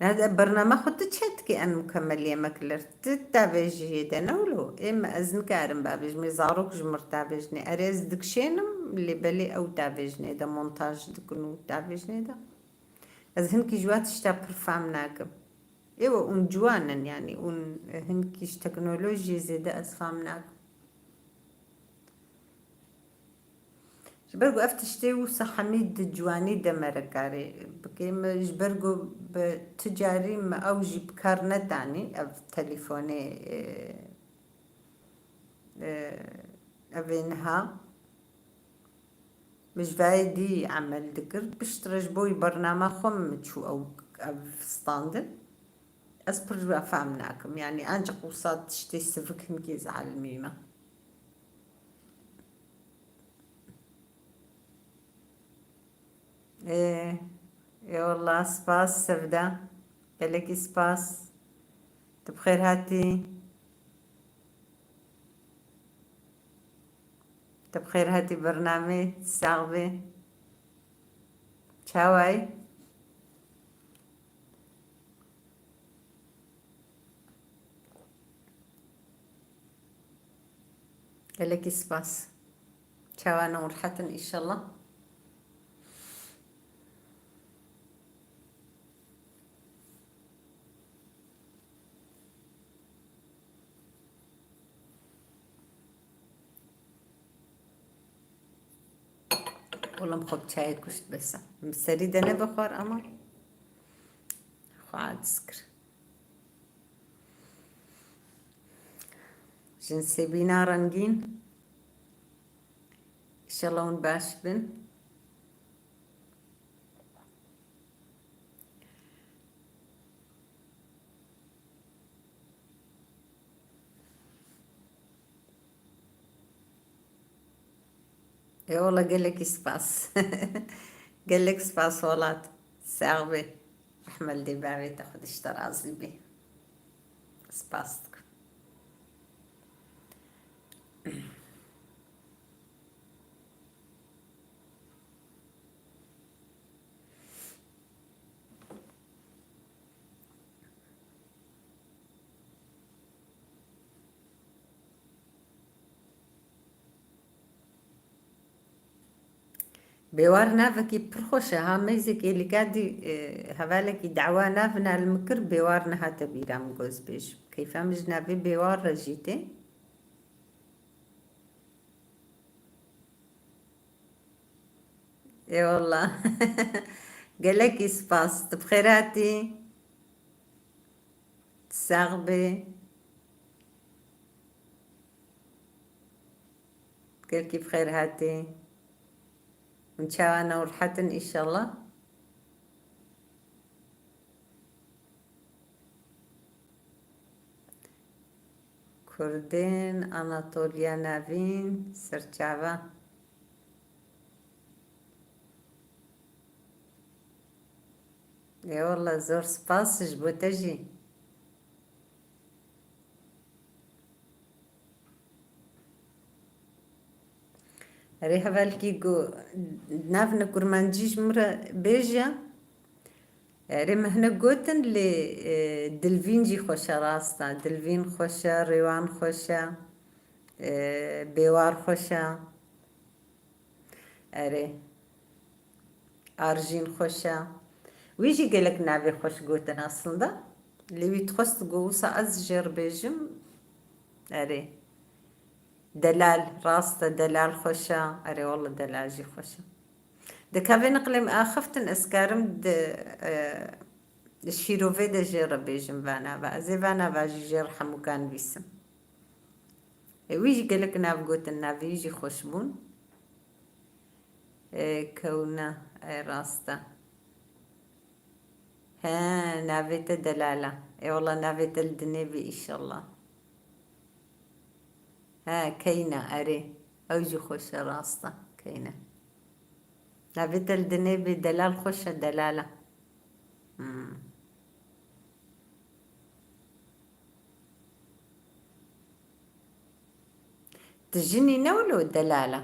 ne, de bername xwe tu çêdikî, en mukemel yemekler. Tu tavêjiyê de ne wilo. Ê me, ez nikarim bavêjim, ê zarok ji mir tavêjinê. Erê, ez dikşênim, lê belê ew tavêjinê de, montaj dikin û tavêjinê de. Ez hinkî ji wa tişta pir fam nakim. Ê we hûn ciwan in, yanî hûn, e, hinkî ji teknolojiyê zêde ez fam nakim. Ji ber ku ev tiştê wisa hemî di ciwanî de me re karê bike. Me ji ber ku bi ti carî me ew jî bi kar nedanî, ev telefonê, e, e, ev ê niha. Min ji vayê dî emel dikir. Piştre ji bo wî bernama xwe min çû ew, ev standin. Ez pir ji we fam nakim. Yanî ancaq wisa tiştê sivik hinkê zalimî me. Ê, ê wallah, spas Sevda. Gelekî spas. Tu bi xêr hatî. Tu bi xêr hatî bernamê, sax bî. Çawa yî? Gelekî spas. Çawa ne rehet in, înşallah. Oğlum xwe bi çayê kuşt bes e. Min serî de nebixwar ama xwe aciz kir. Jin Sebîna Rengîn. Înşallah hûn baş bin. Ê wele gelekî spas. Gelek spas welat. Sax bê. Rehme li dê bavê te, Xwedê ji te razî bê. Spas dikim. Bêwar navekî pir xweş e ha, meyzekê li ka dî, e, hevalekî dawa nav nal min kir, bêwar nehate bîra min, goz bêjim. Keyfa min ji navê bêwar re jî tê. Ê wallah. Gelekî spas. Tu bi xêr hatî. Sax bê. Gelkî bi xêr hatî. Hûn çawa ne û rehet in înşallah? Kurdên Anatoliya Navîn, serçava. Ê wallah, zor spas ji bo te jî. Erê, hevalkî ku navne kurmancî ji min re bêje. Erê, me hinek gotin lê, e, Dilvîn jî xweş e, rast e. Dilvîn xweş e, Rêwan xweş e, e, Bêwar xweş e. Erê. Arjîn xweş e. Wî jî gelek navê xweş gotin aslında. Lê wî dixwest ku wisa ez jê re bêjim. Erê. Delal, rast e, Delal xweş e. Erê, walla Delal jî xweş e. Di kevê niqlê min axiftin, ez karim di, e, şîrovê de jê re bêjim va nava. Ez ê va nava jî jê re hemûka nivîsim. E, wî jî gelek nav gotin, navê wî jî xweş bûn. E, kewna, e, rast e. He, navê te Delal e. Ê wala navê te li dinê bê îşallah. He, Keyne, erê. Ew jî xweş e, rast e. Keyne. Navê te li dinê bê, Delal xweş e, Delal e. Hmm. Tu jinî ne wilo Delal e?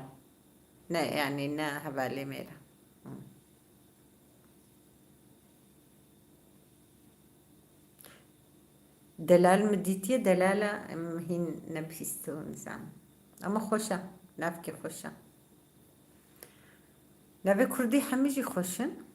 Ne, yanî ne hevalê mêr e. Hmm. Delal mi dîtiye, Delal e, em hîn nebihîstiye, nizam. Ama xweş e, navkî xweş e. Navê kurdî hemî jî xweş in.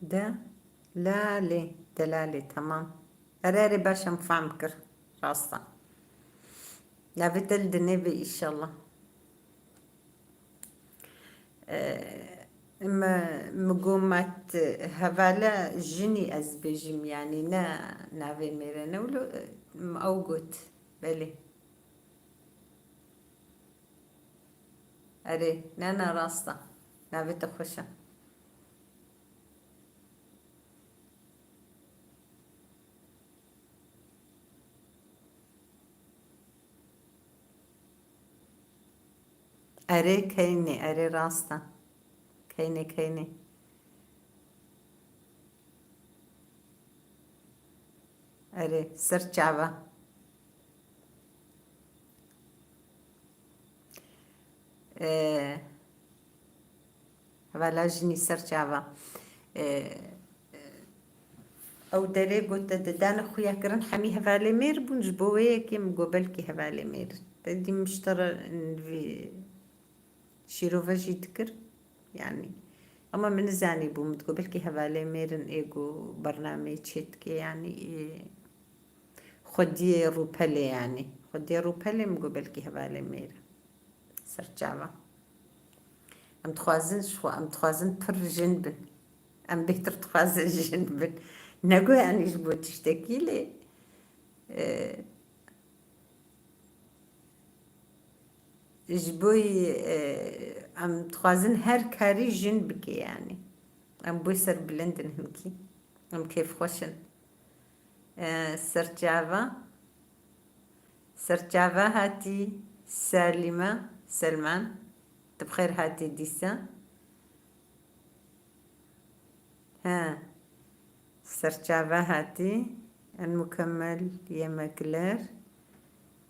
De, la, lê, delalê, tamam. Erê, erê, baş em fehm kir. Rast e. Navê te li dinê bê, îşallah. E, me, mi got, me t-, hevala jinî ez bêjim, yanî ne navê mêr e, ne wilo, e, me ew got. Belê. Erê, ne, ne, rast e. Navê te xweş e. Erê, keynê, erê, rast e. Keynê, keynê. Erê, ser çava. Ee, hevala jinî ser çava. Ee, ew derê got te didane xuya kirin, hemî hevalê mêr bûn, ji bo wê yekê min got belkî hevalê mêr in. Te dî min ji te re vî şîrove jî dikir. Yanî, ama min nizanîbû, min digot belkî hevalê mêr in ê ku bernameyê çêdike, yanî, ê xwediyê rûpelê, yanî. Xwediyê rûpelê, min got belkî hevalê mêr e. Ser çava. Em dixwazin ji xwe, em dixwazin pir jin bin. Em bêhtir dixwazin jin bin. Ne ku, yanî, ji bo tiştekî lê, e, Ji bo yî, e, em dixwazin her karî jin bike, yanî. Em bo serbilind in hinkî. Em kêfxweş in. E, serçava. Serçava hatî Selîme, Selman. Tu bi xêr hatî dîsa. He. Serçava hatî. En mukemmel yemekler.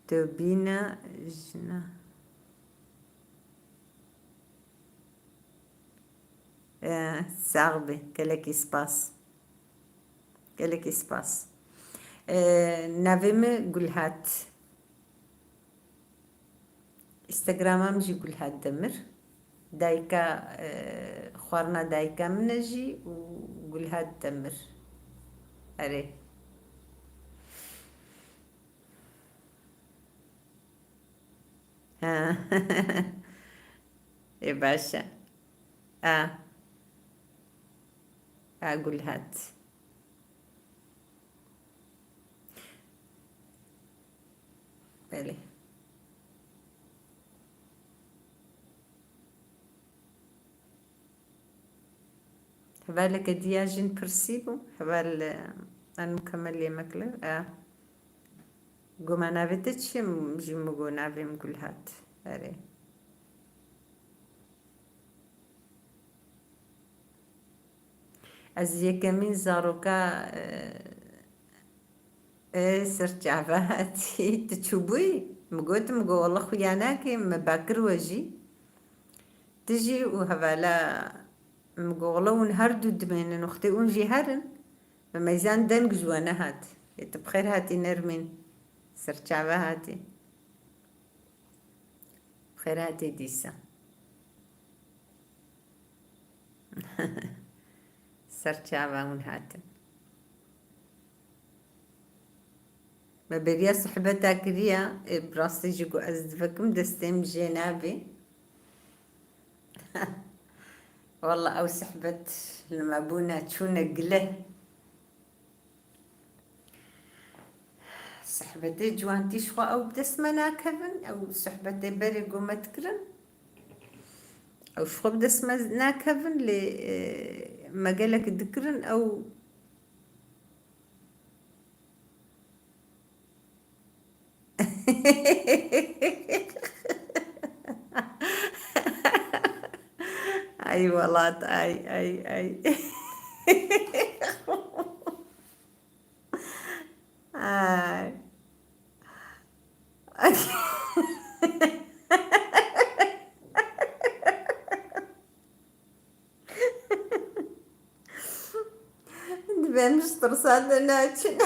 Tu bîna jina. E, sax be. Gelekî spas. Gelekî spas. E, navê min Gulhat. Instagrama min jî Gulhat Demir. Dayika, e, xwarina dayika min e jî û Gulhat Demir. Erê. Ha. Ê baş e. A. A Gulhat. Belê. Hevaleke diya jin pirsî bû. Heval, e, en mukemmel yemek li. E. Goma navê te çi ye? Ji min got navê min Gulhat. Erê. Ez yekemîn zaroka, e, e, serçava hatî. Tu çûbûyî? Min got, min got, wela xuya nake, me bakir we jî. Tu jî û hevala, min got, wela hûn her du dimênin, wextê hûn jî herin. Me meyzan deng ji we nehat. Ê, tu bi xêr hatî Nermîn. Serçava hatî. Bi xêr hatî dîsa. Serçava hûn hatin. Me beriya sohbeta kiriya, ê, bi rastî jî ku ez divekim destê min jê nabê. Walla ew sohbet li me bûne, çûne gile. Sohbetê ciwantî ji xwe ew bi dest me nakevin, ew sohbetê berê ku me dikirin, ew ji xwe bi dest me nakevin, lê, e, me gelek dikirin, ew Ay welat, ay, ay, ay. Ay. Dibe em ji tirsa dernaçin.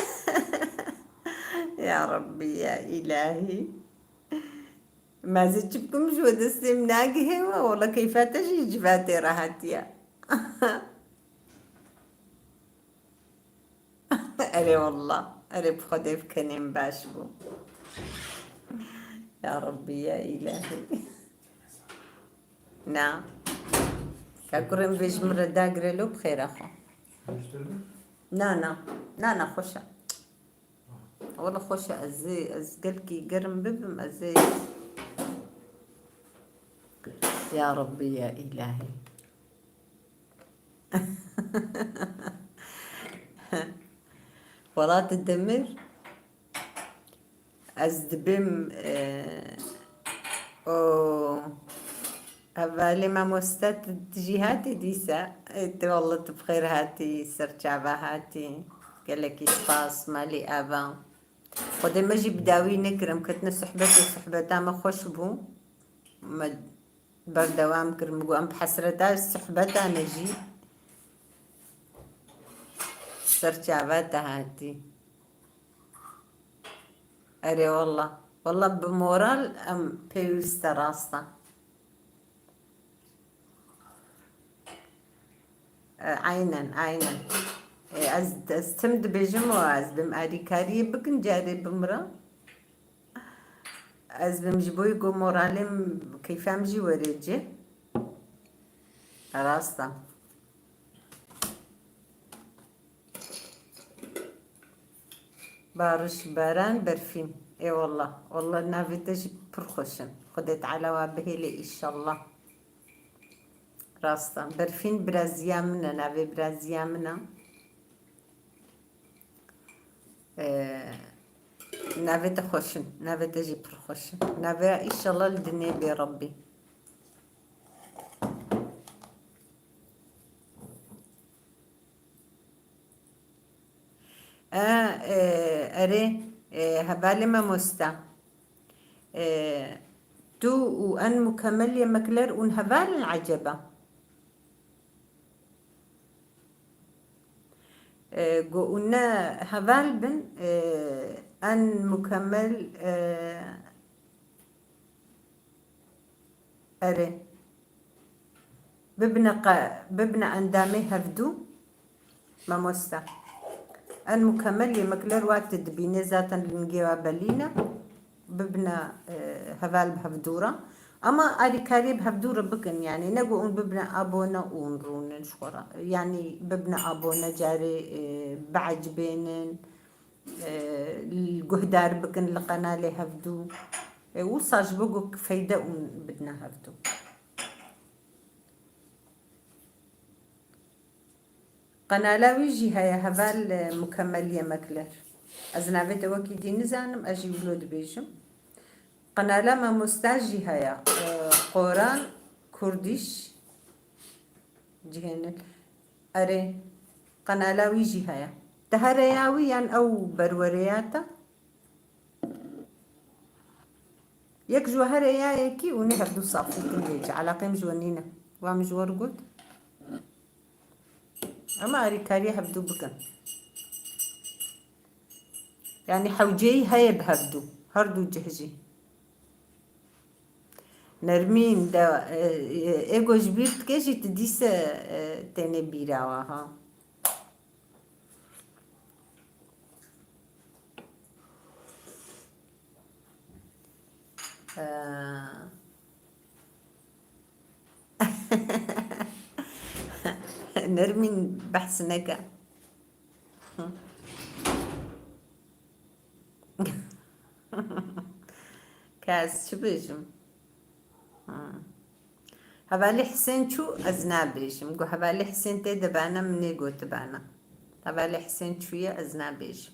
Ya Rabbî, ya Îlahî. Ma ez ê çi bikim, ji we destê min nagihê we, wela keyfa te jî ji va tê re hatiye. Erê wallah. Erê bi Xwedê bi kenê min baş bû. Ya Rabbî, ya Îlahî. Na. Ka kurê min vê ji min re dagire lo bi xêra xwe. Na, na. Na, na, xweş e. Wela xweş e, ez ê, ez gelkî germ bibim, ez ê. Ya Rabbî, ya Îlahî. Welat Demir, ez dibêm, e, o, hevalê mamoste tu jî hatî dîsa. E, tu walla tu bi xêr hatî, serçava hatî. Gelekî spas, malî ava. Xwedê me jî bi dawî nekir, em ketine sohbetê, sohbeta me xweş bû. Me berdewam kir, min got, em bi hesreta sohbeta ne jî. Ser çava te hatî. Erê wallah. Wallah bi moral em pêwîst e, rast e. E, aynen, aynen. E, ez, ez tim dibêjim û ez bim alîkariyê bikin, carê bimira. Ez bim ji bo ku moralê min, keyfa min jî were cih. Rast e. Barış Baran Berfîn. Ê wallah, wallah navê te jî pir xweş in. Xwedê Teala wa bihêlê înşallah. Rast e. Berfîn biraziya min e, navê biraziya min e. Ee, navê te xweş in, navê te jî pir xweş in. Navê ya înşallah li dinê bê Rebbî. E, e, erê, e, hevalê mamoste. E, tu û en mukemmel yemekler un heval in eceba? E, go un ne heval bin, e, en mukemmel, e, erê. Bibine qe-, bibine endamê hevdû, mamoste. En mukemmel yemekler wa tu dibînê zaten lingê wa belî ne. Bibine, e, heval bi hevdû re. Ama alîkariyê bi hevdû re bikin, yanî ne ku hûn bibine abone û hûn rûnin ji xwe re. Yanî bibine abone carê, e, biecibênin, e, guhdar bikin li qenalê hevdû. E, wisa ji bo ku feyde hûn bidine hevdû. Qenala wî jî heye, heval, e, mukemmel yemekler. Ez navê te wekî dî nizanim, ez jî wilo dibêjim. Qenala mamosta jî heye, e, Qoran Kurdiş Cihênil. Erê, qenala wî jî heye. Te hereya wî yan ew berwereya te? Yek ji we here ya yekî û nê hevdû safî kin lê ci eleqê min ji we nîne. Wa min ji we re got. Ema alîkariyê hevdû bikin. Yanî hewceyî heye bi hevdû. Her du cih jî. Nermîn de, e, e, ê ku ji bîr dike jî tu dîse, e, tênê bîra we ha. Ee, Nermîn behs neke. Ka ez çi bêjim? Ha. Hevalê Hisên çû, ez nabêjim. Got, hevalê Hisên tê de bana, min ê gotibana. Hevalê Hisên çûye, ez nabêjim.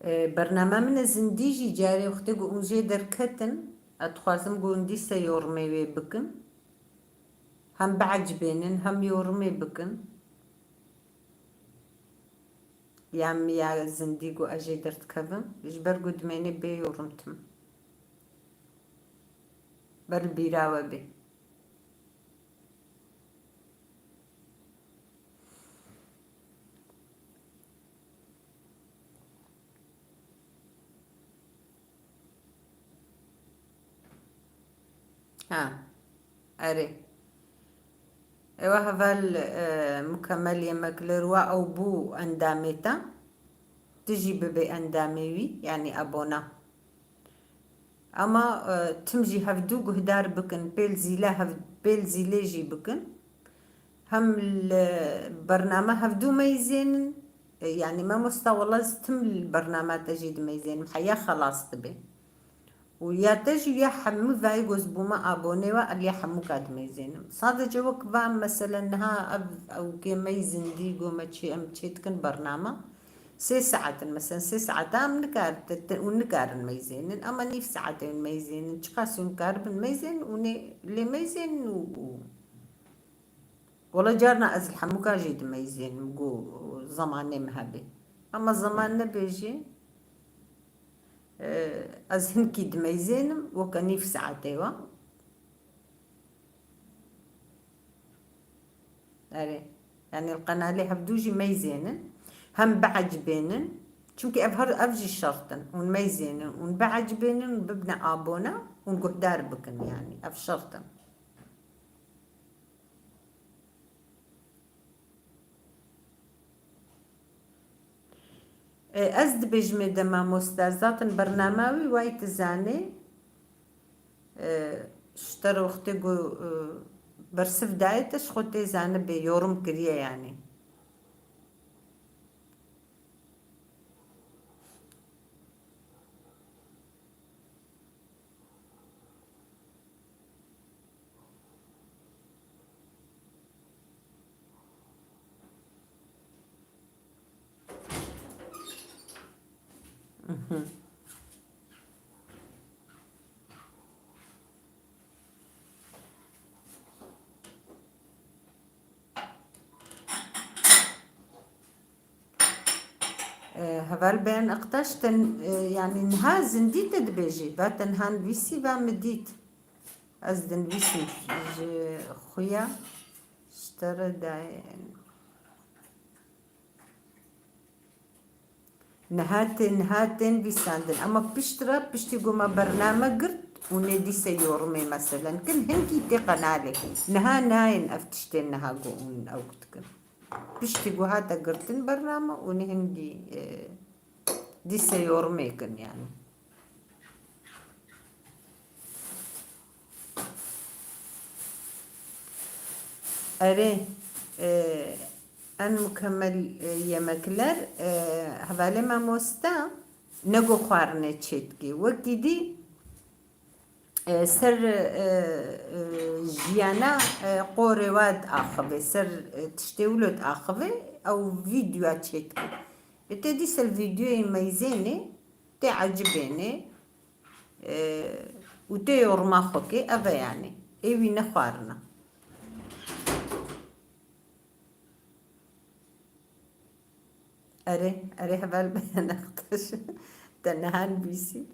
E, bernama min e zindî jî carê wextê ku hûn jê derketin, ez dixwazim ku hûn dîse yormê wê bikin. Hem biecibênin, hem yormê bikin. Ya min ya zindî ku ez jê derdikevim, ji ber ku dimênê bê yorim tim. Ber li bîra we bê. Ha, erê. Ewa heval, e, mukemmel yemekler wa ew bû endamê te. Tu jî bibê endamê wî, yanî abona. Ama, e, tim jî hevdû guhdar bikin, pêl zîle hev-, pêl zîlê jî bikin. Hem li bername hevdû meyzênin, e, yanî mamosta, wela ez tim li bernama te jî dimeyzênim, heya xelas dibe. Û ya te jî ya hemû vayê goz bûme abonê we, el ya hemû ka dimeyzênim. Sadece wek va mesele niha ev ewkê me yî zindî go me çê, em çê dikin bernama. Sê saet in, mesela sê saeta em nikar-, te, te, û nikarin meyzênin, ama nîv saetê hûn meyzênin, çiqas hûn karibin meyzênin, û nê lê meyzênin û, û. Wela carna ez li hemûka jî dimeyzênim, ku zemanê min hebê. Ama zeman nebê jî, e, ez hinkî dimeyzênim, weke nîv saetê we. Erê. Yanî li qenalê hevdû jî meyzênin. Hem biecibênin, Çimkî ev her, ev jî şert in. Hûn meyzênin, hûn biecibênin, hûn bibine abone, hûn guhdar bikin, yanî. Ev şert in. E, ez dibêjim ê de mamoste, zaten bernama wî way tu zanê. E, ji te re wextê ku, e, bersiv dayê te, ji xwe tê zanibê, yorum kiriye, yanî. Mhm. E, heval Beyan Aktaş, te, e, yanî niha zindî te dibêjî, va te niha nivîsî, va min dît. Ez dinivîsim ji xuya, ji te re dayê. Niha tê, niha tên vîsandin. Ema pişt re, piştî ku me bername girt, hûn ê dîse yorumê meselen kin, hingî tê qenalê. Niha nayên ev tiştên niha ku hûn ew dikin. Piştî ku hate girtin bername, hûn ê hingî, e, dîse yorumê kin, yanî. Erê, e, en mukemmel, e, yemekler, e, hevalê mamoste, ne ku xwarinê çêdikê. Wekî dî, e, ser, e, e, jiyana, e, qorê wa diaxivê, ser, e, tiştê wilo diaxivê, ew vîdyoya çêdikê. Ê tê dîsa li vîdyoyê meyzênê, tê ecibênê, e, û tê yoruma xwe kê, ev e yanî. Ê wî ne xwarina. Erê, erê heval be nextiş. Te niha nivîsî.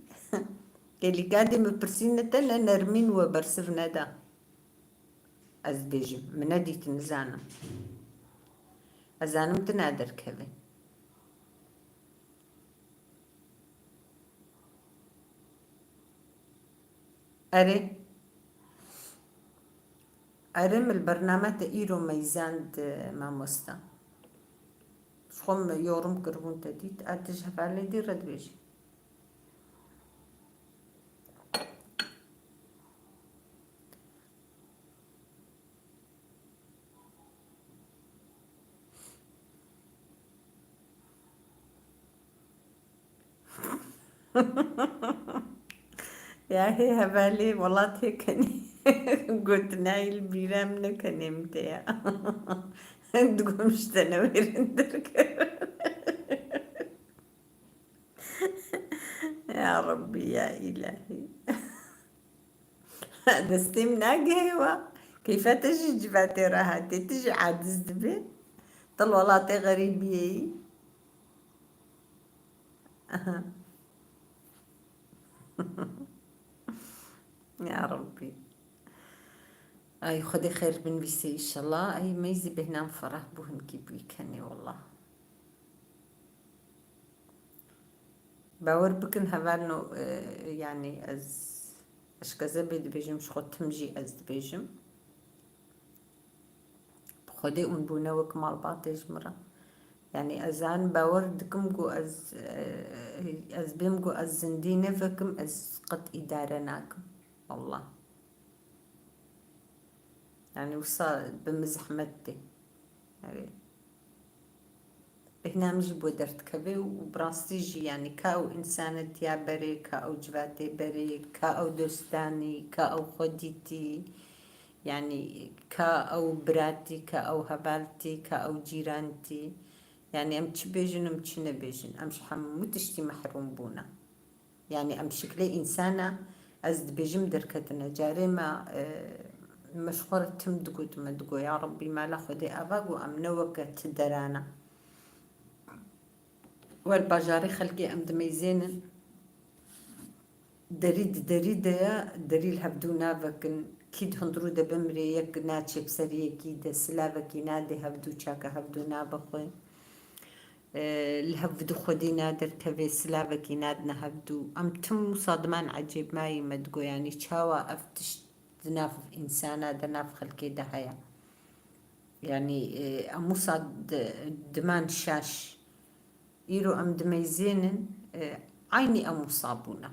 Kêlîka dê min pirsîne te ne nermîn we bersiv neda. Ez dibêjim, min nedît, nizanim. Ez zanim tu naderkevî. Erê. Erê, min li bername te îro meyzand, mamoste. Ji xwe min yorum kiribûn te dît, a tu ji hevalê dî re dibêjî. Ya hê hevalê welatê kenê. Gotinayê li bîra min nekenê min te ya. Digom ji te newêrin derkevin. Ya Rabbî, ya Îlahî. Destê min nagihê we. Keyfa te jî civatê re hatê. Tu jî aciz dibî. Tu li welatê xerîbiyê yî. Aha. Ya Rabbî. Ay, Xwedê xêr binivîse înşallah. Ay, meyzî bêhna min ferah bû, hinkî bûyî kenê, wallah. Bawer bikin hevalno, e, yanî ez eşkeze bê dibêjim, ji xwe tim jî ez dibêjim. Bi Xwedê hûn bûne wek malbatê ji min re. Yanî ez an bawer dikim ku ez, e, ez bêm ku ez zindî nevekim, ez qet îdare nakim. Wallah. Yanî wisa bi min zehmet tê. Erê. Bêhna min ji bo derdikeve û bi rastî jî, yanî ka ew însanetiya berê, ka ew civatê berê, ka ew dostanî, ka ew xwedîtî, yanî ka ew biratî, ka ew hevaltî, ka ew cîrantî. Yanî em çi bêjin, em çi nebêjin, em ji hemû tiştî mehrûm bûne. Yanî em şiklê însana, ez dibêjim, derketine. Carê me, e, me ji xwe re tim digot, me digot, ya Rabbî, mala Xwedê ava ku em ne weke ti derana. Wer bajarê xelkê em dimeyzênin. Derî di derî de ye, derî li hevdû navekin. Kî di hundirû de bimirê, yek naçê bi ser yekî de, silavekî nadê hevdû, çaka hevdû nabe xwe. e, li hevdû xwedî naderkeve, silavekî nadine hevdû. Em tim wisa diman ecêbmayî me digo, yanî çawa ev tişt di nav însana de, nav xelkê de heye. Yanî, e, em wisa di-, diman şaş. Îro em dimeyzênin, e, eynî em wisa bûne.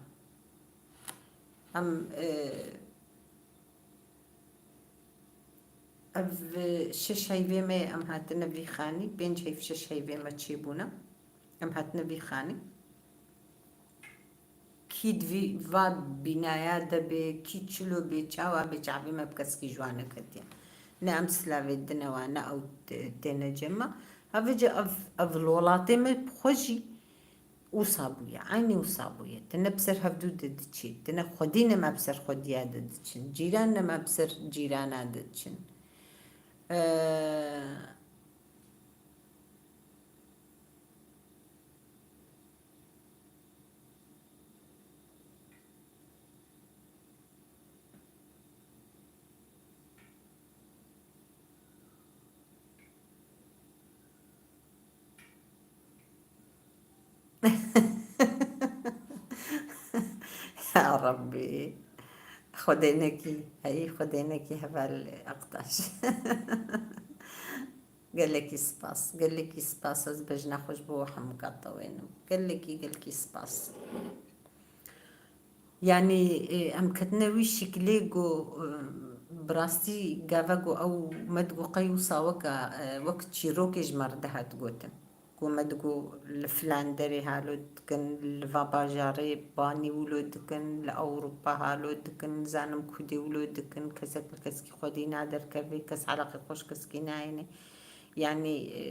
Em, e, ev şeş heyvê me em hatine vî xanî, pênc heyv şeş heyvê me çêbûne. Em hatine vî xanî. Kî di vî, va bînaya de bê, kî çilo bê, çawa bê, çavê me bi keskî ji wan neketiye. Ne em silavê dine wan, ne ew te-, têne cem me. Hevêce ev, ev li welatê me bi xwe jî wisa bûye, eynî wisa bûye. Tine bi ser hevdû de diçî, tine xwedî ne me bi ser xwediya de diçin, cîran ne me bi ser cîrana de diçin. Ee, Ya Rabbî, Xwedê nekî, hey Xwedê nekî heval Aktaş. Gelekî spas, gelekî spas, ez bejna xwe ji bo we hemûka tewênim. Gelekî, gelekî spas. Yanî, e, em ketine wî şiklê ku, e, bi rastî gava ku ew me digo qey wisa weke, e, wek çîrokê ji me re dihat gotin. Ku me digo li filan derê halo dikin, li va bajarê banî wilo dikin, li Ewropa halo dikin, nizanim kudê wilo dikin, kesek li keskî xwedî naderkeve, kes eleqê xwe ji keskî nayêne. Yanî, e,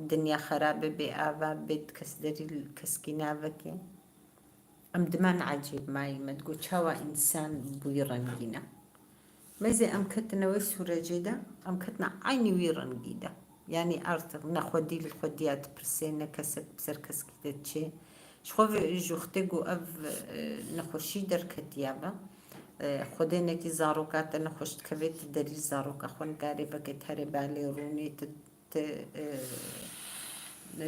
dinya xerabe bê ava bê, kes derî li keskî naveke. Em diman ecêbmayî me digo çawa însan bi wî rengî ne. Mêzê em ketine wê sûrecê de, em ketine eynî wî rengî de. Yanî artık ne xwedî li xwediya dipirsê, ne kesek bi ser keskî de diçê. Ji xwe ve ji wextê ku ev, e, nexweşî derketiya ve, e, xwedê nekî zaroka te nexweş dikeve, tu derî zaroka xwe nikarê veke, tu herê balê rûnê, tu tu, e,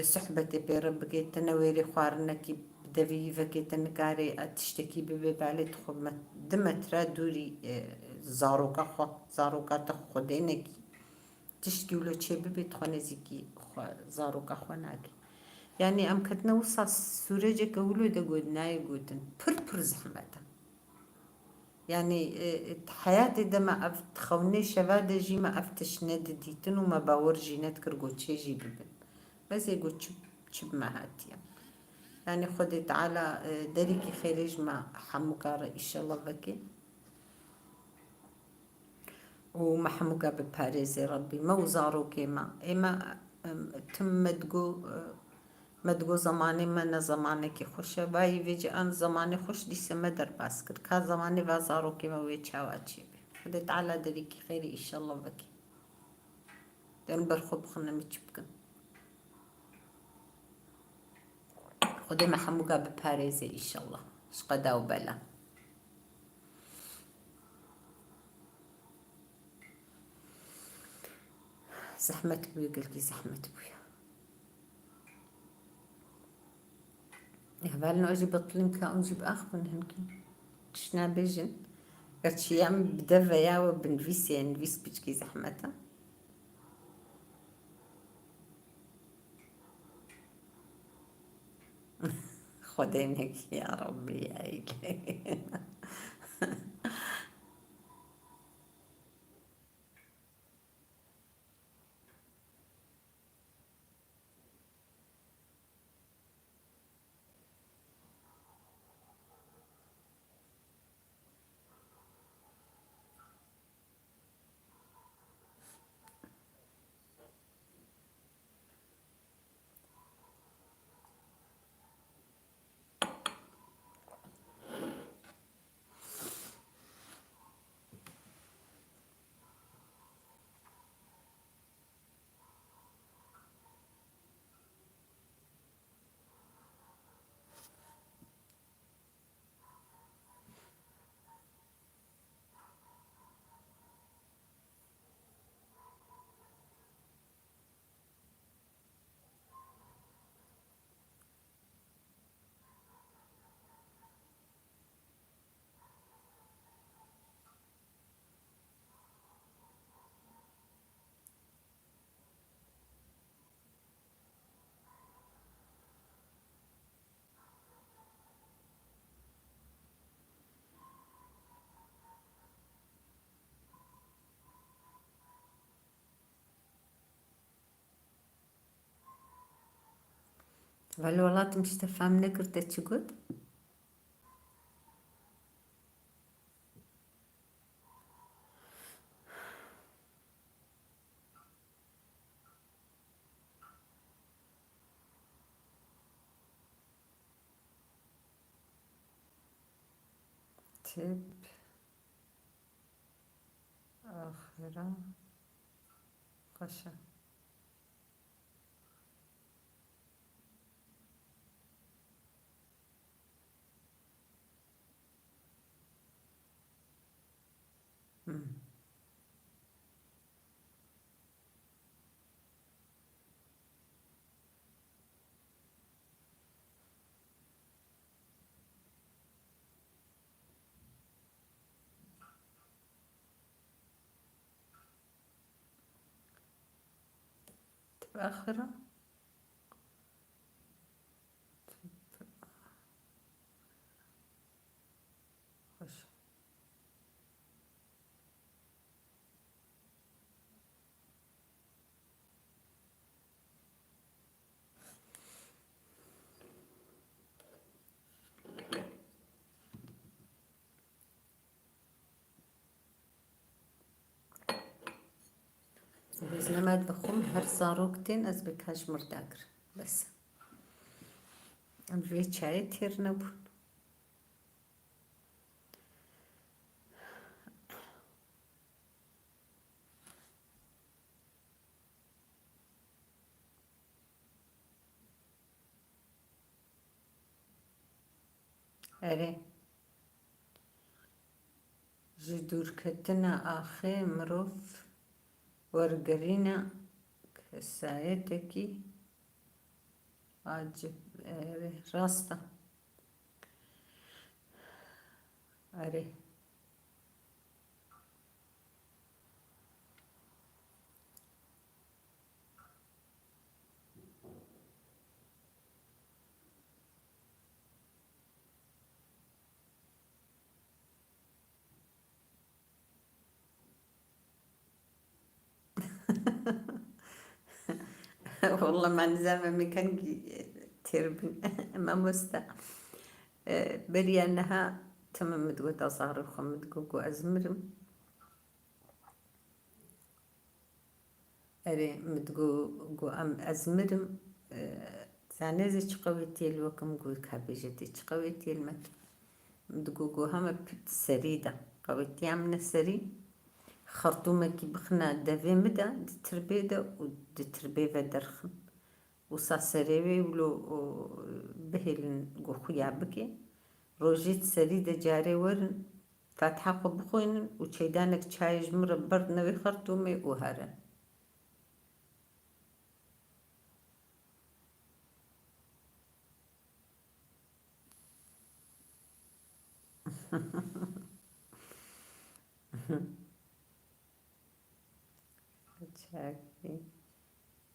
sohbetê pê re bikê, tu newêrê xwarinekî bi devî vekê, tu nikarê, e, tiştekî bibe, belê tu xwe met-, du metre dûrî, e, zaroka xwe, zaroka te xwedê nekî. Tiştkî wilo çê bibe, tu xwe nêzîkî xwe, zaroka xwe nakî. Yanî em ketine wisa sûreceke wilo de got, nayê gotin. Pir pir zehmet e. Yanî, e, e, heyatê de me ev xewnê şeva de jî me ev tişt nedidîtin û me bawer jî nedikir ku çê jî bibin. Bes ê ku çi, çi bi me hatiye. Yanî Xwedê Teala, e, derîkî xêrê ji me hemûka re îşellah veke. Û me hemûka biparêzê Rebbî, me û zarokê me. Ê me, em, tim me digo, e, me digo zemanê me ne zemanekî xweş e. Vayî vê cî an zemanê xweş dîse me derbas kir. Ka zemanê va zarokê me wê çawa çêbe. Xwedê Teala derîkî xêrê îşellah veke. Dem ber xwe bixin, em ê çi bikin. Xwedê me hemûka biparêze îşellah. Ji qeda û bela. Zehmet bûye, gelkî zehmet bûye. Hevalno jî betilîn ka ew jî bi ax bin hinkî. Tişt nabêjin. Gerçi em bi deveya we binivîsê, nivîs piçkî zehmet e. Xwedê nekî ya Rabbî ya îlê. Vel welat, min ji te fehm nekir te çi got? Tip axira xweş e. Hmm. Tib axira. Tib. Xweş. Rojname dixwim, her zarok tên ez bi kaj mir dagir. Bes. Em ji vê çayê têr nebûn. Erê. Ji dûrketina axê mirov wergerîna kesayetekî acib, erê, rast e. Erê. Wallah, me nizam em ê kengî têr bin. Mamoste. E, beriya niha tim min digot, zarê xwe min digot ku ez mirim. Erê, min digo, got, em, ez mirim, e, zanê zî çi qewetiyê li we kim, got, ka bêje tê çi qewetiyê li me kim. Min digo, got, heme pit serî de. Qewetiya min e serî. Xertûmekî bixine devê min de, di tirbê de û di tirbê ve derxin. Wisa serê wê wilo, o, bihêlin, got, xuya bike. Rojê di serî de carê werin. Fatiha xwe bixwînin û çeydanek çayê ji min re berdine wê xertûmê û herin. Çakî.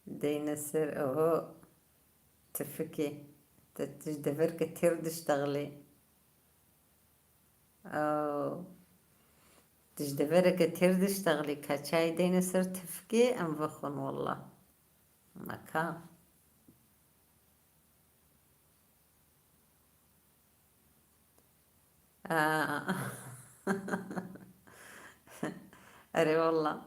Deyne ser, oho, tifikê. Te ji deverke têr diştexilê. Aw. Tu ji devereke têr diştexilî, ka çayê deyne ser tifikê, em vexwin wallah. Meka. Aa. Erê wallah.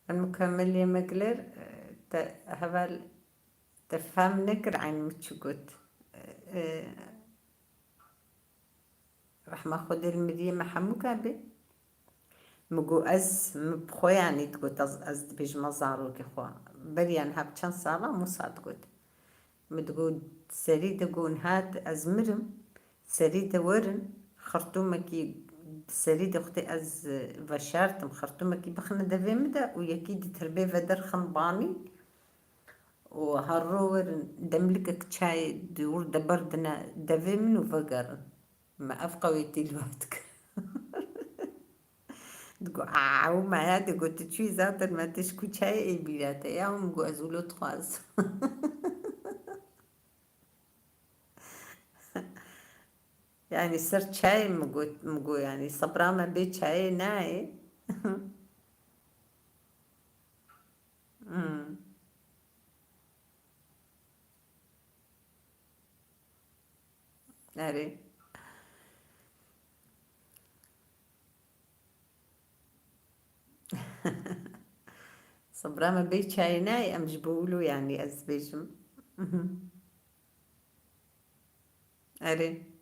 Mukemmel yemekler, te heval te fehm nekir eyn min çi got. E, Rehma Xwedê li miriyê me hemûka be. Min got ez, min bi xwe yanî digot ez, ez dibêjime zarokê xwe. Beriya niha bi çend sala Mûsa digot. Min digot serî de got niha ez mirim, serî de werin, xertûmekî serî de xwedê ez veşartim, xertûmekî bixine devê min de û yekî di tirbê vederxin banî û her ro werin demlikek çayê di wir de berdine devê min û vegerin. Me ev qewetî li we dikir. Digo, "Aw, maya," digo, "tu çûyî zaten me te ji ku çayê ê bîra te ya." Min got, "Ez wilo dixwazim." Yani ser çayê mi got, mi got yani, sebra me bê çayê nayê. Hmm. Erê. Sebra me bê çayê nayê, em ji bo wilo, yani, ez dibêjim. Mhm. Erê.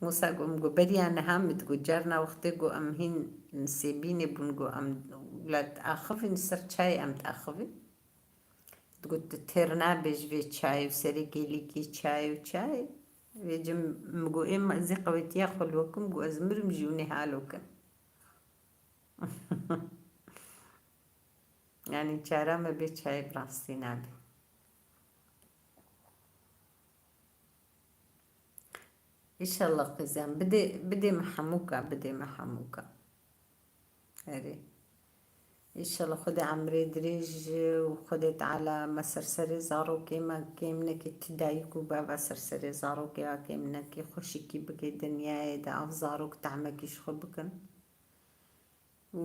Musa got, em got, beriya niha min digot, carna wextê got, em hîn nisêbînê bûn, got, em wila diaxivin, ser çayê em diaxivin. Digot, tu têr nabê ji vê çayê û serê gêlîkî çayê û çayê. Vê cem min got, ê, ez ê qewetiya xwe li we kim, got, ez mirim jî û nê halo kim. Yani çara me bê çayê bi rastî nabê. Înşallah qîzan, bidê, bidê me hemûka, bidê me hemûka. Erê. Înşallah Xwedê emrê dirêj û Xwedê Teala me ser serê zarokê me kêm neke, ti dayik û bava ser serê zarokê me kêm neke, xweşikî bike dinyayê de, ev zarok tehmekî ji xwe bikin. Û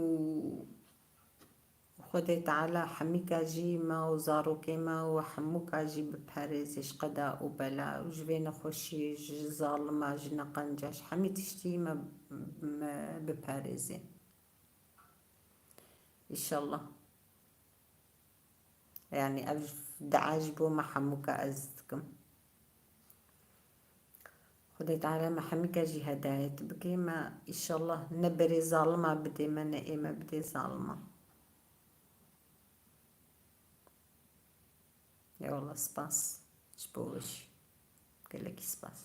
Xwedê Teala hemîka jî me û zarokê me û hemûka jî biparêze ji qeda û bela û ji vê nexweşiyê, ji zalima, ji neqenca, ji hemî tiştî me, me biparêze. Înşallah. Yani ev dua ji bo me hemûka ez dikim. Xwedê Teala me hemîka jî hedayet bike, me înşallah ne berê zalima bidê me, ne ê me bidê zalima. Eyvallah, spas ji bo we jî. Gelekî spas.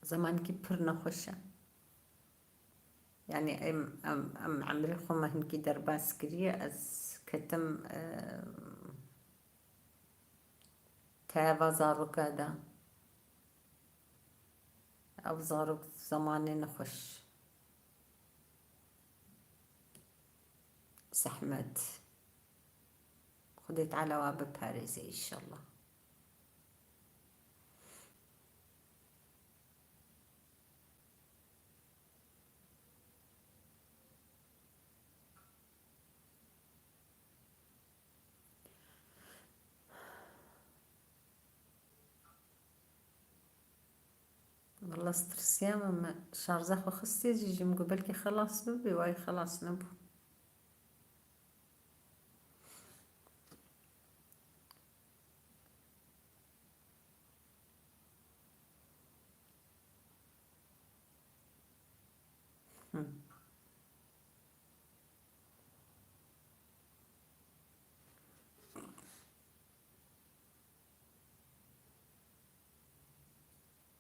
Zemankî pir nexweş e. Yani em, em, em emrê xwe me hinkî derbas kiriye. Ez ketim, e, teva zaroka de. Ev zarok zemanê nexweş. Zehmet. Xwedê Teala we biparêze înşallah. Walla ez tirsiyame, me şarja xwe xistê jî, jî min got belkî xelas bibe, wayî xelas nebû. Hı.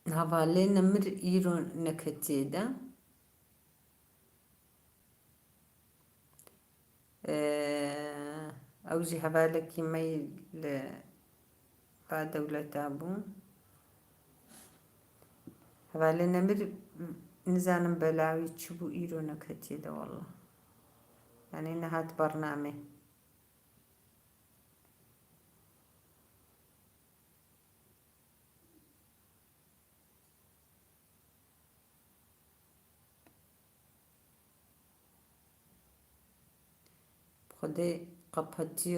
Hevalê Nemir îro neketiye de. Ee, ew jî hevalekî me yî li ba dewleta bû. Hevalê Nemir, nizanim bela wî çi bû, îro neketiye de walla. Yani nehat bernamê. Xwedê qepetiyo.